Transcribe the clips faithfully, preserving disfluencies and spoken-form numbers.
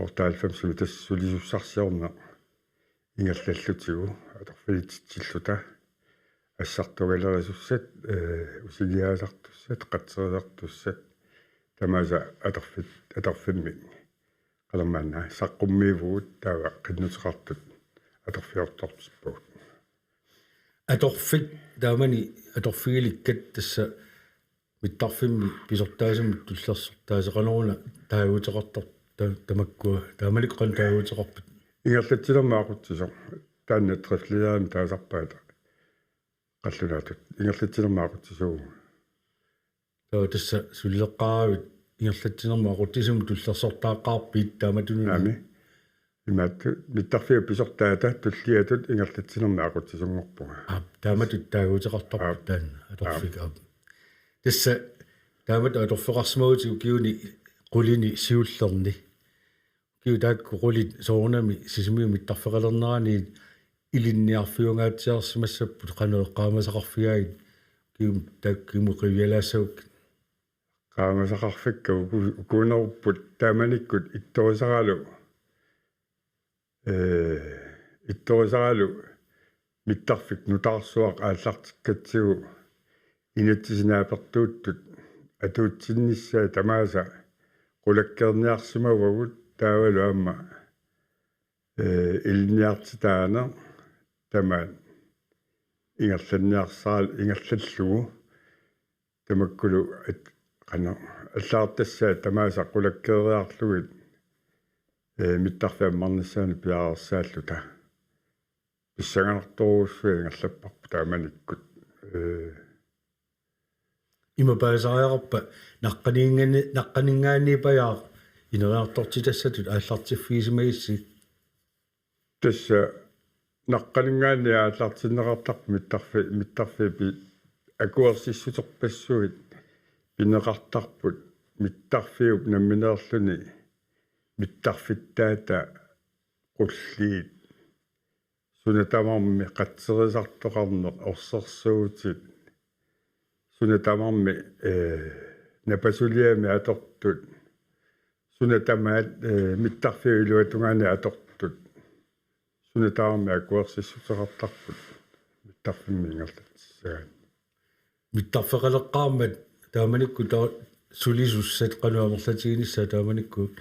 Otteoghalvfemsimi tassa sulisussarsiorneq ingerlallutigu atorfilititsilluta assartugalerisussat, ee, usiliaasartussat, qatserisartussat tamaasa atorfit-, atorfimmik qalermaanna saqqummiivugut taava qinnuteqartut atorfiortortippagut. Atorfik taamani atorfigilikkat tassa mittarfimmi pisortaasimut tullersortaaseqaneruna taaguuteqartar-, ta-, tamakkua taamanikkut qanoq taaguuteqarpat? Ingerlatsinermut aqutsisoq. Taanna driftlederimik taasarpaat qallunaatut. Ingerlatsinermut aqutsisuuvugut. Taava tassa sulileqqaaravit ingerlatsinermut aqutsisunut tullersortaaqqaarpit taamatut? Aamma. Imaattoq mittarfiup pisortaata tulliatut ingerlatsinermik aqutsisunngorpunga. Aap, taamatut taaguuteqartarpoq. Aap. Taanna atorfik. Aap. Aap. Tassa taamatut atorfeqarsimavutit ukiuni qulini siullerni. Ukiut taakku qulit soorunami Sisimiut mittarfeqalerneraniit ilinniarfiungaatsiarsimassapput, qanoq eqqaamasaqarfigaagit ukiumut taakku, kimut qivialaassagukku? Eqqaamasaqarfikka uku-, ukuunerupput taamanikkut ittorisaralu, ee, ittorisaralu mittarfik nutaarsuaq aallartikkatsigu inatsisit naapertuuttut atuutsinnissaat tamaasa qulakkeerniarsimavagut taavalu aamma, ee, ilinniartitaaneq tamaat ingerlanniarsaal-, ingerlallugu tamakkulu at-, qanoq allagartassaat tamaasa qulakkeeriarlugit, ee, mittarfik ammarnissaanut piareersaalluta. Pissanganartorujussuaq ingerlapparput taamanikkut. Ee. Ima paasisariaqarpa naqqaniingaanni-, naqqaniingaanniippajaaq ineriartortitassatut aallartiffigisimagissi? Tassa naqqaniingaanniit aallartinneqartarpoq mittarfi-, mittarfiit pi-, akuersissuterpassuit pineqartarput mittarfiup nammineerluni mittarfittaata qulliit, suna tamarmi qatserisartoqarneq, orsersuutit, suna tamarmi, ee, napasuliami atortut, suna tamaat, ee, mittarfiup iluatungaani atortut, suna tamarmi akuersissuteqartarput mittarfimmi ingerlatsissagaanni. Mittarfeqaleqqaarmat taamanikkut ta-, sulisussat qanoq amerlatiginissaat taamanikkut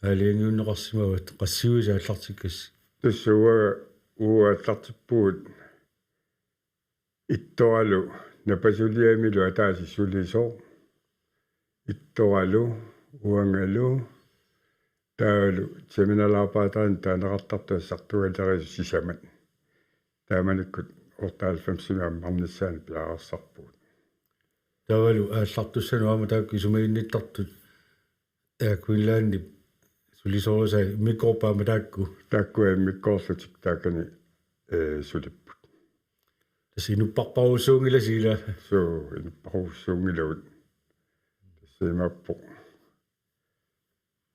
aalajangiunneqarsimavat, qassiuisa aallartikkassi? Tassa uanga, uagut aallartippugut ittoralu napasuliamilu ataaseq sulisoq, ittoralu uangalu taavalu terminalarbejderimik taaneqartartut assartugalerisoq sisamat. Taamanikkut otteoghalvfemsimi ammarnissaanut piareersarpugut. Taavalu aallartussanut aamma taakku isumaginnittartut Air Greenlandip sulisorisai immikkoorput aamma taakku? Taakku immikkoorlutik taakani, ee, sulipput. Tassa inupparparujussuunngilasi, ilaa? Suu, inupparujussuunngilagut. Tassa imaappoq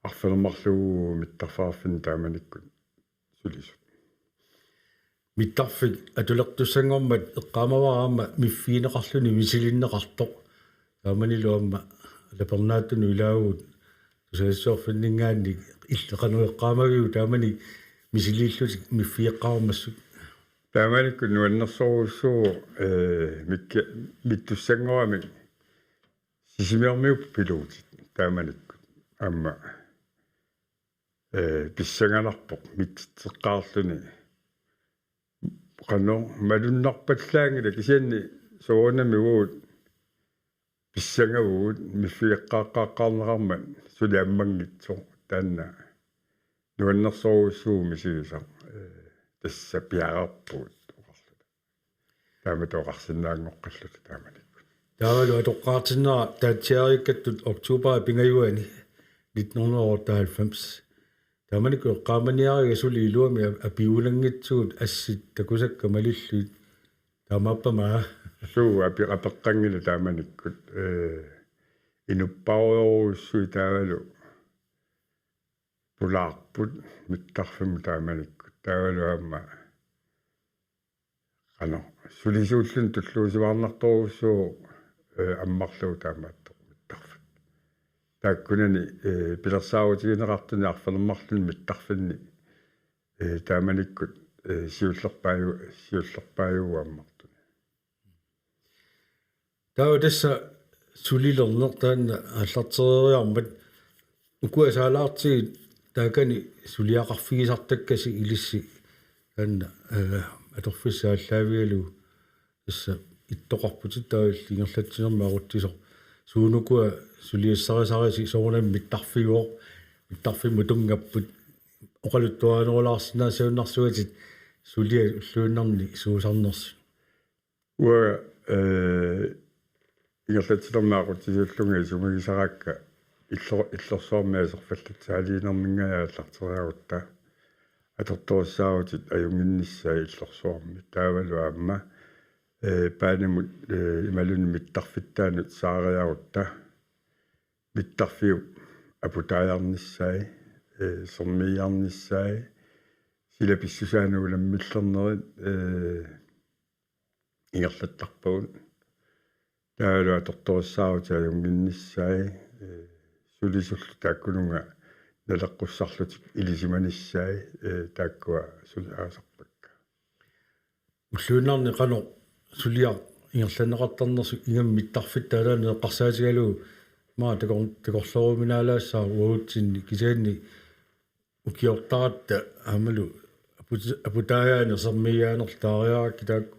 arfineq-marluuvugut mittarfeqarfinni taamanikkut sulisut. Mittarfik atulertussanngormat eqqaamavara aamma miffigineqarluni misilinneqartoq. Taamanilu aamma alapernaattunut ilaavugut tusagassiorfinninngaanniit, illit qanoq eqqaamaviuk taamani misiliillutik miffigeqqaarmassuk? Taamanikkut nuannersorujussuuvoq, ee, mikki-, mittussanngoramik Sisimiormiut piluutit taamanikkut aamma, ee, pissanganarpoq mitsitseqqaarluni. Qanoq malunnarpallaanngilaq, kisianni soorunami uagut pissangavugut miffigeqqaaqqaaqqaarneqarmat suli ammanngitsoq, taanna nuannersorujussuuvoq misigisaq, ee, tassa piareerpugut oqarluta. Taamatut oqarsinnaanngoqqilluta taamanikkut. Taavalu atoqqaartinnera taatsiariikkattut oktoberip pingajuani nitten hundrede og otteoghalvfems. Taamanikkut eqqaamaniariga suli iluamik ap-, apiunanngitsugut assit takusakka malillugit. Taamaappa aamma? Suu, api-, apeqqanngilaq taamanikkut. Ee, inupparujorujussuit taavalu pulaarput mittarfimmut taamanikkut. Taavalu aamma qanoq sulisuulluni tulluusimaarnartorujussuuvoq, ee, ammarlugu taamaattoq mittarfik. taakkunani, eh, pilersaarutigineqartuni arfineq-marlunni mittarfinni, eh, taamanikkut, eh, siullerpaaju-, siullerpaajuuvoq ammartuni. Taava tassa sulilerneq taanna aallartereeriarmat ukua saalaartigit taakani suliaqarfigisartakkasi ilissi taanna, eh, atorfissaq aallaavigalugu tassa ittoqarputit taava illit ingerlatsinermi aqutsisoq suunukua suliassarisarisi soorunami mittarfiuvoq mittarfimmut tunngapput oqaluttuarinerulaarsinnaasiuinnarsuatit suliat ulluinnarni suusarnersut. Uanga, eh, ingerlatsinermi aqutsisuullunga isumagisaraakka illo-, illorsuarmi aserfallatsaaliinerminngaanniit aallarteriarutta. Atortorissaarutit ajunnginnissaat illorsuarmi. Taavalu aamma, eh, paanimut, eh, imaluunniit mittarfittaanut saariarutta. Mittarfiup aputaajarnissaa, eh, sermiiarnissaa, sila pissusaanut unammillernerit, eh, ingerlattarpagut. Taavalu atortorissaarutit ajunnginnissaat, eh, sulisullu taakkununnga naleqqussarlutik ilisimanissaat, eh, taakkua suliarisarpakka. Ulluinnarni qanoq suliaq ingerlanneqartarnersoq ingammik mittarfittaalaani eqqarsaatigalugu maa takor-, takorlooruminaalaassaaq uagutsinni kisianni ukiortaratta aammalu aput-, aputaajaaneq sermiijaanerlu taariarakkit taakku,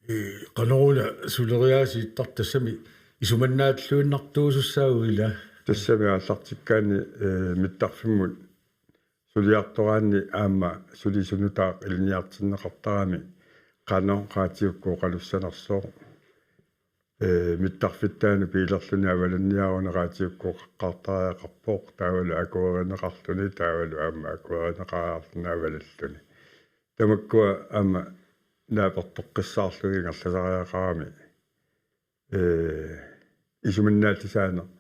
eh, qanoruna suleriaasiittartut tassami isumannaatilluinnartuusussaagut ila. Tassami aallartikkaanni, eh, mittarfimmut suliartoraanni aamma sulisunutaaq ilinniartinneqartarami qanoq raatiukkut oqalussanersoq. Eh, mittarfittaanut piilerluni avalanniaruni raatiukkut oqaqqaartariaqarpoq taavalu akuerineqarluni taavalu aamma akuerineqariarluni avalalluni. Tamakkua aamma naapertoqqissaarlugit ingerlasariaqarami. Eh, isumannaallisaaneq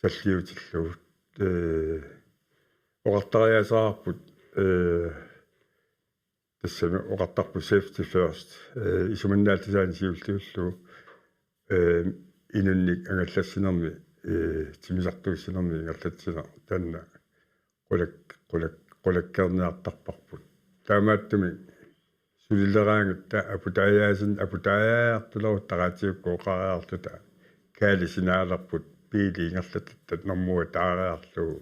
salliutillugu. Eh, oqartariaaseqarput, eh, tassami oqartarput safety first. Eh, isumannaallisaaneq siulliullugu, eh, inunnik angallassinermi, eh, timmisartuussinermi ingerlatsineq taanna qulak-, qulak-, qulakkeerniartarparput. Taamaattumik sulileraangatta aputaajaasin-, aputaajaajartulerutta raatiukkut oqariarluta kaali sinaalerput biili ingerlatatta normua taariarlugu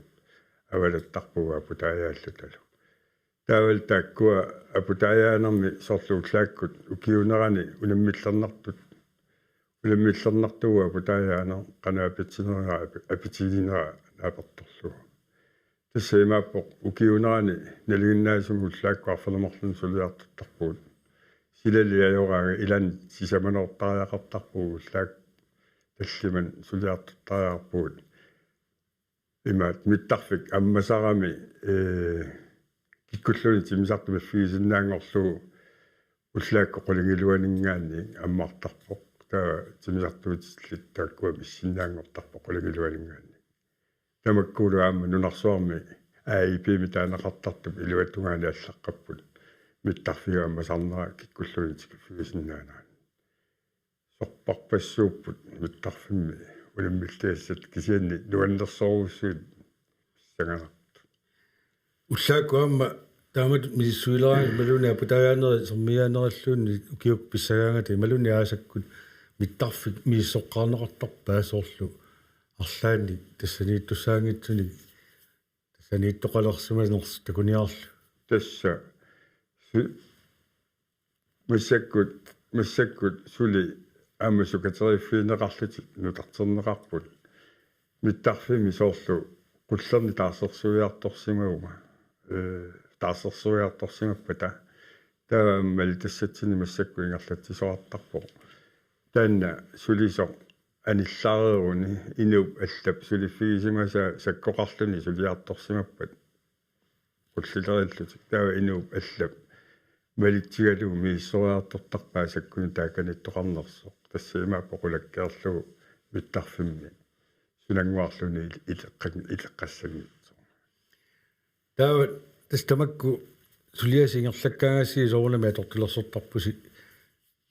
avalattarpugut aputaajaallutalu. Taavalu taakkua aputaajaanermi soorlu ullaakkut ukiuunerani unammillernartut, unammillernartugut aputaajaaneq qanoq apitsineraa api-, apitiginera naapertorlugu. Tassa imaappoq ukiuunerani nalinginnaasumik ullaakkut arfineq-marlunut suliartortarpugut. Silali ajoraangat ilaanni sisamanoortariaqartarpugut ullaakkut tallimanik suliartortariaqarpugut. Imaat mittarfik ammasarami, eh, kikkulluunniit timmisartut maffigisinnaanngorlugu ullaakkut qulingiluaninngaanniit ammartarpoq. Taava timmisartuutillit taakkua missinnaanngortarput qulingiluaninngaanniit. Tamakkuulu aamma nunarsuarmi A I P-mi taaneqartartup iluatungaani allaqqapput mittarfiup ammasarnera kikkulluunniit tikiffigisinnaanera. Sorpassuupput mittarfimmi unammilliassat kisianni nuannersorujussuit pissanganartut. Ullaakkut aamma taamatut misissuileraangat imaluunniit aputaajaanerit sermiijaanerilluunniit ukiukkut pissagaangata imaluunniit aasakkut mittarfik misissoqqaarneqartarpaa soorlu arlaannik tassaniittussaanngitsunik tassaniittoqalersimanersoq takuniarlugu. Tassa su-, massakkut, massakkut suli aamma sukateriiffigineqarlutik nutarterneqarput. Mittarfimmi soorlu qullerni taarsersuiartorsimaguma, eh, taarsersuiartorsimappata. Taava aamma malitassatsinni massakkut ingerlatsisoqartarpoq. Taanna sulisoq anillaareeruni inuup allap suliffigisimasaa sakkoqarluni suliartorsimappat. Qullileriillutik taava inuup allap malitsigalugu misissuiartortarpaa sakkunik taakaniittoqarnersoq. Tassa imaappoq qulakkeerlugu mittarfimmi sunannguarluni il-, ileqqan-, ileqqassanngitsoq. Taava tassa tamakku suliasi ingerlakkaangassi soorunami atortulersortarpusi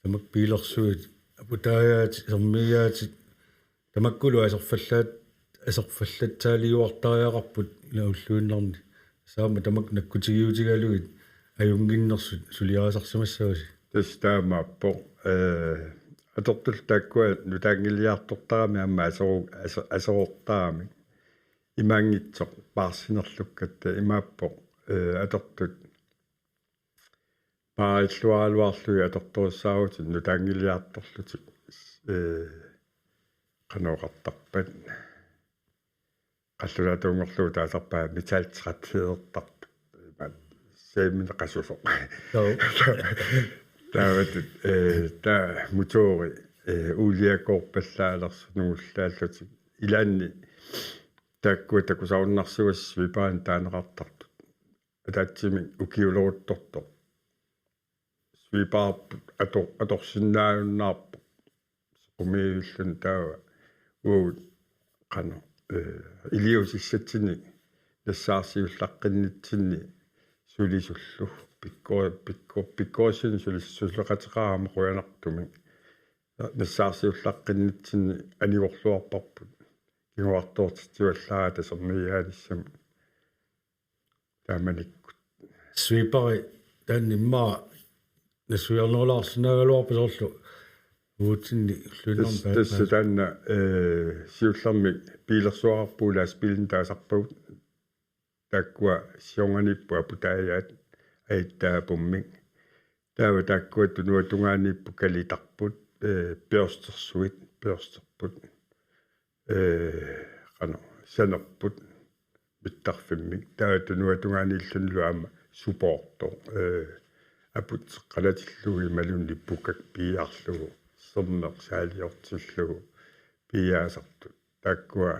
tamakku piilersuit aputaajaatit sermiijaatit tamakkulu aserfallaat aserfallatsaaliuartariaqarput ila ulluinnarni. Saama tamakku nakkutigiutigalugit ajunnginnersut suliarisarsimassavasi. Tassa taamaappoq, eh, atortullu taakkua nutaanngilliartortaramik aamma aseru-, ase-, aserortaramik. Imaanngitsoq paarsinerlukkatta imaappoq, eh, atortut paarilluaraluarlugit atortorissaarutit nutaanngilliartorlutik, eh, qanoq oqartarpat, qallunaatuunngorlugu taasarpaat metaltræthedeqartut. Imaat seemini qasusoq. Joo. Taamatut, eh, taava motori, eh, uuliakoorpallaalersoq nungullaallutik. Ilaanni taakkua takusarunnarsimasut sweeperinik taaneqartartut. Ataatsimik ukiuleruttortoq. Sweeperput ator-, atorsinnaajunnaarpoq. Sequmiilluni taava uagut qanoq, eh, iliuusissatsinnik nassaarsiullaqqinnitsinni sulisullu. Pikko-, pikko-, pikkorissumik sulis-, suleqateqarami qujanartumik. Nassaarsiullaqqinnitsinni anigorluarparput. Kinguartoortitsivallaarata sermigiaanissamut. Taamanikkut. Sweeperi taanna immaqa nassuiarnerulaarsinnaagaluarpoq soorlu uatsinnit ulluinnarni. Tassa, pa-, tassa pa-, taanna, eh, siullermik biilersuaqarpugut, lastbiilinik taasarpagut. Taakkua siornganiipput aputaajaat aitaapummik. Taava taakkua tunuatungaaniipput kalitarput, eh, børstersuit, børsterput. Eh, qanoq, sanerput mittarfimmik. Taava tunuatungaaniillunilu aamma supoortoq, eh, aput seqqalatillugu imaluunniit pukak piiarlugu, sermeq saaliortillugu piiaasartut. Taakkua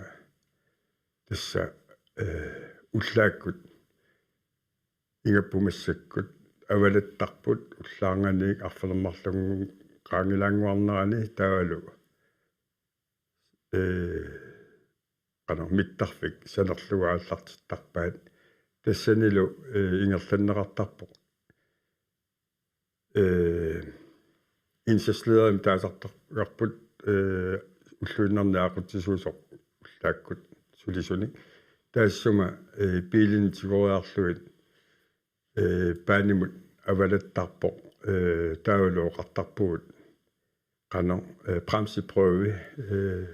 tassa, eh, ullaakkut ingammik massakkut avalattarput, ullaarnganiit arfineq-marlunnguarnerani taavalu, eh, qanoq mittarfik sanerlugu aallartittarpaat. Tassanilu, eh, ingerlanneqartarpoq. Eh, indsatslederimik taasartarparput, eh, ulluinnarni aqutsisuusoq ullaakkut sulisunik. Taassuma, eh, biilinik tigoriarlugit, eh, baanimut avalattarpoq, eh, taavalu oqartarpugut qanoq, eh, bremseprøve, eh,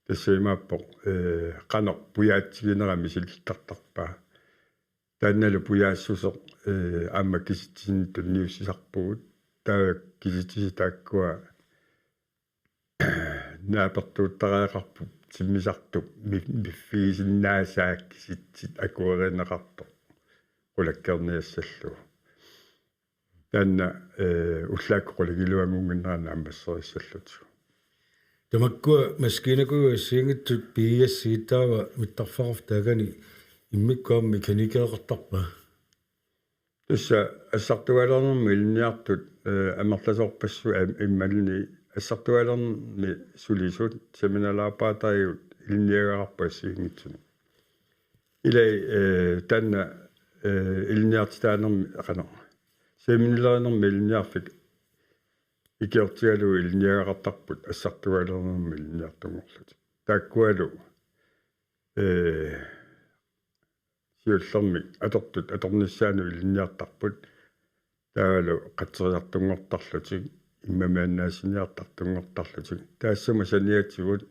tassa imaappoq, eh, qanoq pujaatsiginera misilittartarpaa. Taannalu pujaassuseq, eh, aamma kisitsisinnik tunniussisarpugut. Taava kisitsisit taakkua naapertuuttariaqarput timmisartup mi-, miffigisinnaasaa kisitsit akuerineqartoq qulakkeerniassallugu. Taanna, eh, ullaakkut qulagiluanngunnginnerani ammasserissallutik. Tamakkua maskiinakujuit assigiinngitsut pigigassigit taava mittarfeqarfik taakani immikkut aamma mekanikeeqartarpa? Tassa assartugalernermik ilinniartut, eh, amerlasoorpassuit am-, imaluunniit assartugalernermik sulisut seminalarbejderigut ilinniagaqarput assigiinngitsunik. Ilai, eh, taanna, eh, ilinniartitaanermi, qanoq, seminilerinermi ilinniarfik ikiortigalugu ilinniagaqartarput assartugalernermi ilinniartunngorlutik. Taakkualu, eh, siullermik atortut atornissaannut ilinniartarput. Taavalu qatserisartunngortarlutik, immamiinnaassiniartartunngortarlutik. Taassuma saniatigut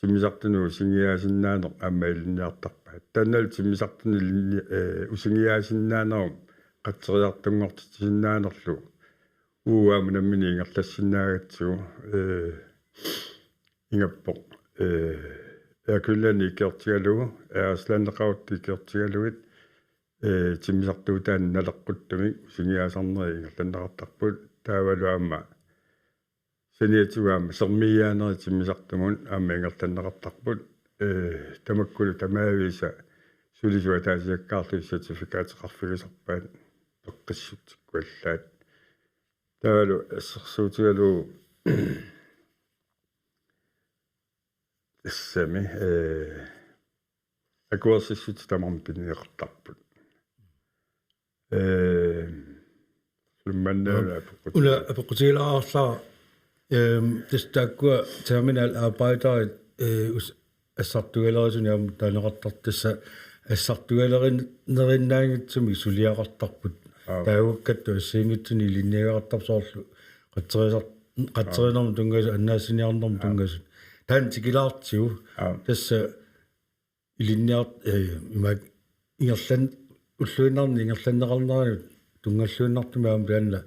timmisartunut usingiaasinnaaneq aamma ilinniartarpaat. Taannalu timmisartunut ilinni-, eh, usingiaasinnaanerup qatserisartunngortitsisinnaanerlu uagut aamma nammineq ingerlassinnaagatsigu, eh, ingammik, eh, Air Greenlandip ikiortigalugu, Air Icelandip ikiortigalugit, eh, timmisartuutaannik naleqquttumik usingiaasarnerit ingerlanneqartarput. Taavalu aamma saniatigut aamma sermigiaanerit timmisartumut aamma ingerlanneqartarput. Eh, tamakkulu tamaviisa sulisut ataasiakkaarlugit certificateqarfigisarpaat peqqissutsikkuallaat. Taavalu assersuutigalugu tassami, eh, akuersissutit tamarmik pineqartarput. Eh, lummannaala apeqqut-, una apeqqutigilaarlara, ehm, tassa taakkua terminalarbejderit, eh, us-, assartugalerisunik aamma taaneqartartut, tassa assartugalerinerinnaanngitsumik suliaqartarput. Aap. Taagukkattut assigiinngitsunik ilinniagaqartarput, soorlu qatserisar-, qatserinermut tunngasut, annaassiniarnermut tunngasut. Taanna tikilaartigu. Aap. Tassa ilinniart-, eh, imaak ingerlan-, ulluinnarni ingerlanneqarneranut tunngalluinnartumik aamma taanna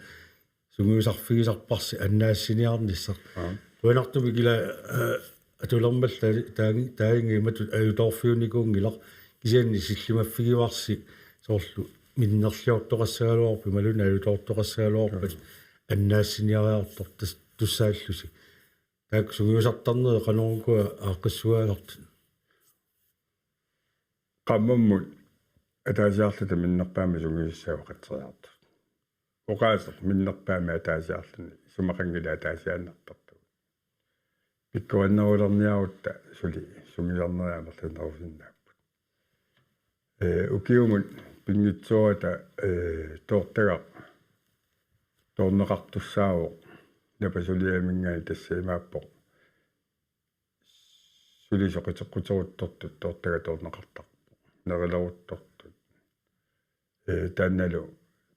sungiusarfigisarparsi annaassiniarnissaq. Aap. Qujanartumik ila, eh, atulermalla taagi-, taaginngimatut ajutoorfiunikuunngilaq, kisianni sillimaffigivarsi soorlu minnerliortoqassagaluarpat imaluunniit ajutoortoqassagaluarpat annaassiniariartortussaallusi. Taakku sungiusartarnerit qanoq ukua aaqqissugaasartut? Qaammammut ataasiarluta minnerpaamik sungiusassapput qatseriartut. Oqaaseq minnerpaamik ataasiarluni isumaqanngilaq ataasiaannartartugut. Pikkorinnerulerniarutta suli sungiusarnerit amerlanerusinnaapput. Ee, ukiumut pinngitsoorata, ee, toortagaq toorneqartussaavoq napasuliaminngaanniit, tassa imaappoq suli soqutiqquteruttortut toortagaq toorneqartarpoq. Nerileruttortut. Ee, taannalu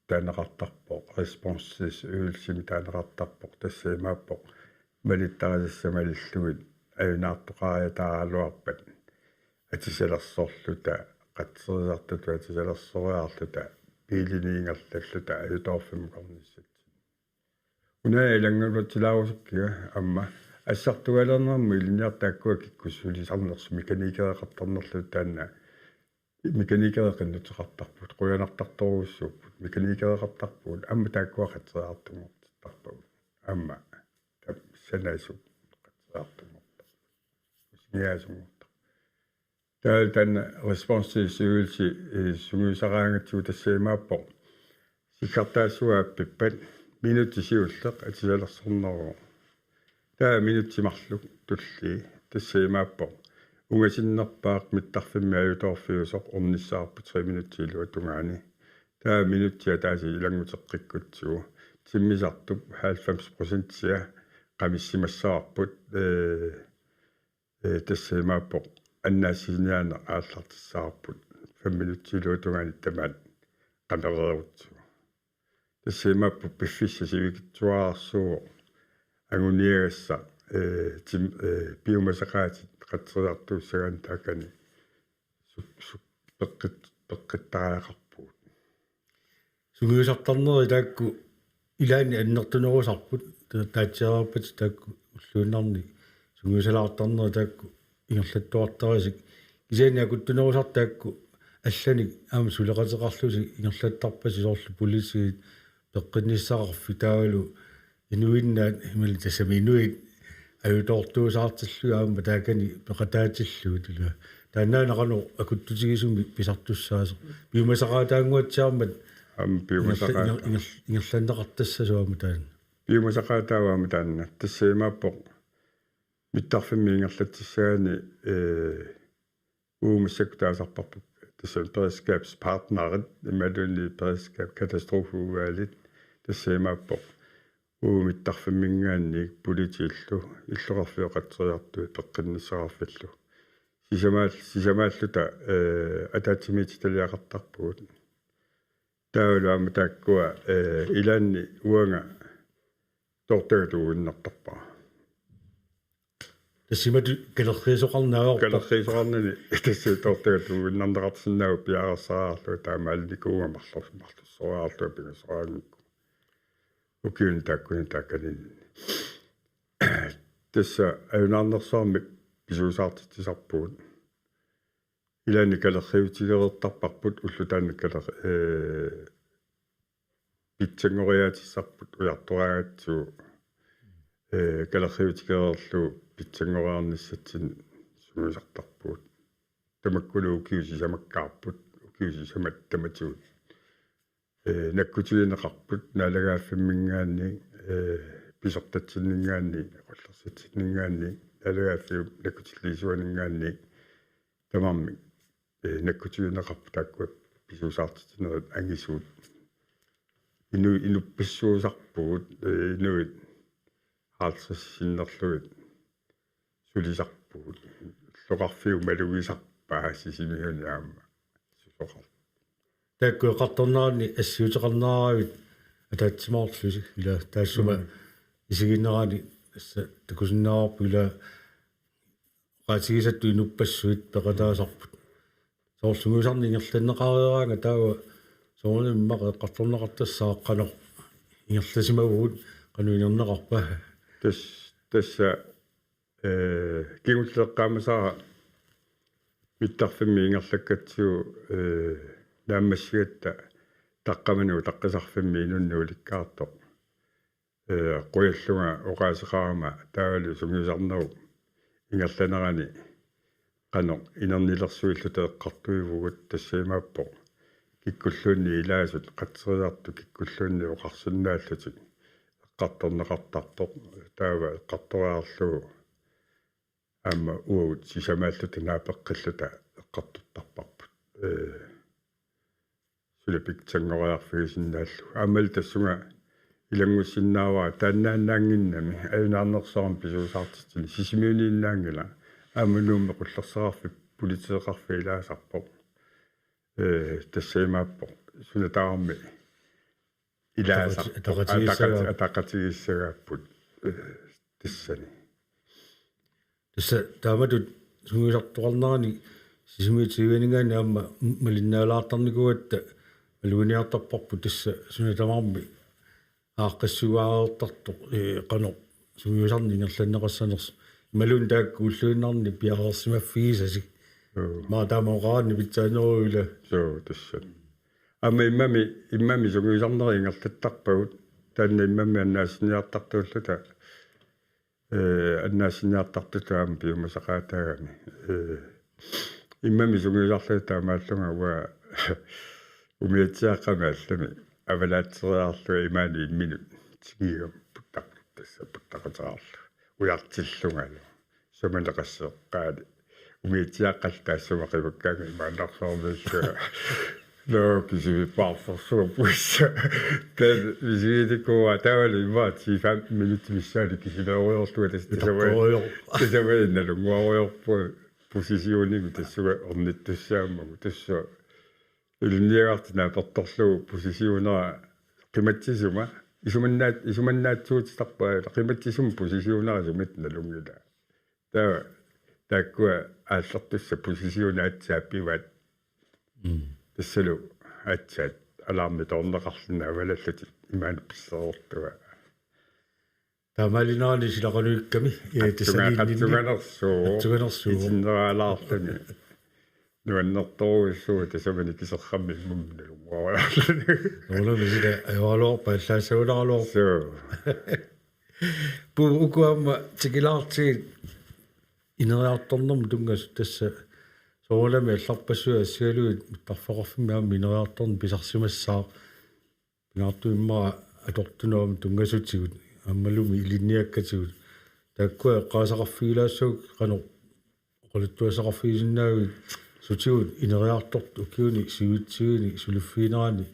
taaneqartarpoq, responstidsydelsimi taaneqartarpoq, tassa imaappoq malittarisassat malillugit ajunaartoqariataaraluarpat atisalersorluta, qatserisartutut atisalersoraarluta, biilinik ingerlalluta ajutoorfimmukarnissatsinnut. Una ilanngullatsilaarusukkiga aamma assartugalernermut ilinniartut taakkua kikkut sulisarnersut mekanikereqartarnerlutik, taanna mekanikerit qinnuteqartarput, qujanartartorujussuupput, mekanikereqartarpugut, aamma taakkua qatseriartunngortittarpagut. Aamma taava sanasut qatseriartunngortarput. Usingiaasunngortarput. Taava taanna responstidsydelse, eh, sungiusaraangatsigu, tassa imaappoq siggartaassua appippat minutsit siulleq atisalersorneruvoq. Taava minutsit marluk tullii, tassa imaappoq ungasinnerpaaq mittarfimmi ajutoorfiusoq ornissavarput tre minutsit iluatungaani. Taava minutsit ataaseq ilannguteqqikkutsigu timmisartup halvfems procentia qamissimassavarput, ee, ee, tassa imaappoq annaassiniarneq aallartissavarput fem minutsit iluatungaani tamaat qamereerutsigu. Tassa imaappoq piffissaq sivikitsuararsuuvoq anguniagassaq, ee, tim-, ee, piumasaqaatit qatseriartuussagaanni taakani suk-, suk-, peqqit-, peqqittariaqarpugut. Sungiusartarneri taakku ilaanni annertunerusarput, ta-, taatsiareerpat taakku ulluinnarni sungiusalaartarneri taakku ingerlattuartarisik. Kisianni akuttunerusartut taakku allanik aamma suleqateqarlusi ingerlattarpasi, soorlu politiit, peqqinnissaqarfik, taavalu inuinnaat, imaluunniit tassami inuit ajutoortuusaartillugit aamma taakani peqataatillugit, ilaa. Taannaana qanoq akuttutigisumik pisartussaasoq. Piumasaqaataannguatsiarmat aamma piumasaqaat-, inger-, inger-, ingerlanneqartassasoq aamma taanna. Piumasaqaataavoq aamma taanna. Tassa imaappoq mittarfimmi ingerlatsissagaanni, ee, uagut massakkut taasarparput, tassa beredskabspartnerit imaluunniit beredskab-, katastrofeudvalgit, tassa imaappoq uagut mittarfimminngaanniit politiillu illoqarfiup qatseriartup peqqinnissaqarfillu sisamaal-, sisamaalluta, ee, ataatsimiititaliaqartarpugut. Taavalu aamma taakkua, ee, ilaanni uanga toortagaq tuuginnartarpara. Tassa imatut kalerriisoqarnaavoq. Kalerriisoqarnani tassa toortagaq tuuginnarneqarsinnaavoq piareersaraarlunga, taamaalillugu marlor-, marlorsoraarlunga pingasoriarlunga. Ukiuni taakkuni taakaniinni. Tassa ajunaarnersuarmik pisuusaartitsisarpugut. Ilaanni kalerriutigereertarparput, ulloq taanna kaler-, ee, pitsanngoriaatissarput ujartoraangatsigu, ee, kalerriutigereerlugu pitsanngoriarnissatsinnut sungiusartarpugut. Tamakkulu ukiut sisamakkaarput, ukiut sisamat tamatigut. Ee, nakkutigineqarput naalagaaffimminngaanniit, ee, pisortatsinninngaanniit, qullersitsinninngaanniit, naalagaaffiup nakkutilliisuaninngaanniit, tamarmik, ee, nakkutigineqarput taakkua pisuusaartitsinerit angisuut. Inu-, inuppassuusarpugut, ee, inuit halvtreds sinnerlugit sulisarpugut. eqqartoqarfiup malugisarpaa Sisimiuni aamma susoqartoq. Taakku eqqartorneranni assiuteqarneravit ataatsimoorlusi ila taassuma Mm. isiginerani tassa takusinnaavarput ila oqaatigisattut inuppassuit peqataasarput. Soorlu sungiusarneq ingerlanneqareeraangat taava soorunami immaqa eqqartorneqartassaaq qanoq ingerlasimavugut qanoq inerneqarpa. Tas-, tassa, eh, kingulleq eqqaamasara mittarfimmi ingerlakkatsigu, eh, naammassigatta taqqamani utaqqisarfimmi inunnik ulikkaartoq. Eh, qujallunga oqaaseqarama taavalu sungiusarnerup ingerlanerani qanoq inernilersuilluta eqqartuivugut tassa imaappoq. Kikkulluunniit ilaasut qatseriartut kikkulluunniit oqarsinnaallutik eqqartorneqartarpoq taava eqqartoriarlugu aamma uagut sisamaalluta naapeqqilluta eqqartortarparput. Eh, suli pitsanngoriarfigisinnaallugu. Aammalu tassunga ilanngussinnaavara taannaannaannginnami ajunaarnersuarmi pisuusaartitsineq Sisimiuniinnaanngilaq. Aamma Nuummi qullersaqarfik politeeqarfik ilaasarpoq. Eh, tassa imaappoq. Suna tamarmi ilaasarpoq. Ataqati-, ataqatigiissagaa-, ataqati-, ataqatigiissagaapput. Eh, tassani. Tassa taamatut sungiusartoqarnerani Sisimiut tyveninngaanniit aamma malinnaalaartarnikuugatta maluginiartarparput tassa suna tamarmi aaqqissuugaartartoq, eh, qanoq sungiusarneq ingerlanneqassanersoq. Imaluunniit taakku ulluinnarni piareersimaffigisasi. Joo. Maani taama oqaraanni pitsaaneruvoq ila. Joo, tassa. Aamma immami, immami sungiusarnerit ingerlattarpagut. Taanna immami annaassiniartartuulluta. Eh, annaassiniartartutut aamma piumasaqaataagami. Eh, immami sungiusarluta taamaallunga uanga umiatsiaaqqami allami avalaatseriarlunga imaani imminut tigigama puttaq-, tassa puttaqateqarlunga. Ujartillungalu. Sumaneqasseqqaani. Umiatsiaaqqallu taassuma qivakkaanga imaannarsuarmiillunga. Nå, kisivippaartorsuupput tassa. Taanna misiginikuuara taavalu immaqa ti-fem minutsit missaanni kisileerujoorlunga tassa tassavai. Utaqqerujoor-. Tassavai nalunnguarujoorpunga positionimi tassunga ornittussaammagu tassa. Ilinniagartik naapertorlugu positionera qimatsisuma. Isumannaat-, isumannaatsuutitarpaa qimatsisuma positionera isumat nalunngilaa. Taava taakkua aallertussat positionit aatsaat pivaat. Mm. Tassalu aatsaat alarmi toorneqarluni avalallutik imaanut pissereerlunga. Taamaalinerani silaqanuikkami, eh, qatsunga-, tassaniinninni. Qatsunganersuuvoq. Qatsunganersuuvoq. Itinneralaarluni. Nuannertorujussuuvoq tassami kiserrammi immami nalunnguariarluni. Soorunami sila ajoraluarpat allaassagunaraluarpoq. Suu. Puu, uku aamma tikilaartigit ineriartornermut tunngasut tassa soorunami allarpassuit assigalugit mittarfeqarfimmi aamma ineriartorneq pisarsimassaaq pingaartumik immaqa atortunut aamma tunngasutigut aammalumi ilinniakkatigut. Taakkua eqqaasaqarfigilaassavakka qanoq oqaluttuassaqarfigisinnaavigit sutigut ineriartortut ukiuni sivitsiguini suliffiginerani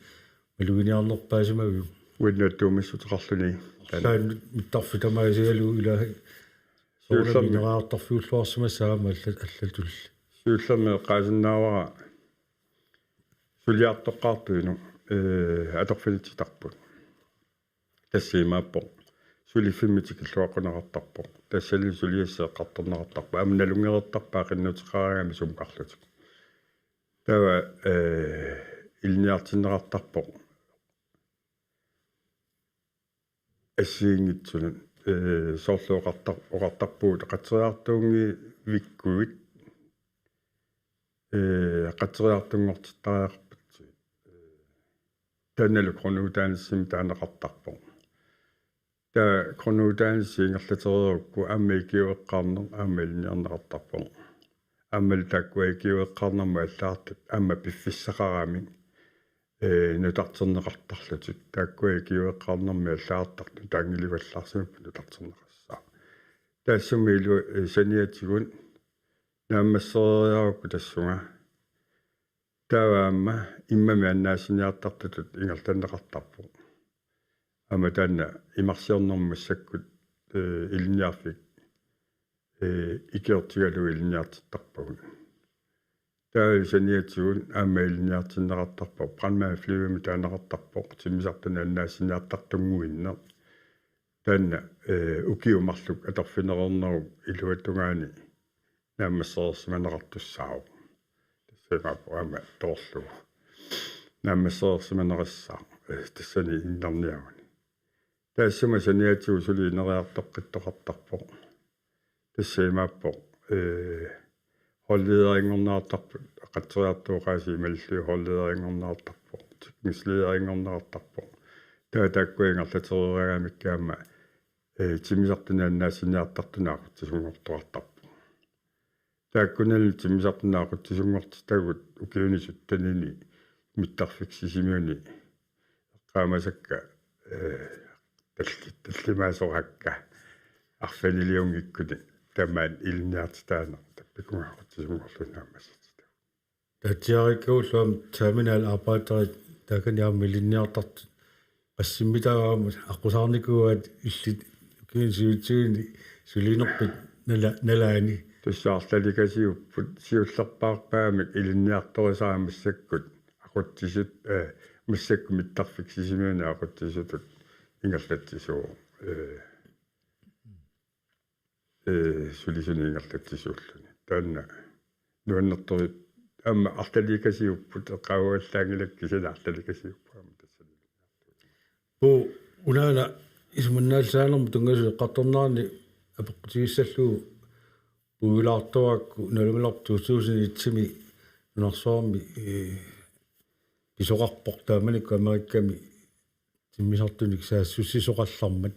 maluginiarnerpaasimaviuk? Uannut attuumassuteqarluni. Taanna mittarfik tamaat isigalugu ilaahi. Soorunami siullermik ineriartorfiulluarsimassaaq aamma alla-, allatulli. Siullermik eqqaasinnaavara suliartoqqaartuinnaq, eh, atorfinitsitarput. Tassa imaappoq. Suliffimmi tikilluaqquneqartarpoq. Tassanilu suliassaq eqqartorneqartarpoq. Aamma nalunngereertarpaa qinnuteqaraangamik sumukarlutik. Taava, eh, ilinniartinneqartarpoq. Assigiinngitsunut, eh, soorlu oqartar-, oqartarpugut qatseriartuunngivikkuit, eh, qatseriartunngortittariaqarpatsigit. Taannalu grunduddannelsimi taaneqartarpoq. Taava grunduddannelse ingerlatereerukku aamma ikiueqqaarneq aamma ilinniarneqartarpoq. Aammalu taakkua ikiueqqaarnermut allagartut aamma piffissaqaramik, eh, nutarterneqartarlutik. Taakkua ikiueqqaarnermi allagartartut taanngilivallaarsimapput nutarterneqassaaq. Taassuma ilu-, eh, saniatigut naammassereeriarukku tassunga. Taava aamma immami annaassiniartartutut ingerlanneqartarpoq. Aamma taanna imarsiornermut massakkut, eh, ilinniarfik ee, ikiortigalugu ilinniartittarpagut. Taava saniatigut aamma ilinniartinneqartarpoq, brandmandflyvemi taaneqartarpoq, timmisartunik annaassiniartartunnguinneq. Taanna, ee, ukiut marluk atorfineqarnerup iluatungaani naammassereersimaneqartussaavoq. Tassa imaappoq aamma toorlugu. Naammassereersimaneqassaaq, ee, tassani innarniaruni. Taassuma saniatigut suli ineriartoqqittoqartarpoq. Tassa imaappoq, ee, holdlederinngorneqartarput, qatseriartuuqaasi imallu holdlederinngorneqartarpoq, teknisk lederinngorneqartarpoq. Taava taakkua ingerlatereeraangamikku aamma, ee, timmisartunik annaassiniartartunik aqutsisunngortoqartarpoq. Taakkunani timmisartunik aqutsisunngortitagut ukiuni syttenini mittarfik Sisimiuni eqqaamasakka, ee, talli-, tallimaasoraakka arfiniliunngikkuni tamaani ilinniartitaaneq tappikuma aqutsisunngorluni naammassititagut. Taatsiariikkagullu aamma terminalarbejderit taakani aamma ilinniartartut qassimmitaava aamma aqqusaarnikuuaat illit ukiuni sivisutigiinni sulinerpit nala-, nalaani. Tassa arlalikasiupput, siullerpaarpaamik ilinniartorisara massakkut aqutsisut, ee, massakkut mittarfik Sisimiuni aqutsisutut ingerlatsisuuvoq. Ee, ee, sulisunik ingerlatsisuulluni. Taanna nuannertorit aamma arlalikasiupput, eqqaagallaanngilakka kisianni arlalikasiupput aamma tassani. Puu, unaana isumannaallisaanermut tunngasut eqqartornerani apeqqutigissallugu puigulaartoraakku nalumilerpoq to tusind et-imi nunarsuarmi, ee, pisoqarpoq taamanikkut Amerikami timmisartunik saassussisoqallarmat.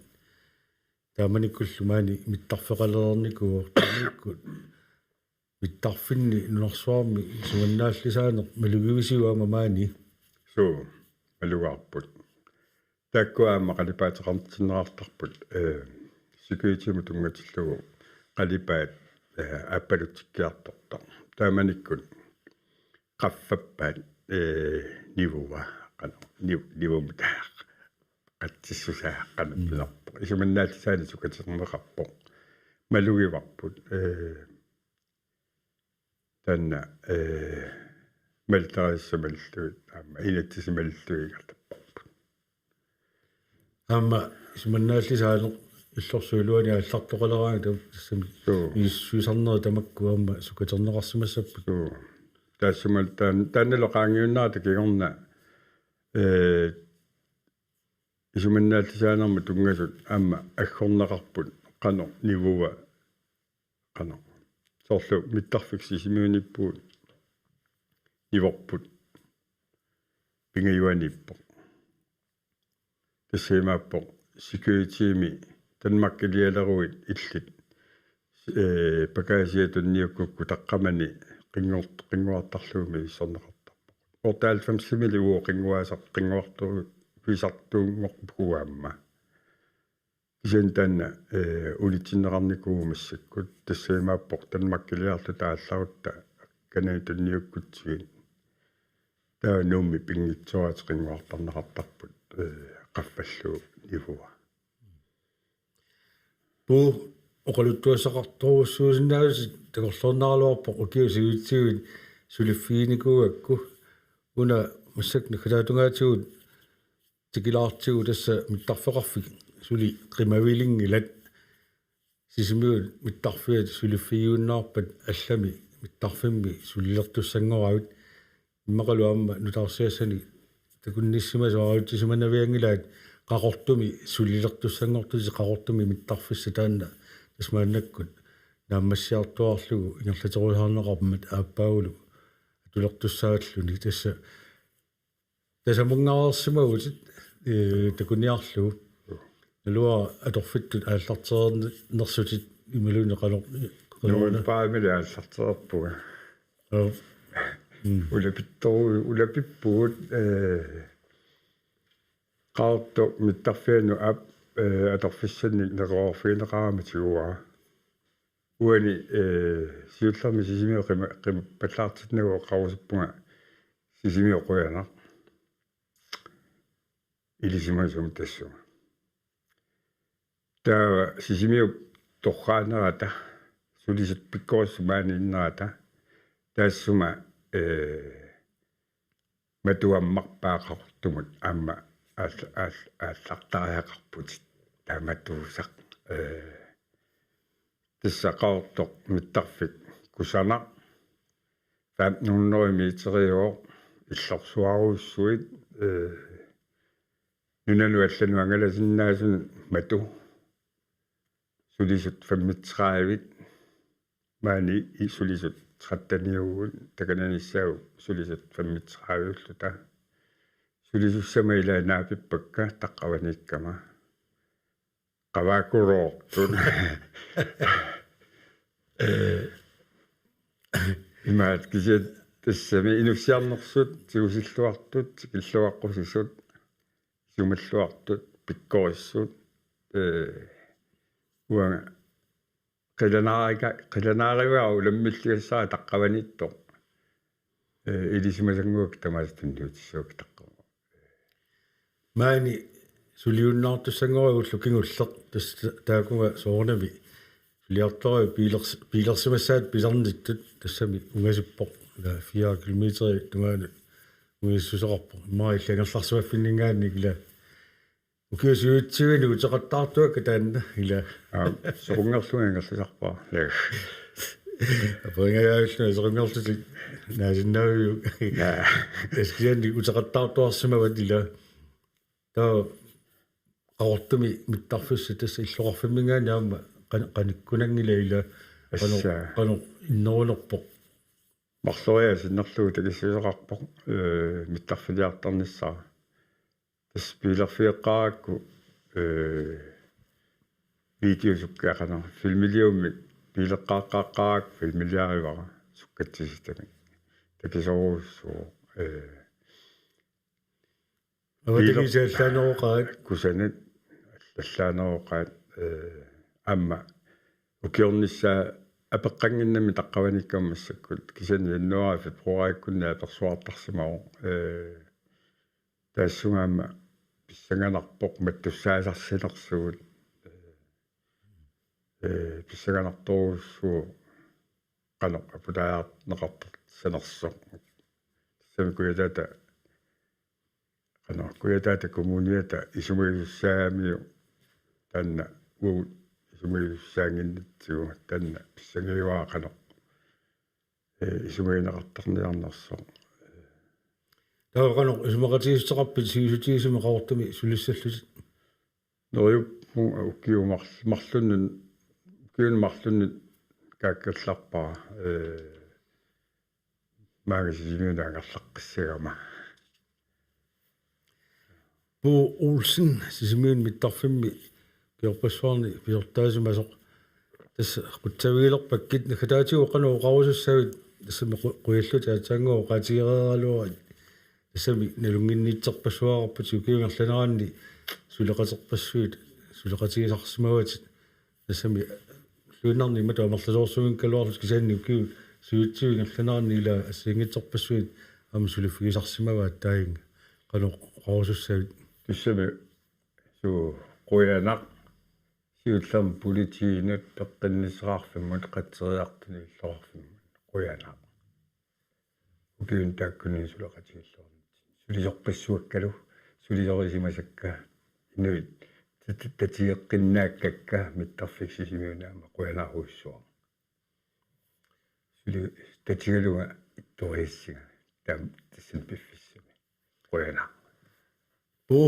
Taamanikkullu maani mittarfeqalernikuuvoq taamanikkut. Mittarfinni nunarsuarmi isumannaallisaaneq malugivisiuk aamma maani? Suu, malugaarput. Taakkua aamma qalipaateqartinneqartarput, ee, securitytimut tunngatillugu qalipaat, ee, aappalutsikkiartortoq. Taamanikkut qaffappaat, ee, nivua, qanoq, niv-, nivumut qatsissusaa qanoq Mm. pilerpoq. Isumannaallisaanik sukaterneqarpoq. Malugivarput, ee, taanna, ee, maltarisimallugit, aamma inatsisimallugu ingerlapparput. Aamma isumannaallisaaneq illorsuit iluanni aallartoqaleraangat tassami Suu. misissuisarnerit tamakku aamma sukaterneqarsimassapput. Suu. Taassuma taan-, taannalu qaangiunnerata kingorna, ee, isumannaallisaanermut tunngasut aamma aggorneqarput qanoq nivua, qanoq. Soorlu mittarfik Sisimiuniippugut nivorput pingajuaniippoq. Tassa imaappoq securitymi Danmarkilialeruit illit, ee, pakaasiat tunniukkukku taqqamani qinngor-, qinnguartarlugumi misissorneqartarpoq. Otteoghalvfemsimili uagut qinnguaasar-, qinnguartuugisartuunngorpugut aamma. Kisianni taanna, ee, unitsinneqarnikuuvoq massakkut, tassa imaappoq Danmarkiliarluta aallarutta kanani tunniukkutsigit. Taava Nuummi pinngitsooratik qinnguartarneqartarput, ee, qaffallugu nivua. Puu, oqaluttuassaqartorujussuusinnaavusi takorloornaraluarpoq ukiut sivisutigiit suliffiginikuugakku. Una massakkut naggataatungaatigut tikilaartigu tassa mittarfeqarfik suli qimavilinngilat. Sisimiut mittarfiat suliffigiunnaarpat allami mittarfimmi sulilertussanngoravit. Immaqalu aamma nutaarsiassanik takunnissimasut ajuutsisimanavianngilaat Qaqortumi sulilertussanngortutit Qaqortumi mittarfissat taanna tassa maannakkut naammassiartuaarlugu ingerlaterusaarneqarmat aappaagulu atulertussaalluni tassa tasamunngareersimavutit, ee, takuniarlugu. Naluara atorfittut aallartereernersutit imaluunniit qanoq, qanoq una? Nuummi paamili aallartereerpunga. Aa. Mm. Ulapittoru-, ulapippugut, ee, Qaqortup mittarfianut aap, ee, atorfissannik neqeroorfigineqarama tiguara. Uani, ee, siullermik Sisimiut qima-, qimappallaartinnagu oqarusuppunga Sisimiut qujanaq. Ilisimasumik tassunga. Taava Sisimiut torraanerata sulisut pikkorissut maaniinnerata taassuma, ee, matuammarpaa Qaqortumut aamma aall-, aall-, aallartariaqarputit taamatuusaq, ee, tassa Qaqortoq mittarfik kusanaq femten hundrede meteriuvoq, illorsuarujussuit, ee, nunanut allanut angalasinnaasunut matu, sulisut femogtredive, maani i-, sulisut tretteniuvugut, takananissaagut sulisut femogtredive-ulluta. Sulisussama ilaat naapippakka taqqavaniikkama. Qavaakuloortut. Ee, imaat kisiat tassami inussiarnersut, tigusilluartut, tikilluaqqusisut, isumalluartut, pikkorissut, ee, uanga qilanaarika-, qilanaarivara ulammilligassara taqqavaniittoq. Ee, ilisimasannguakka tamaasa tunniutissavakka taqqavara. Maani suliunnaartussanngoragullu kingulleq tassa taakunga soorunami suliartoraat piilers-, piilersimassaat pisarnittut tassami ungasippoq. Ila fire kilometer tungaanut ungasissuseqarpoq. Immaqa illit angerlarsimaffinninngaanniit ila ukiut siutsivinik uteqattaartuakka taanna ila. Aa, soqungerlugu angerlasarpara. Ja. Aperingajaavilluni soqungerlutik naasinnaaviuk. Ja. Taskianni uteqattaartuarsimavat ila. Taava Qaqortumi mittarfissat tassa illoqarfimminngaanniit aamma qan-, qanikkunanngila ila qanoq, assa, qanoq innerunerpoq. Marloriaaseq sinnerlugu takissuseqarpoq, ee, mittarfiliartarnissara. Tassa biilerfigeqqaarakku, ee, videosukkaaqana filmiliummik biileqqaaqqaaqqaarakku filmiliarivara sukkatsisitami. Takisoorujussuuvoq, ee, Avatangiisit allaaneroqaat. Kusanat allaaneroqaat, ee, aamma ukiornissaa apeqqannginnami taqqavaniikkama massakkut, kisianni januaari februaarikkunni apersuartarsimavoq, ee, taassunga aamma pissanganarpoq mattussaasarsinersugut, ee, pissanganartorujussuuvoq qanoq aputaajarneqartartissanersoq. Tassami Kujataata, qanoq Kujataata Kommuniata isumagisussaagamiuk taanna uagut isumagisussaannginnatsigu taanna pissangajuara qanoq, ee, isumagineqartarniarnersoq. Taava qanoq isumaqatigiissuteqarpit sivisutigisumik Qaqortumi sulissallutit? Neriuppunga ukiut mar-, marlunnut, ukiuni marlunnut kaakkallarpara, ee, maanga Sisimiunut angerlaqqissagama. Bo Olsen, Sisimiuni mittarfimmi ukiorpassuarni pisortaasimasoq. Tassa qutsavigilerpakkit, naggataatigut qanoq oqarusussavit, tassami qu-, qujallutit aatsaannguaq oqaatigereeraluarit. Tassami nalunnginnittorpassuaqarputit, ukiup ingerlaneranni suleqaterpassuit suleqatigisarsimavatit. Tassami ulluinnarni imatut amerlasoorsuunngikkaluarlutit, kisianni ukiut siutsiup ingerlaneranni ila assigiinngitsorpassuit aamma suliffigisarsimavaat taanna. Qanoq oqarusussavit? Tassami suu qujanaq. Siullermik politiinut, peqqinnissaqarfimmut, qatseriartunut, illoqarfimmut. Qujanaq. Ukiuni taakkunani suleqatigilluarnitsinni. Sulisoqqissuakkalu, sulisorisimasakka, inuit tat-, tatigeqqinnaakkakka, mittarfik Sisimiuni aamma qujanarujussuaq. Suli tatigalunga ittoriassinga. Taam-, tassani piffissami. Qujanaq. Bo,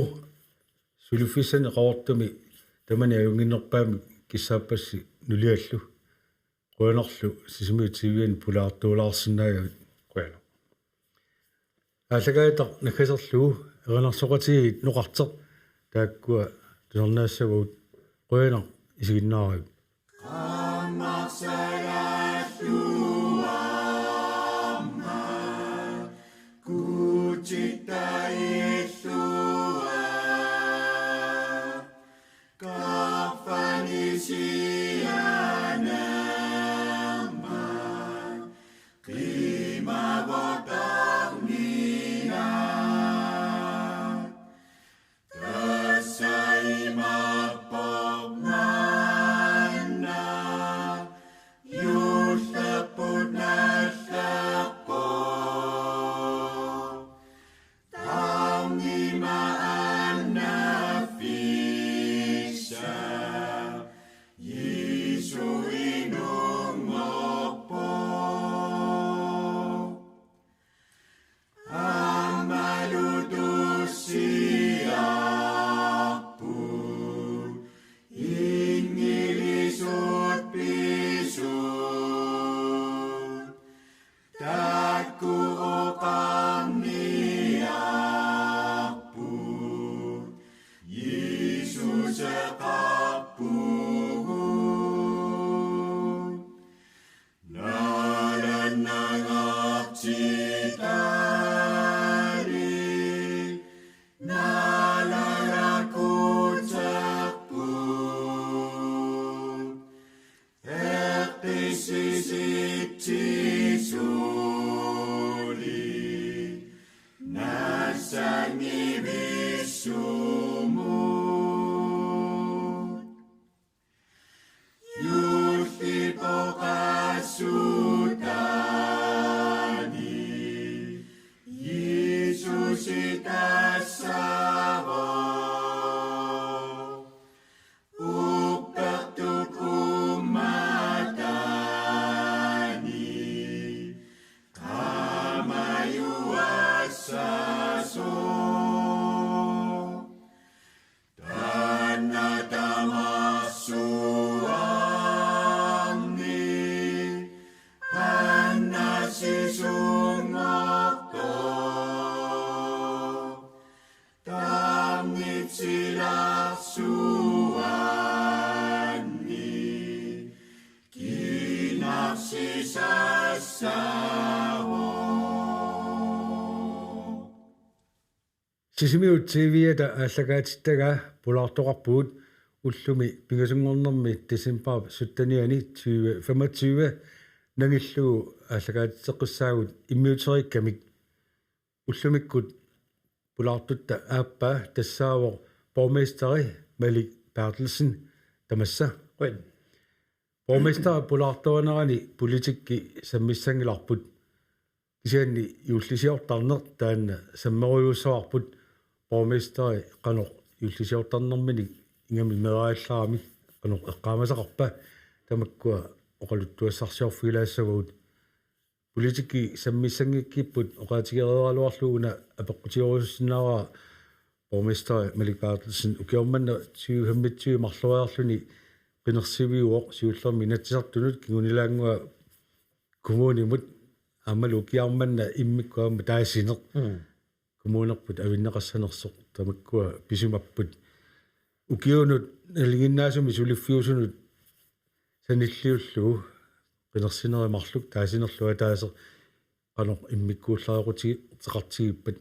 suliffissani Qaqortumi tamani ajunnginnerpaamik kissaappassi nuliallu. Qujanarlu Sisimiut T V-nik pulaartuulaarsinnaagavit. Qujanaq. Aallakaatitaq naggaserlugu, erinarsoqatigiit Noqarteq taakkua tusarnaassavagut. Qujanaq isiginnaaravit. Angivissumut. Juulli poqaassuttaani Jiisusi tassaavoq. Uppertup uummataani taamajuassasoq. Taanna tamarsuarni annassisunngortoqarnitsilaarsuarni kinarsisassaavoq. Sisimiut T V-ata aallakaatittagaa pulaartoqarpugut ullumi pingasunngornermi decembarip syttenianni tyve femogtyve nangillugu aallakaatitseqqissaagut immiuteriikkamik. Ullumikkut pulaartutta aappaa tassaavoq borgmesteri Malik Berthelsen, tamassa. Qujan. Borgmesteri pulaartuanerani politikki sammissanngilarput. Kisianni juullisiortarneq taanna sammerujussuarput, borgmesteri qanoq juullisiortarnerminik ingammik meeraallaramik qanoq eqqaamasaqarpa, tamakkua oqaluttuassarsiorfigilaassavagut. Politikki sammissanngikkipput oqaatigereeraluarlugu una apeqqutigerusussinnaavara borgmesteri Malik Berthelsen ukioq manna tyve femogtyve marloriarluni qinersiviuvoq siullermik Inatsisartunut kingunilaannguaq kommunimut aammalu ukiaq manna immikkut aamma taasineq. Mm. Kommunerput avinneqassanersoq tamakkua pisimapput. Ukiunut nalinginnaasumik suliffiusunut sanilliullugu qinersinerit marluk taasinerlu ataaseq qanoq immikkuullarequtigeqartigippat?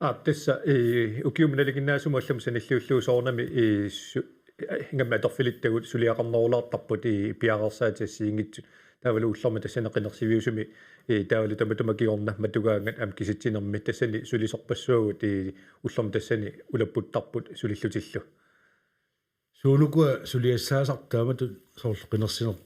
Aap, tassa, ee, ukiumut nalinginnaasumut allamut sanilliullugu soorunami, ee, su-, ee, ingammik atorfilittagut suliaqarnerulaartarput, ee, piareersaatit assigiinngitsut. Taavalu ullormi tassani qinersiviusumi, ee, taavalu tamatuma kingorna matugaangat aamma kisitsinermi tassani sulisorpassuagut, ee, ullormi tassani ulapputtarput sulillutillu. Suunukua suliassaasartut taamatut soorlu qinersineq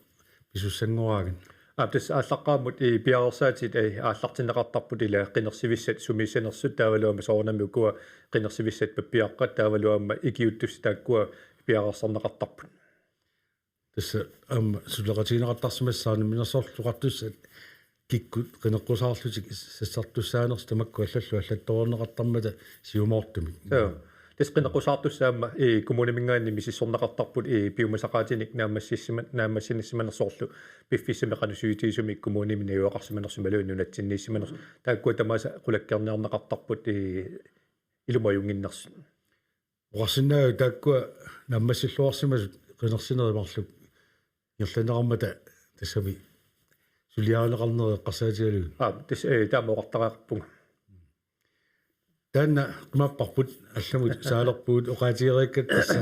pisussanngoraangat? Aap, tassa aallaqqaammut, ee, piareersaatit, ee, aallartinneqartarput ila qinersivissat sumiissanersut taavalu aamma soorunami ukua qinersivissat pappiaqqat taavalu aamma ikiuuttussat taakkua piareersarneqartarput. Tassa aamma suleqatigineqartarsimassaaq namminersorluartussat kikkut qineqqusaarlutik sassartussaanersut tamakku allallu allattoreerneqartarmata siumoortumik. Joo. Tassa qineqqusaartussat aamma, ee, kommuniminngaanniit misissorneqartarput, ee, piumasaqaatinik naammassissima-, naammassinissimanersoq soorlu piffissami qanoq sygetigisumik kommunimi najugaqarsimanersut imaluunniit nunatsinniissimanersut. Taakkua tamaasa qulakkeerniarneqartarput, ee, ilumoorujussuanngitsoq. Oqarsinnaaviuk taakkua naammassilluarsimasut qinersinerit marluk ingerlanneqarmata tassami suliarineqarnerit eqqarsaatigalugit? Aap, tassa, ee, taama oqartariaqarpunga. Taanna qimapparput allamut saalerpugut oqaatigereerikkatta tassa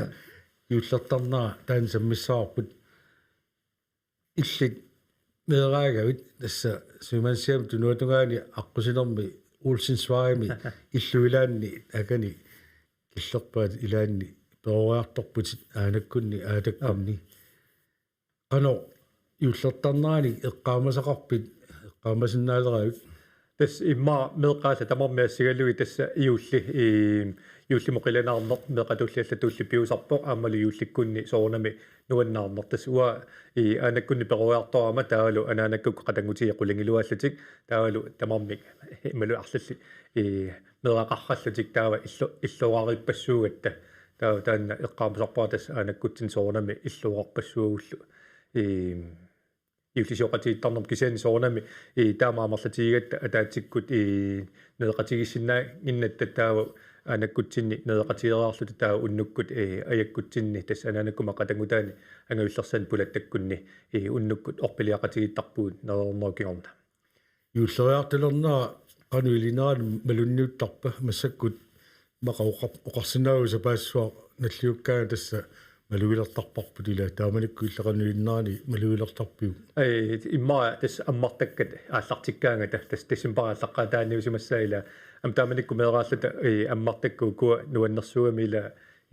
juullertarnera taanna sammissavarput. Illit meeraagavit tassa Sømandshjemmi tunuatungaani aqqusinermi Olsensvejimi illup ilaanni akani killerpaat ilaanni peroriartorputit aanakkunni aatakkunni. Qanoq juullertarnerani eqqaamasaqarpit, eqqaamasinnaaleravit? Tassa immaqa meeqqat allat tamarmik assigalugit tassa juulli, ee, juullimut qilanaarneq meeqqatulli allatulli piusarpoq aammalu juullikkunni soorunami nuannaarneq. Tassa uanga, ee, aanakkunni peroriartorama taavalu anaanakkut qatanngutigiit qulingiluaallutik taavalu tamarmik imaluunniit arlallit, ee, meeraqarallutik taava illu-, illuarariippassuugatta. Taava taanna eqqaamasarpara tassa aanakkutsinni soorunami illuararpassuugullu. Ee, juullisioqatigiittarnermut kisianni soorunami, ee, taama amerlatigigatta ataatsikkut, ee, nereqatigiissinnaannginnatta taava aanakkutsinni nereqatigereerluta taava unnukkut, ee, ajakkutsinni tassa anaanakkumut qatanngutaani angajullersaani pulattakkunni, ee, unnukkut orpiliaqatigiittarpugut nerernerup kingorna. Juulleriartulernera qanoq ilinerani malunniuttarpa massakkut? Immaqa oqar-, oqarsinnaavugut sapaassuaq nalliukkaangat tassa malugilertarparput ila, taamanikkut illit qanoq ilinerani malugilertarpiuk? Ee, immaqa tassa ammartakkat aallartikkaangata tassa decembarip aallaqqaataaniusimassaat ila Aamma taamanikkut meeraalluta, ee, ammartakka ukua nuannersuugami ila,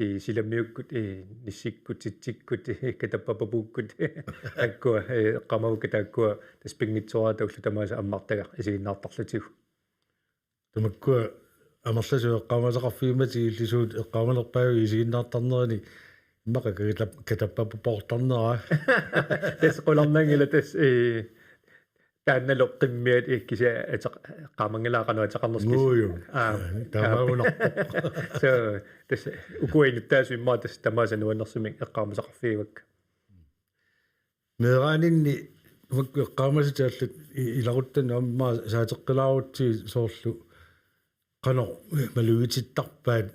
ee, silamiukkut, ee, nissikkut, titsikkut, ee, katappapapuukkut, akkua, ee, eqqaamavakka taakkua tassa pinngitsoorata ullut tamaasa ammartagaq isiginnaartarlutigu. Tamakkua amerlasuut eqqaamasaqarfigimmatigit illit suut eqqaamanerpaavit isiginnaartarnerini immaqa katap-, katappapapoortarnera. Tassa qularnanngilaq tassa, ee, taannalu qimmiat ikkisi ateq-, eqqaamanngilara qanoq ateqarnersoq. Nguu, joo. Aa, taamaagunarpoq. So, tassa ukua inuttaasut immaqa tassa tamaasa nuannersumik eqqaamasaqarfigivakka. Meeraaninni uku eqqaamasatit allat i-, ilaquttannut aamma saateqqilaarutsigit soorlu qanoq malugitittarpaat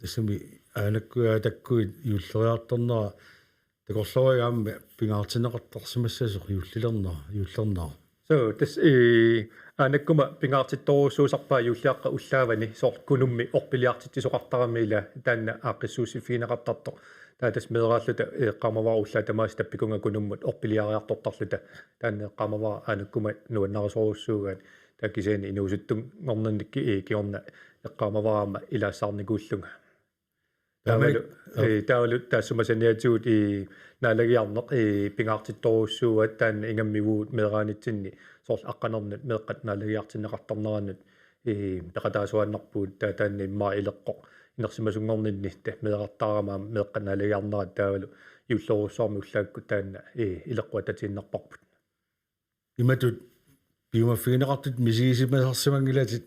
tassami aanakkuit aatakkut juulleriartornera takorloorigit aamma pingaartinneqartarsimassasoq juullilernera, juullernera. So, tassa, ee, aanakkuma pingaartittorujussuusarpaa juulliaqqap ullaavani soorlu Kunummi orpiliartitsisoqartarami ila taanna aaqqissuussiffigineqartartoq. Taava tassa meeraalluta, ee, eqqaamavara ullaat tamaasa tappikunga Kunummut orpiliariartortarluta. Taanna eqqaamavara aanakkuma nuannarisorujussuugaat. Taava kisianni inuusuttunngorninni ki-, ee, kingorna eqqaamavara aamma ilaassaarnikuullunga. Taavalu, taamani-, ee, taavalu taassuma saniatigut, ee, naalagiarneq, ee, pingaartittorujussuuaat taanna ingammik uagut meeraanitsinni soorlu aqqanernut meeqqat naalagiartinneqartarnerannut, ee, peqataasuaannarpugut, taava taanna immaqa ileqqoq inersimasunngorninni ta-, meerartaarama aamma meeqqat naalagiarnerat taavalu juullerujussuarmi ullaakkut taanna, ee, ileqqoq attatiinnarparput. Imatut piumaffigineqartut misigisimasarsimanngilatit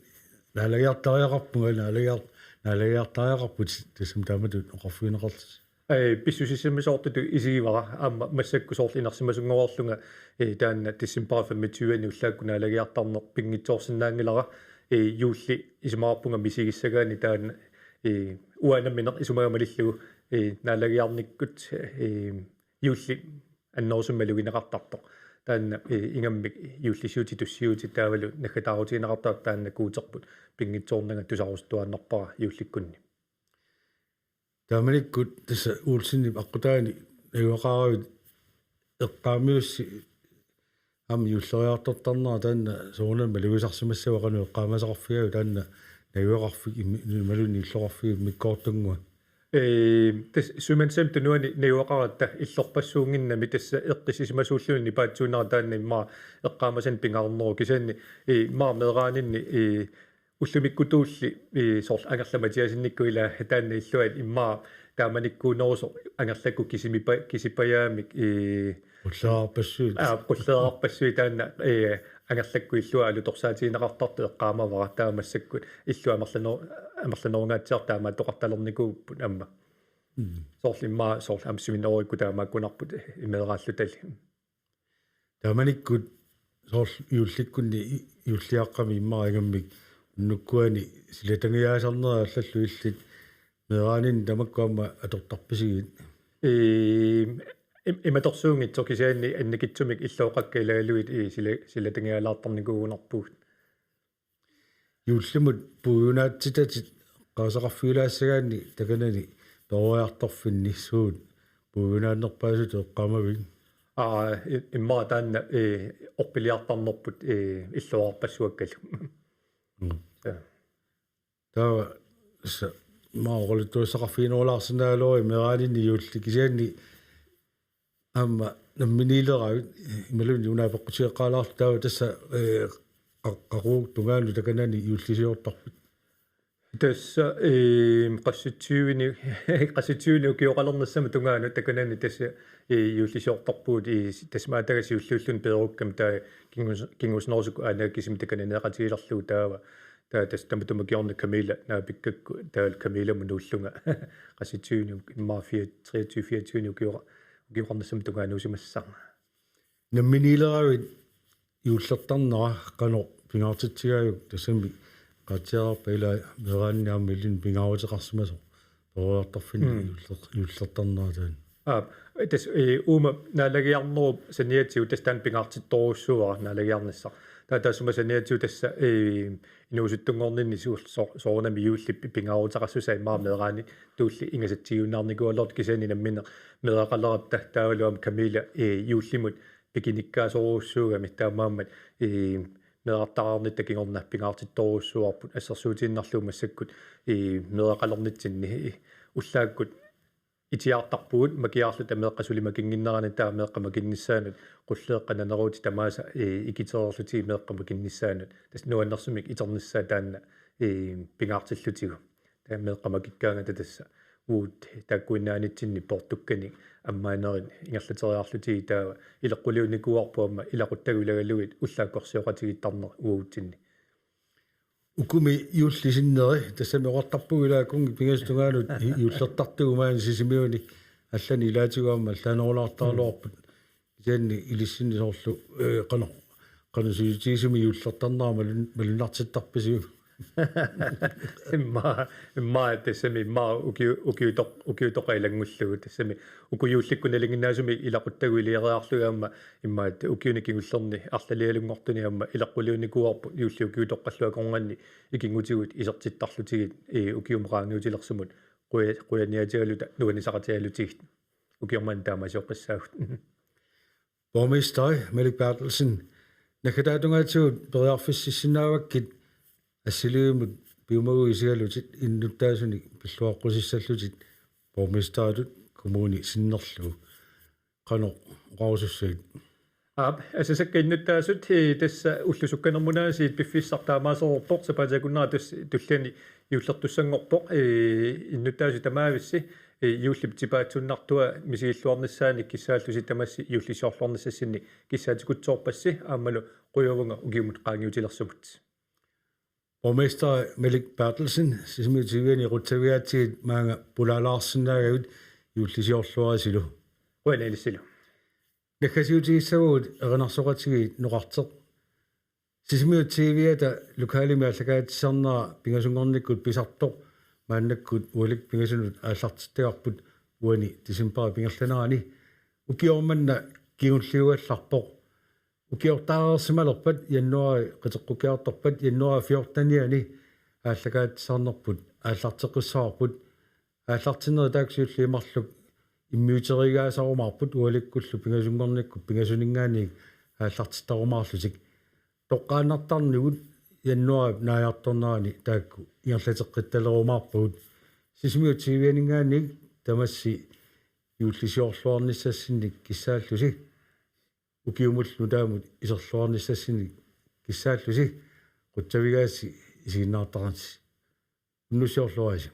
naalagiartariaqarpunga, naalagiar-, naalagiartariaqarputit tassami taamatut oqarfigineqarlutit. Ee, pissusissamisoortutut isigivara aamma massakkut soorlu inersimasunngorlunga, ee, taanna decembarip femogtyve-ani ullaakkut naalagiartarneq pinngitsoorsinnaanngilara, ee, juulli isumaqarpunga misigissagaanni taanna, ee, uanga nammineq isumaga malillugu, ee, naalagiarnikkut, ee, juulli annerusumik malugineqartartoq. Taanna, ee, ingammik juullisiutit tussiutit taavalu naggataarutigineqartartut taanna guuterput pinngitsoornanga tusarusuttuaannarpara juullikkunni. Taamanikkut tassa Olsenip aqqutaani najugaqaravit eqqaamiussi aamma juulleriartortarnera taanna soorunami malugisarsimassava qanoq eqqaamasaqarfigaajuk taanna najugaqarfik immi-, imaluunniit illoqarfiit immikkoortunnguat? Ee, tassa Suminngaanniit Tunuani najugaqaratta illorpassuunnginnami tassa eqqissisimasuulluni nipaatsuunera taanna immaqa eqqaamasanik pingaarneruvoq kisianni, ee, immaqa meeraaninni, ee, ullumikkutuulli, ee, soorlu Angerla Mathiassennikkut ila taanna illuat immaqa taamanikkuunerusoq Angerlakkut kisimipa-, kisippajaamik, ee, Qulleriarpassuit. Aa, qulleriarpassuit taanna, ee, Angerlakkut illuat alutorsaatigineqartartut eqqaamavara taava massakkut illuat amerlaner-, amerlanerungaatsiartut taamaattoqartalernikuupput aamma. Mm. Soorlu immaqa soorlu aamma Suminngaanniit Tunuakkut taamaakkunarput, ee, meeraallutali. Taamanikkut soorlu juullikkunni i-, juulliaqqami immaqa ingammik unnukkuani silatangiaasarnerit allallu illit meeraaninni tamakku aamma atortarpisigit? Ee, im-, imatorsuunngitsoq kisianni annikitsumik illooqakka ilaalugit, ee, sila-, silatangiaalaartarnikuugunarpugut. Juullimut puigunaatsitatit eqqaasaqarfigilaassagaanni takanani peroriartorfinni suut puigunaannerpaasutut eqqaamavit? Aa, i-, immaqa taanna, ee, orpiliartarnerput, ee, illoqarpassuakkalu. Mm. Ja. Taava tassa immaqa oqaluttuassaqarfiginerulaarsinnaagaluaruit meeraaninni juulli kisianni aamma namminiileravit imaluunniit una apeqqutigeqqaalaarluta taava tassa, ee, qa-, qaqugu tungaanut takanani juullisiortarpit? Tassa, ee, qassityveni, qassityveni ukioqalernissamut tungaanut takanani tassa, ee, juullisiortarpugut, ee, s-, tassa maatagaq siulliulluni peerukkami taava kingus-, kingusnerusukku aana kisimi takananiiqatigilerlugu taava. Taava tassa tamatuma kingorna Camilla naapikkakku taava Camillamut nuullunga. Qassityveni uk-, immaqa fire-, treogtyve fireogtyveni ukioqa-, ukioqarnissamut tungaanuusimassaq. Namminiileravit juullertarnera qanoq pingaartitsigaajuk tassami qaatsiaraarpa ila meeraaninni aamma ilinnut pingaaruteqarsimasoq peroriartorfinni Mm. juuller-, juullertarnera taanna? Aa, tassa, ee, uuma naalagiarnerup saniatigut tassa taanna pingaartittorujussuuara naalagiarnissaq. Taava taassuma saniatigut tassa, ee, inuusuttunngorninni suul-, sor-, soorunami juulli pi-, pingaaruteqassusaa immaqa meeraanituulli ingasatsigiunnaarnikuugaluartoq kisianni nammineq meeraqaleratta taavalu aamma Camilla, ee, juullimut pikinikkaasorujussuugami taamaammat, ee, meerartaarnitta kingorna pingaartittorujussuuarput, assersuutiinnarlugu massakkut i meeraqalernitsinni i ullaakkut itiaartarpugut makiarluta meeqqat suli makinnginneranni, taava meeqqat makinnissaannut qulleeqqat naneruutit tamaasa i ikitereerlutigit meeqqat makinnissaannut, tassa nuannersumik iternissaa taanna i pingaartillutigu. Taava meeqqat makikkaangata tassa uagut taakkuinnaanitsinni poortukkanik ammaanerit ingerlateriarlutigit taava ileqquliunnikuuarput aamma ilaquttagut ilagalugit ullaakkorsioqatigiittarneq uagutsinni. Ukumi juullisinneri, tassami oqartarpugut ilaa kunngi pingasut tungaanut i-, juullertartugut maani Sisimiuni, allanik ilaatigut aamma allaanerulaartaraluarput. Kisianni ilissinnut soorlu, eh, qanoq, qanoq sivisutigisumik juullertarnera malun-, malunnartittarpisiuk? Immaqa, immaqa tassami immaqa ukiu-, ukiutoq-, ukiutoqaq ilanngullugu, tassami uku juullikkut nalinginnaasumik ilaquttagut ilioriarlugit aamma immaqa ukiuni kingullerni arlalialunngortuni aamma ileqquliunnikuuarput juulli ukiutoqqallu akornanni ikinngutigut isertittarlutigit i ukiumut qaangiutilersumut quja-, qujaniaatigaluta nuannisaqatigalutigit. Ukioq manna taamaasioqqissaagut. Borgmesteri Malik Berthelsen, naggataatungaatigut periarfississinnaavakkit assiliivimut piumaguit isigalutit innuttaasunik pilluaqqusissallutit borgmesteritut kommuni sinnerlugu. Qanoq oqarusussagit? Aap, asasakka innuttaasut, eh, tassa ullut sukkanermut aasiit piffissaq taamaasereerpoq, sapaatip akunnera tassa tulliani juullertussanngorpoq, eh, innuttaasut tamaavissi, eh, juullip tipaatsunnartua misigilluarnissaanik kissaallusi tamassi juullisiorluarnissassinnik kissaatikutsoorpassi aammalu qujavunga ukiumut qaangiutilersumut. Borgmester Malik Berthelsen, Sisimiut T V-ani qutsavigaatsigit maanga pulaalaarsinnaagavit juullisiorluarisilu. Qujanaq ilissilu. Naggasiutigissavagut erinarsoqatigiit Noqarteq. Sisimiut T V-ata lokalimi aallakaatitsisarnera pingasunngornikkut pisartoq maannakkut ualikkut pingasunut aallartittagarput uani decembarip ingerlanerani. Ukioq manna kingulliugallarpoq. Ukiortaareersimalerpat januaari qiteqqukkiartorpat januaari fjortenianni aallakaatitsisarnerput aallarteqqissavarput. Aallartinnerit taakku siulliit marluk immiuteriigaasarumaarput ualikkullu pingasunngornikkut pingasuninngaanniit aallartittarumaarlutik. Toqqaannartarnigut januaarip naajartornerani taakku ingerlateqqittalerumaarpagut. Sisimiut T V-aninngaanniit tamassi juullisiorluarnissassinnik kissaallusi. Ukiumullu nutaamut iserluarnissassinnik kissaallusi, qutsavigaassi isiginnaartarnitsi. Unnussiorluarisi.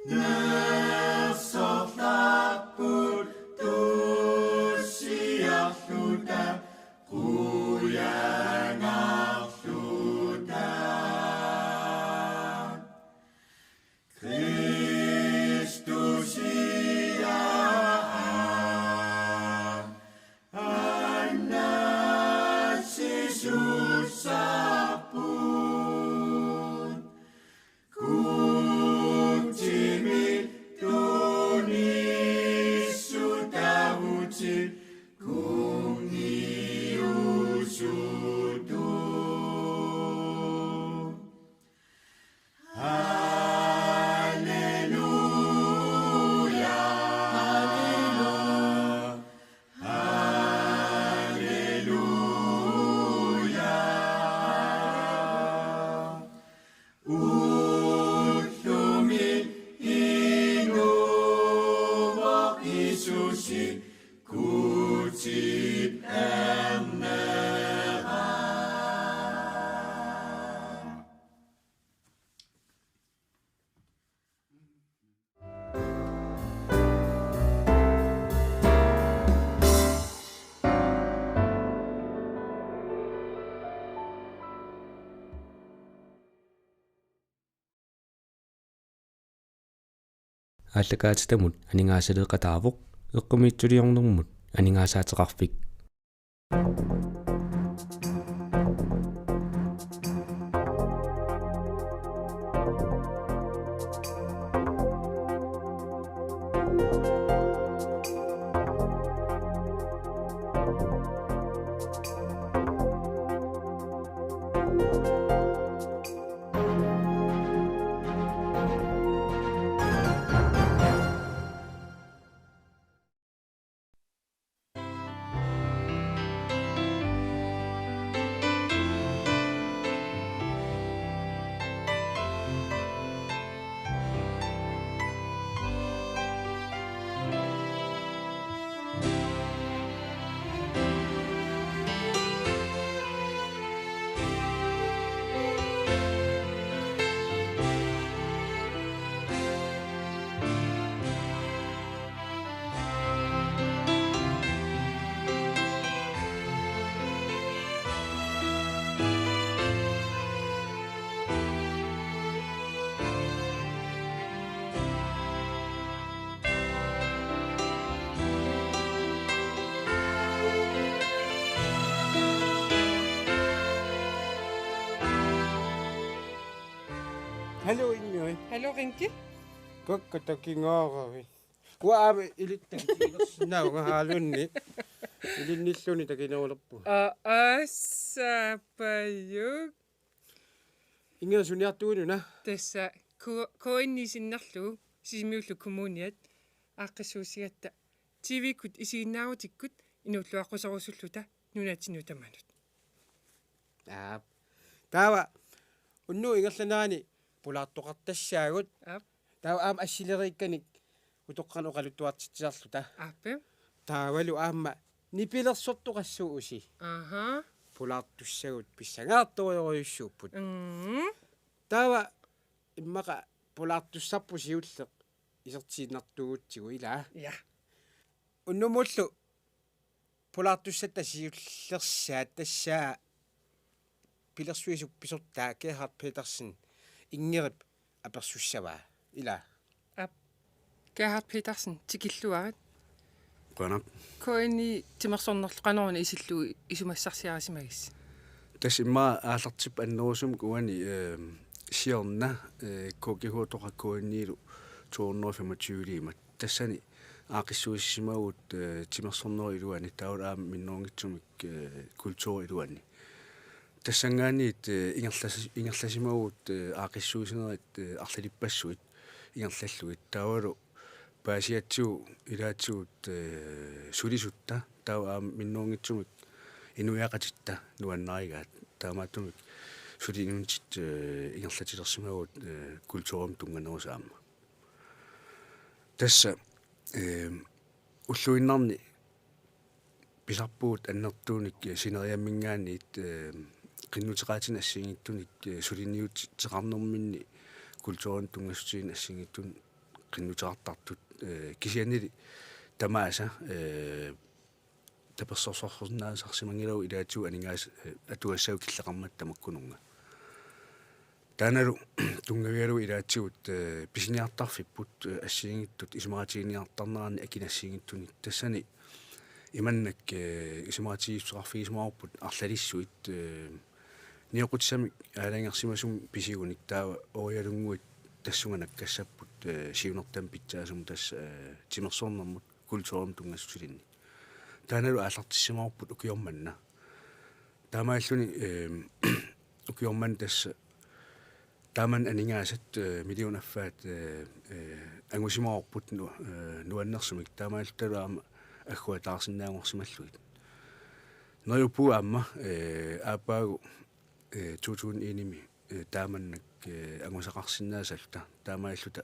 Nersorlarput tussiarluta qujanarluta. Kristusia annassisussarput. Guutimi tunissutavutit kunngiusutut. Halleluja, halleluja, halleluja. Ullumi inuuvoq Jiisusi Guutip ernera. Aallakaatitamut aningaasaleeqataavoq, Eqqumiitsuliornermut Aningaasaateqarfik. Hallo, Inuit. Hallo, Rinki. Kakkaak, takingaaravit? Uanga aamma ilittagit ilersinnaavunga, halunni. Ilinnilluunniit takinerulerpunga. Aa, assapajuk. Inga, suniartugut una? Tassa K-, K N I sinnerlugu Sisimiullu Kommuniat aaqqissuussigatta T V-kkut isiginnaarutikkut inuulluaqquserusulluta nunatsinni tamanut. Aap. Taava unnugu ingerlanerani pulaartoqartassaagut. Aap. Taava aamma assileriikkanik utoqqanik oqaluttuartitsisarluta. Aappi. Taavalu aamma nipilersortoqassuusi. Aha. Pulaartussagut pissangaartorujorujussuupput. Mm. Taava immaqa pulaartussarput siulleq isertiinnartuugutsigu, ilaa? Ja. Unnummullu pulaartussatta siullersaat tassa pilersuisup pisortaa Gerhard Petersen Ingerip apersussavaa, ilaa? Aap. Gerhard Petersen, tikilluarit. Qujanaq. K N I timersornerlu qanoruna isillugu isumassarsiarisimagissi? Tassa immaqa aallartippat annerusumik uani, eh, siorna, eh, K G H-toqaq K N I-lu to hundrede og femogtyve-liimat. Tassani aaqqissuussisimavugut, eh, timersornerup iluani, taavalu aamma minnerunngitsumik, eh, kulturip iluani. Tassanngaanniit, eh, ingerlas-, ingerlasimavugut, eh, aaqqissuussinerit, eh, arlalippassuit ingerlallugit. Taavalu paasigatsigu ilaatigut, eh, sulisutta, taava aamma minnerunngitsumik inuiaqatitta nuannarigaat. Taamaattumik suli inunnit, eh, ingerlatilersimavugut, eh, kulturimut tunnganerusoq aamma. Tassa, eh, ulluinnarni pisarpugut annertuunik, eh, sineriamminngaanniit, eh, qinnuteqaatinik assigiinngitsunik, eh, suliniuteqarnerminni kulturinut tunngasutigineq assigiinngitsunik qinnuteqartartut, eh, kisiannili tamaasa, eh, tapersersorsinnaasarsimanngilagut ilaatigut aningaas-, eh, atugassaagut killeqarmata tamakkununnga. Taannalu tunngavigalugu ilaatigut, eh, pisiniartarfipput, eh, assigiinngitsut isumaqatigiinniartarneranni akit assigiinngitsunik. Tassani imannak, eh, isumaqatigiissuteqarfigisimavarput arlalissuit, eh, nioqqutissamik aalajangersimasumik pisigunik taava orialunnguit tassunga nakkassapput, eh, siunertamik pitsaasumut tassa, eh, timersornermut kulturimut tunngassusilinnik. Taannalu aallartissimavarput ukioq manna. Taamaalluni, eh, ukioq manna tassa taamannak aningaasat, eh, millionit affaat, eh, eh, angusimavarput nu-, eh, nuannersumik taamaalluta aamma agguataarsinnaanngorsimallugit. Neriuppugut aamma, eh, aappaagu, eh, to tusind en-imi, eh, taamannak, eh, angusaqarsinnaasalluta taamaalluta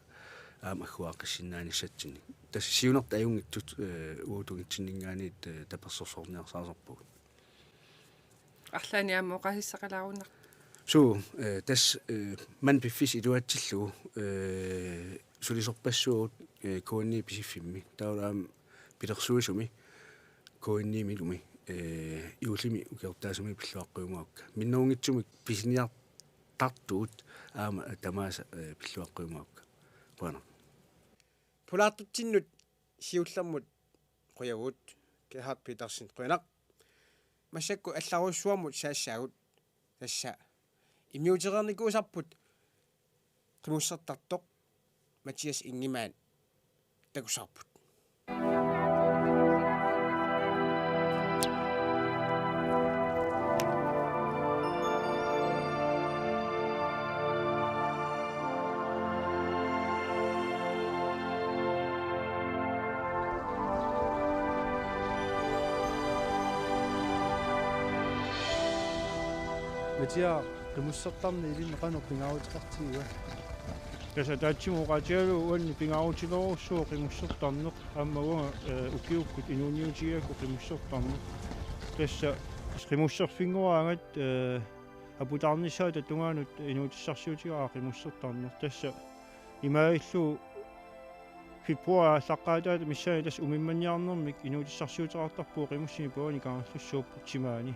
aamma agguaaqqissinnaanissatsinnik. Tassa siunertaq ajunngitsut, eh, uagut tungitsinninngaanniit, eh, tapersersorniarsarisarpugut. Arlaannik aamma oqaasissaqalaarunnar. Suu, eh, tassa, eh, manna piffissaq iluatsillugu, eh, sulisorpassuagut, eh, K N I-p Pisiffimmi. Taavalu aamma pilersuisumi K N I-milumi, eh, juullimi ukiortaasumi pilluaqqujumaarukka. Minnerunngitsumik pisiniartartugut aamma tamaasa, eh, pilluaqqujumaarukka. Qujanaq. Pulaartutsinnut siullermut qujavugut, Gerhard Petersen, qujanaq. Massakkut allarujussuarmut saassaagut. Tassa immiutereernikuusarput qimussertartoq Mathias Ingemann, takussavarput. Mathias, qimussertarneq ilinnut qanoq pingaaruteqartigiva? Tassa ataatsimut oqaatigalugu uanni pingaarutilerujussuuvoq qimussertarneq, aamma uanga, eh, ukiukkut inuuniutigigakku qimussertarneq. Tassa qimusserfinngoraangat, eh, aputaarnissaata tungaanut inuutissarsiutigaara qimussertarneq. Tassa imaalillugu februarip aallaqqaataata missaani tassa umimmanniarnermik inuutissarsiuteqartarpugut qimussinik pavani Kangerlussuup timaani.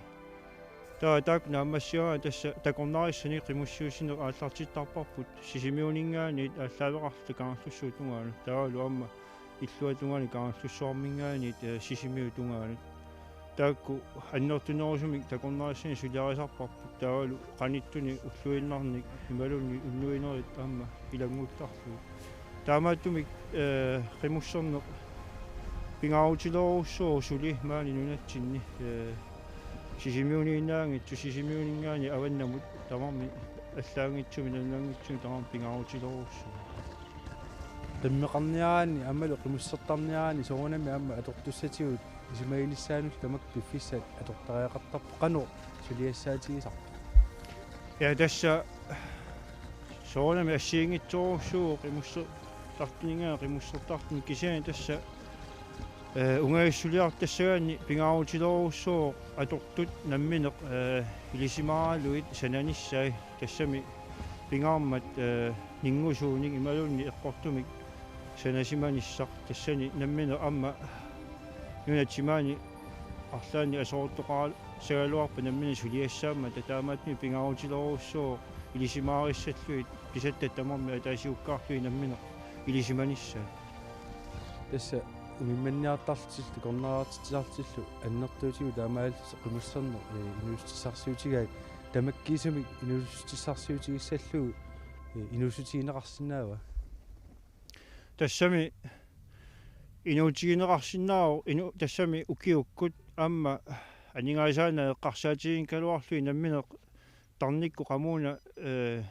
Taava taakku naammassigaangat tassa takornarissani qimussiussineq aallartittarparput Sisimiuninngaanniit aallaaveqarluta Kangerlussuup tungaanut. Taavalu aamma illuatungaani Kangerlussuarminngaanniit, eh, Sisimiut tungaanut. Taakku annertunerusumik takornarissani suliarisarparput taavalu qanittuni ulluinnarnik imaluunniit unnuinerit aamma ilannguttarlugit. Taamaattumik, eh, qimusserneq pingaarutilerujussuuvoq suli maani nunatsinni, eh, Sisimiuniinnaanngitsoq Sisimiuninngaanniit avannamut tamarmik allaanngitsumik nalunanngitsumik tamarmik pingaarutilerujussuuvoq. Qimmeqarniaraanni aammalu qimussertarniaraanni soorunami aamma atortussatigut isumaginissaanut tamakku piffissat atortariaqartarput, qanoq suliassaatigisarpa? Ja, tassa soorunami assigiinngitsorujussuuvoq qimussertartuninngaanniit qimussertartunik kisianni tassa, eh, ungajussuliartassagaanni pingaarutilerujussuuvoq atortut nammineq, eh, ilisimaaralugit sananissai. Tassami pingaarmat, eh, ninngusuunik imaluunniit eqqortumik sanasimanissaq, tassani nammineq aamma nunat timaani arlaannik aserortoqaralissagaluarpat nammineq suliassaammata, taamaattumik pingaarutilerujussuuvoq ilisimaarissallugit pisatta tamarmik ataasiakkaarlugit nammineq ilisimanissaat. Tassa umimmanniartarlutillu takornariartitsisarlutillu annertuutigut taamaalillutik qimusserneq, eh, inuussutissarsiutigaat tamakkiisumik inuussutissarsiutigissallugu, eh, inuussutigineqarsinnaava? Tassami inuutigineqarsinnaavoq inu-, tassami ukiukkut aamma aningaasaannaat eqqarsaatiginngikkaluarlugit nammineq tarnikkut qamuuna, eh,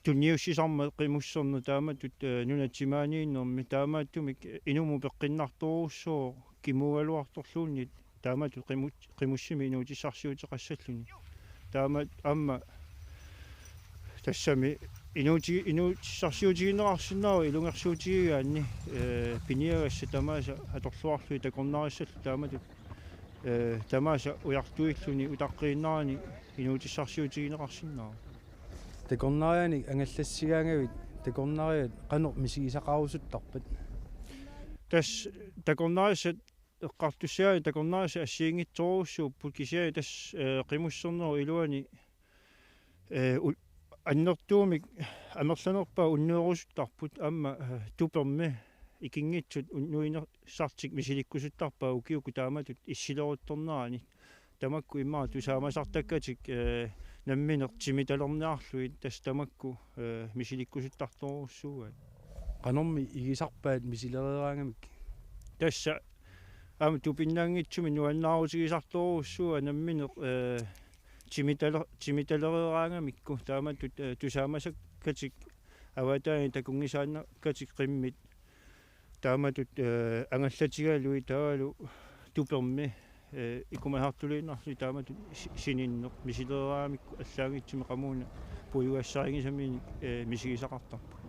tunniussisarmat qimusserneq taamatut, eh, nunat timaaniinnermi, taamaattumik inummut peqqinnartorujussuuvoq kimuugaluartorluunniit taamatut qimu-, qimussimik inuutissarsiuteqassalluni. Taama aamma tassami inuuti-, inuutissarsiutigineqarsinnaavoq ilungersuutigigaanni, eh, piniagassat tamaasa atorluarlugit takornarissallutik taamatut, eh, tamaasa ujartuilluni utaqqiinnarani inuutissarsiutigineqarsinnaavoq. Takornarianik angallassigaangavit Takornariat qanoq misigisaqarusuttarpat? Tassa takornarissat eqqartussagaanni takornarissat assigiinngitsorujussuupput kisianni tassa, eh, qimussernerup iluani, eh, u-, annertuumik amerlanerpaat unnuerusuttarput aamma, eh, tupermi ikinngitsut unnuinersartik misilikkusuttarpaat ukiukkut taamatut issileruttorneranni. Tamakku immaqa tusaamasartakkatik, eh, nammineq timitalerniarlugit tassa tamakku, eh, misilikkusuttartorujussuugaat. Qanormi igisarpaat misilereeraangamik? Tassa aamma tupinnaanngitsumik nuannaarutigisartorujussuugaat nammineq, eh, timitale-, timitalereeraangamikku taamatut, eh, tusaamasakkatik avataani takunngisaannakkatik qimmit taamatut, eh, angallatigalugit taavalu tupermi, eh, ikumasartuliinnarlugit taamatut si-, sininneq misilereeraangamikku allaanngitsumik qamuuna puigugassarinngisaminik, eh, misigisaqartarput.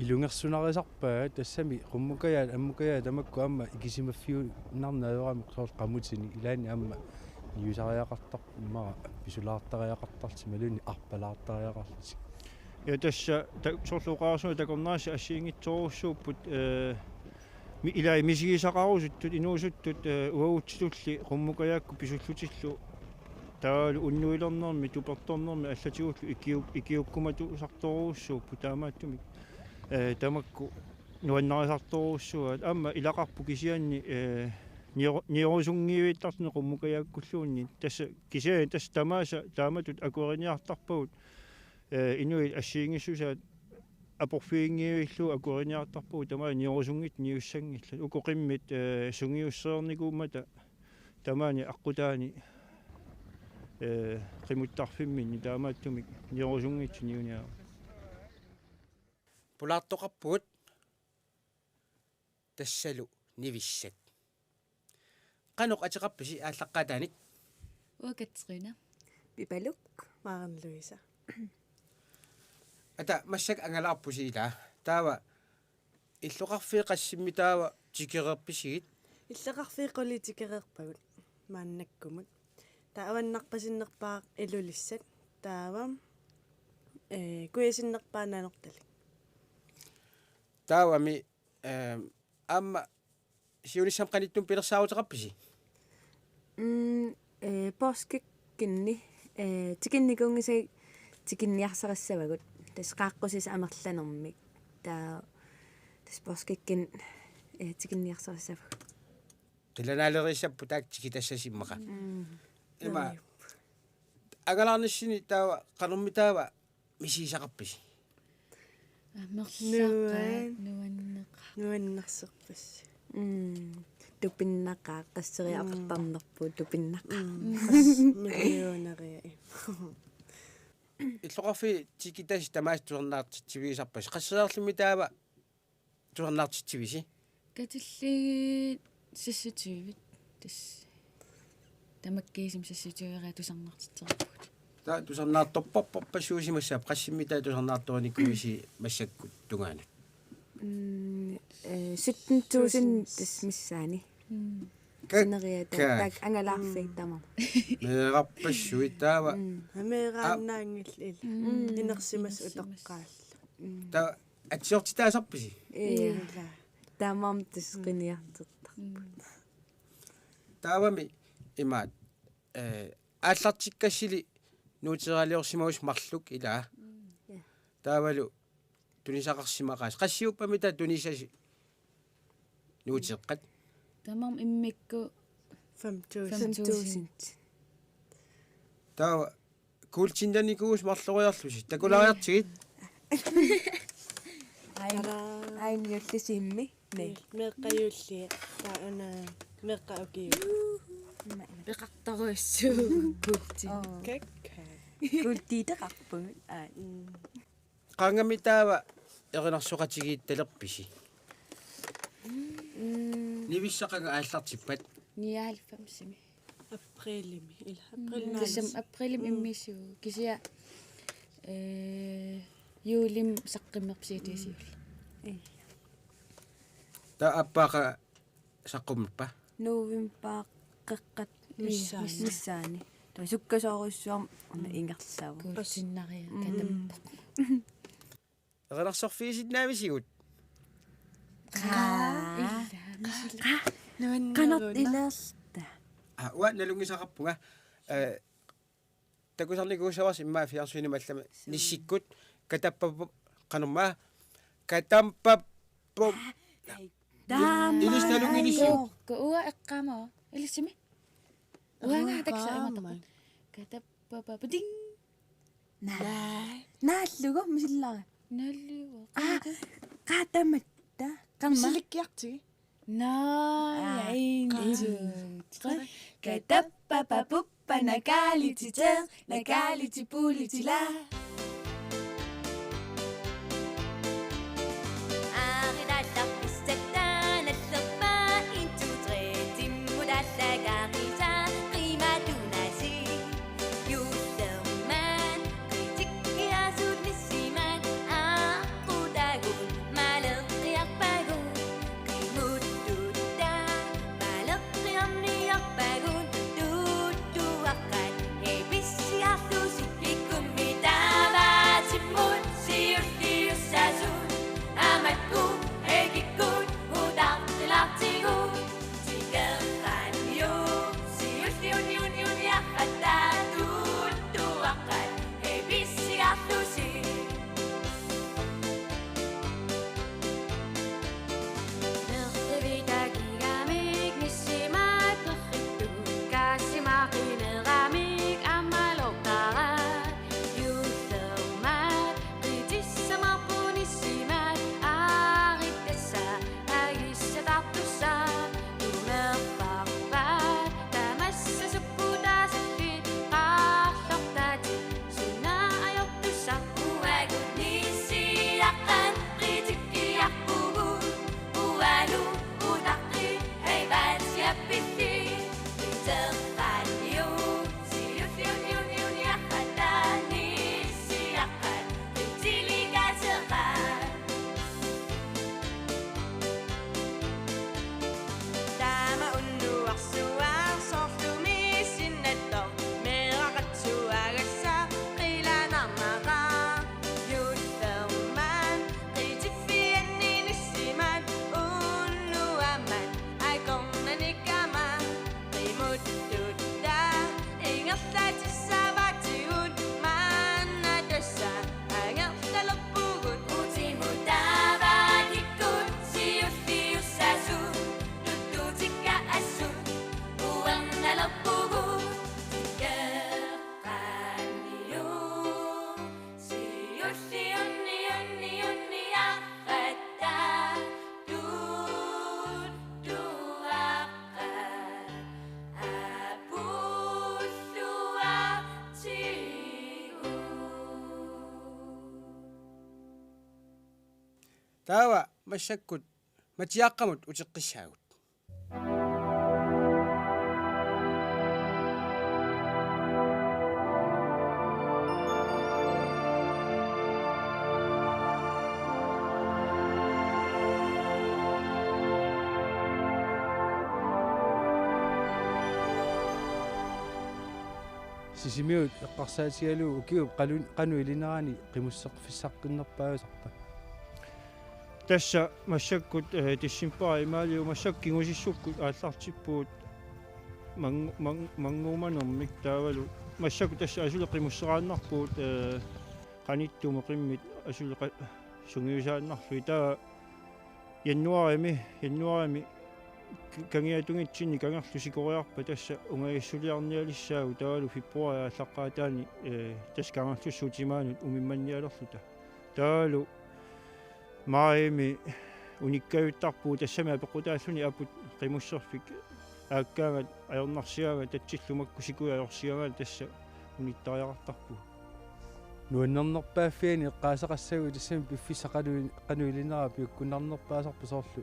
Ilungersunarisarpaat tassami qummukajaat ammukajaat tamakku aamma ikisimaffiunnarneq ajoramik soorlu qamutini ilaanni aamma niusariaqartarput immaqa pisulaartariaqartarlutik imaluunniit arpalaartariaqarlutik. Ja tassa ta-, soorlu oqarasuna takornarissat assigiinngitsorujussuupput, eh, mi-, ilai misigisaqarusuttut inuusuttut, eh, uagutsitulli qummukajaakkut pisullutillu taavalu unnuilernermi tupertornermi allatigullu ikiu-, ikiukkumatusartorujussuupput taamaattumik, eh, tamakku nuannarisartorujussuugaat aamma ilaqarpoq kisianni, eh, nio-, niorusunngiviittarluni qummukajaakkulluunniit tassa kisianni tassa tamaasa taamatut akueriniartarpagut, eh, inuit assigiinngissusaat aporfiginngivillugu akueriniartarpagut tamaasa niorusunngitsut niussanngillat. Uku qimmit, eh, sungiussereernikuummata tamaani aqqutaani, eh, qimuttarfimminni taamaattumik niorusunngitsut niuniarput. Pulaartoqarpugut tassalu nivissat. Qanoq ateqarpisi aallaqqaataanik? Uanga Katrine. Pipaluk. Maren Louise. Ata massakkut angalaarpusi ilaa. Taava illoqarfiit qassimmi taava tikereerpisigit? Illoqarfiit qulit tikereerpagut maannakkumut. Taava avannarpasinnerpaaq Ilulissat. Taava, eh, kujasinnerpaaq Nanortalik. Taavami, eh, aamma siunissami qanittumi pilersaaruteqarpisi? Mm, eh, poorskikkunni, eh, tikinnikuunngisagit tikinniarsarissavagut. Tassa qaaqqusissat amerlanermik. Taava tassa poorskikkunni, eh, tikinniarsarissavagut. Qilanaaleriissapput taakku tikitassasi immaqa. Mm. Ima. Naamik. Angalaarnissani taava qanormi taava misigisaqarpisi? Amerlaqaat. Nuan-, nuanneqaaq. Nuannersorpassuit. Mm. Tupinnaqaaq, qasseriartortarnerput tupinnaqaaq. Mm. Mm. Qas-, millionæri. Illoqarfiit tikitassat tamaasa tusarnaartitsivigisarpasi. Qasseriarlummi taava tusarnaartitsivisi? Katillit seksogtyve. Tassa. Tamakkiisumik seksogtyve tusarnaartitserpugut. Taava tusarnaartorparparpassuusimassapput qassimmi taava tusarnaartorinikuuisi massakkut tungaanut? Mm, eh, sytten tusind tassa missaani. Mm. Kakkaak. Sineriak taakku angalaarfiit tamarmik. Meerarpassuit taava. Mm. Ameeraannaanngillat. Mm. Inersimasut utoqqaallu. Mm. Taava atsiortitaasarpisi? Ija. Ila. Tamarmik tassa qiniartortarput. Mm. Taavami imaat, eh, aallartikkassili nuuterialiorsimagussi marluk ilaa. Mm. Ja. Taavalu tunisaqarsimaqaasi. Qassiuppami taava tunisasi nuuteeqqat? Tamarmik immikkut fem tusind. Fem tusind. Taava kuultinnanikuusi marloriarlusi. Takulaariartigit. Ain, ain juullisimmi. Ni. Meeqqat juulliit. Taava una meeqqat ukiut. Peqartorujussuuvoq kuultiit. Oo. Kakkaak. Kuultiiteqarpugut. Aa. Mm. Qangami taava erinarsoqatigiittalerpisi? Mm. Nivissat qanga aallartippat? Nioghalvfemsimi. Aprilimi. Ila, april. Mm. Tassami naalisi. Aprilimi. Mm. Immiussivugut. Kisianni, eh, juulimi saqqummerpoq siuliusiulla. Mm. Ija. Taava aappaa qanga saqqummerpa? Novembarip qeqqata missaani. Missaani. Taava sukkasoorujussuarmik una ingerlavoq. Kuultinnariat. Mm. Katampoq. erinarsorfigisinnaavisigut? Qaa. Illa, misili. Qaa. Nuanneruna. Qanoq ilerta? Aa, uanga nalunngisaqarpunga. Eh, takusarnikuussavarsi immaqa fjernsyni allami nissikkut. Katappapu-, qanormaa. Katampappu-, Taama. Ilissi nalunngilissi. Aa, uanga eqqaamavara. Ilissimi? Uanga takusarimatoq. Katappapaputing. Naa. Naa. Naallugu misillara. Naallugu. Aa, qaatamatta. Qamma. Misilikkiartigi. Naa, aa, ja, en, to, tre. Katappapapup. Panakalitite, nakalitipulitila. Aridallaq pissatta nallerpaa intutre timmudallagaarisa qimatunasi. Juullermat qitikkiasut nissimat aqqutagut maleqqiarpagut. Qimuttutta maleqqiarniarpagut tuttuaqqat epissiarlusi kikkummi taamaatimmut siulliussasut aamma kikkunnut ekikkuttartilaartigut tikeqqaniuk siulliuniuniuniarpagut tuttuaqqat epissiarlusi. Nerrivik takigamik nissimat perrittut kaasimaqineramik ammalortaraat. Juullermat qitissamaarput nissimat aarit tassa agissataartussaq tumerfarpaat tamassa sukkutaasallit qaarlortaatit. Suna ajortussaq uagut nissiaqqat qitikkiarpugut uagut utaqqit haivatsiappillit iterqaniu siulliuniuniuniarpagut nissiaqqat qitilikaateqaat. Taama unnuarsuaq soorlu missinnattoq meeraqatsuagassaq qilanaarnaqaaq. Juullermat qitiffianni nissimat unnuammat akornanni kama. Qimuttutta ingerlatissavaatigut maanna tassa angerlalerpugut. Utimut taava kikkut siulliussasut tuttutikka assut uernalerpugut. Tikeqqaniuk siulliuniuniuniarpagut tuttuaqqat apulluartigut. Taava massakkut Matiaqqamut uteqqissaagut. Sisimiut eqqarsaatigalugu ukiup qanu-, qanoq ilinerani qimusserfissaqqinnerpaasarpa? Tassa massakkut, eh, decembarip imaaliu massakkut kingusissukkut aallartippugut mang-, mang-, mannguumanermik taavalu massakkut tassa asuli qimusseraannarpugut, eh, qanittumi qimmit asuli qa-, sungiusaannarlugit taava januarimi, januarimi k-, kangiatungitsinni kangerluk sikoriarpat tassa ungasissuliarnialissaagut taavalu februarip aallaqqaataani, eh, tassa Kangerlussuup timaanut umimmannialerluta. Taavalu maajimi unikkajuttarpugut tassami apeqqutaalluni aput qimusserfik aakkaangat ajornarsigaangat tatsillu makku sikuja ajorsigaangatta tassa unittariaqartarpugut. Nuannernerpaaffiani eqqaasaqassaguit tassami piffissaq qanoq, qanoq ilinera piukkunnarnerpaasarpa soorlu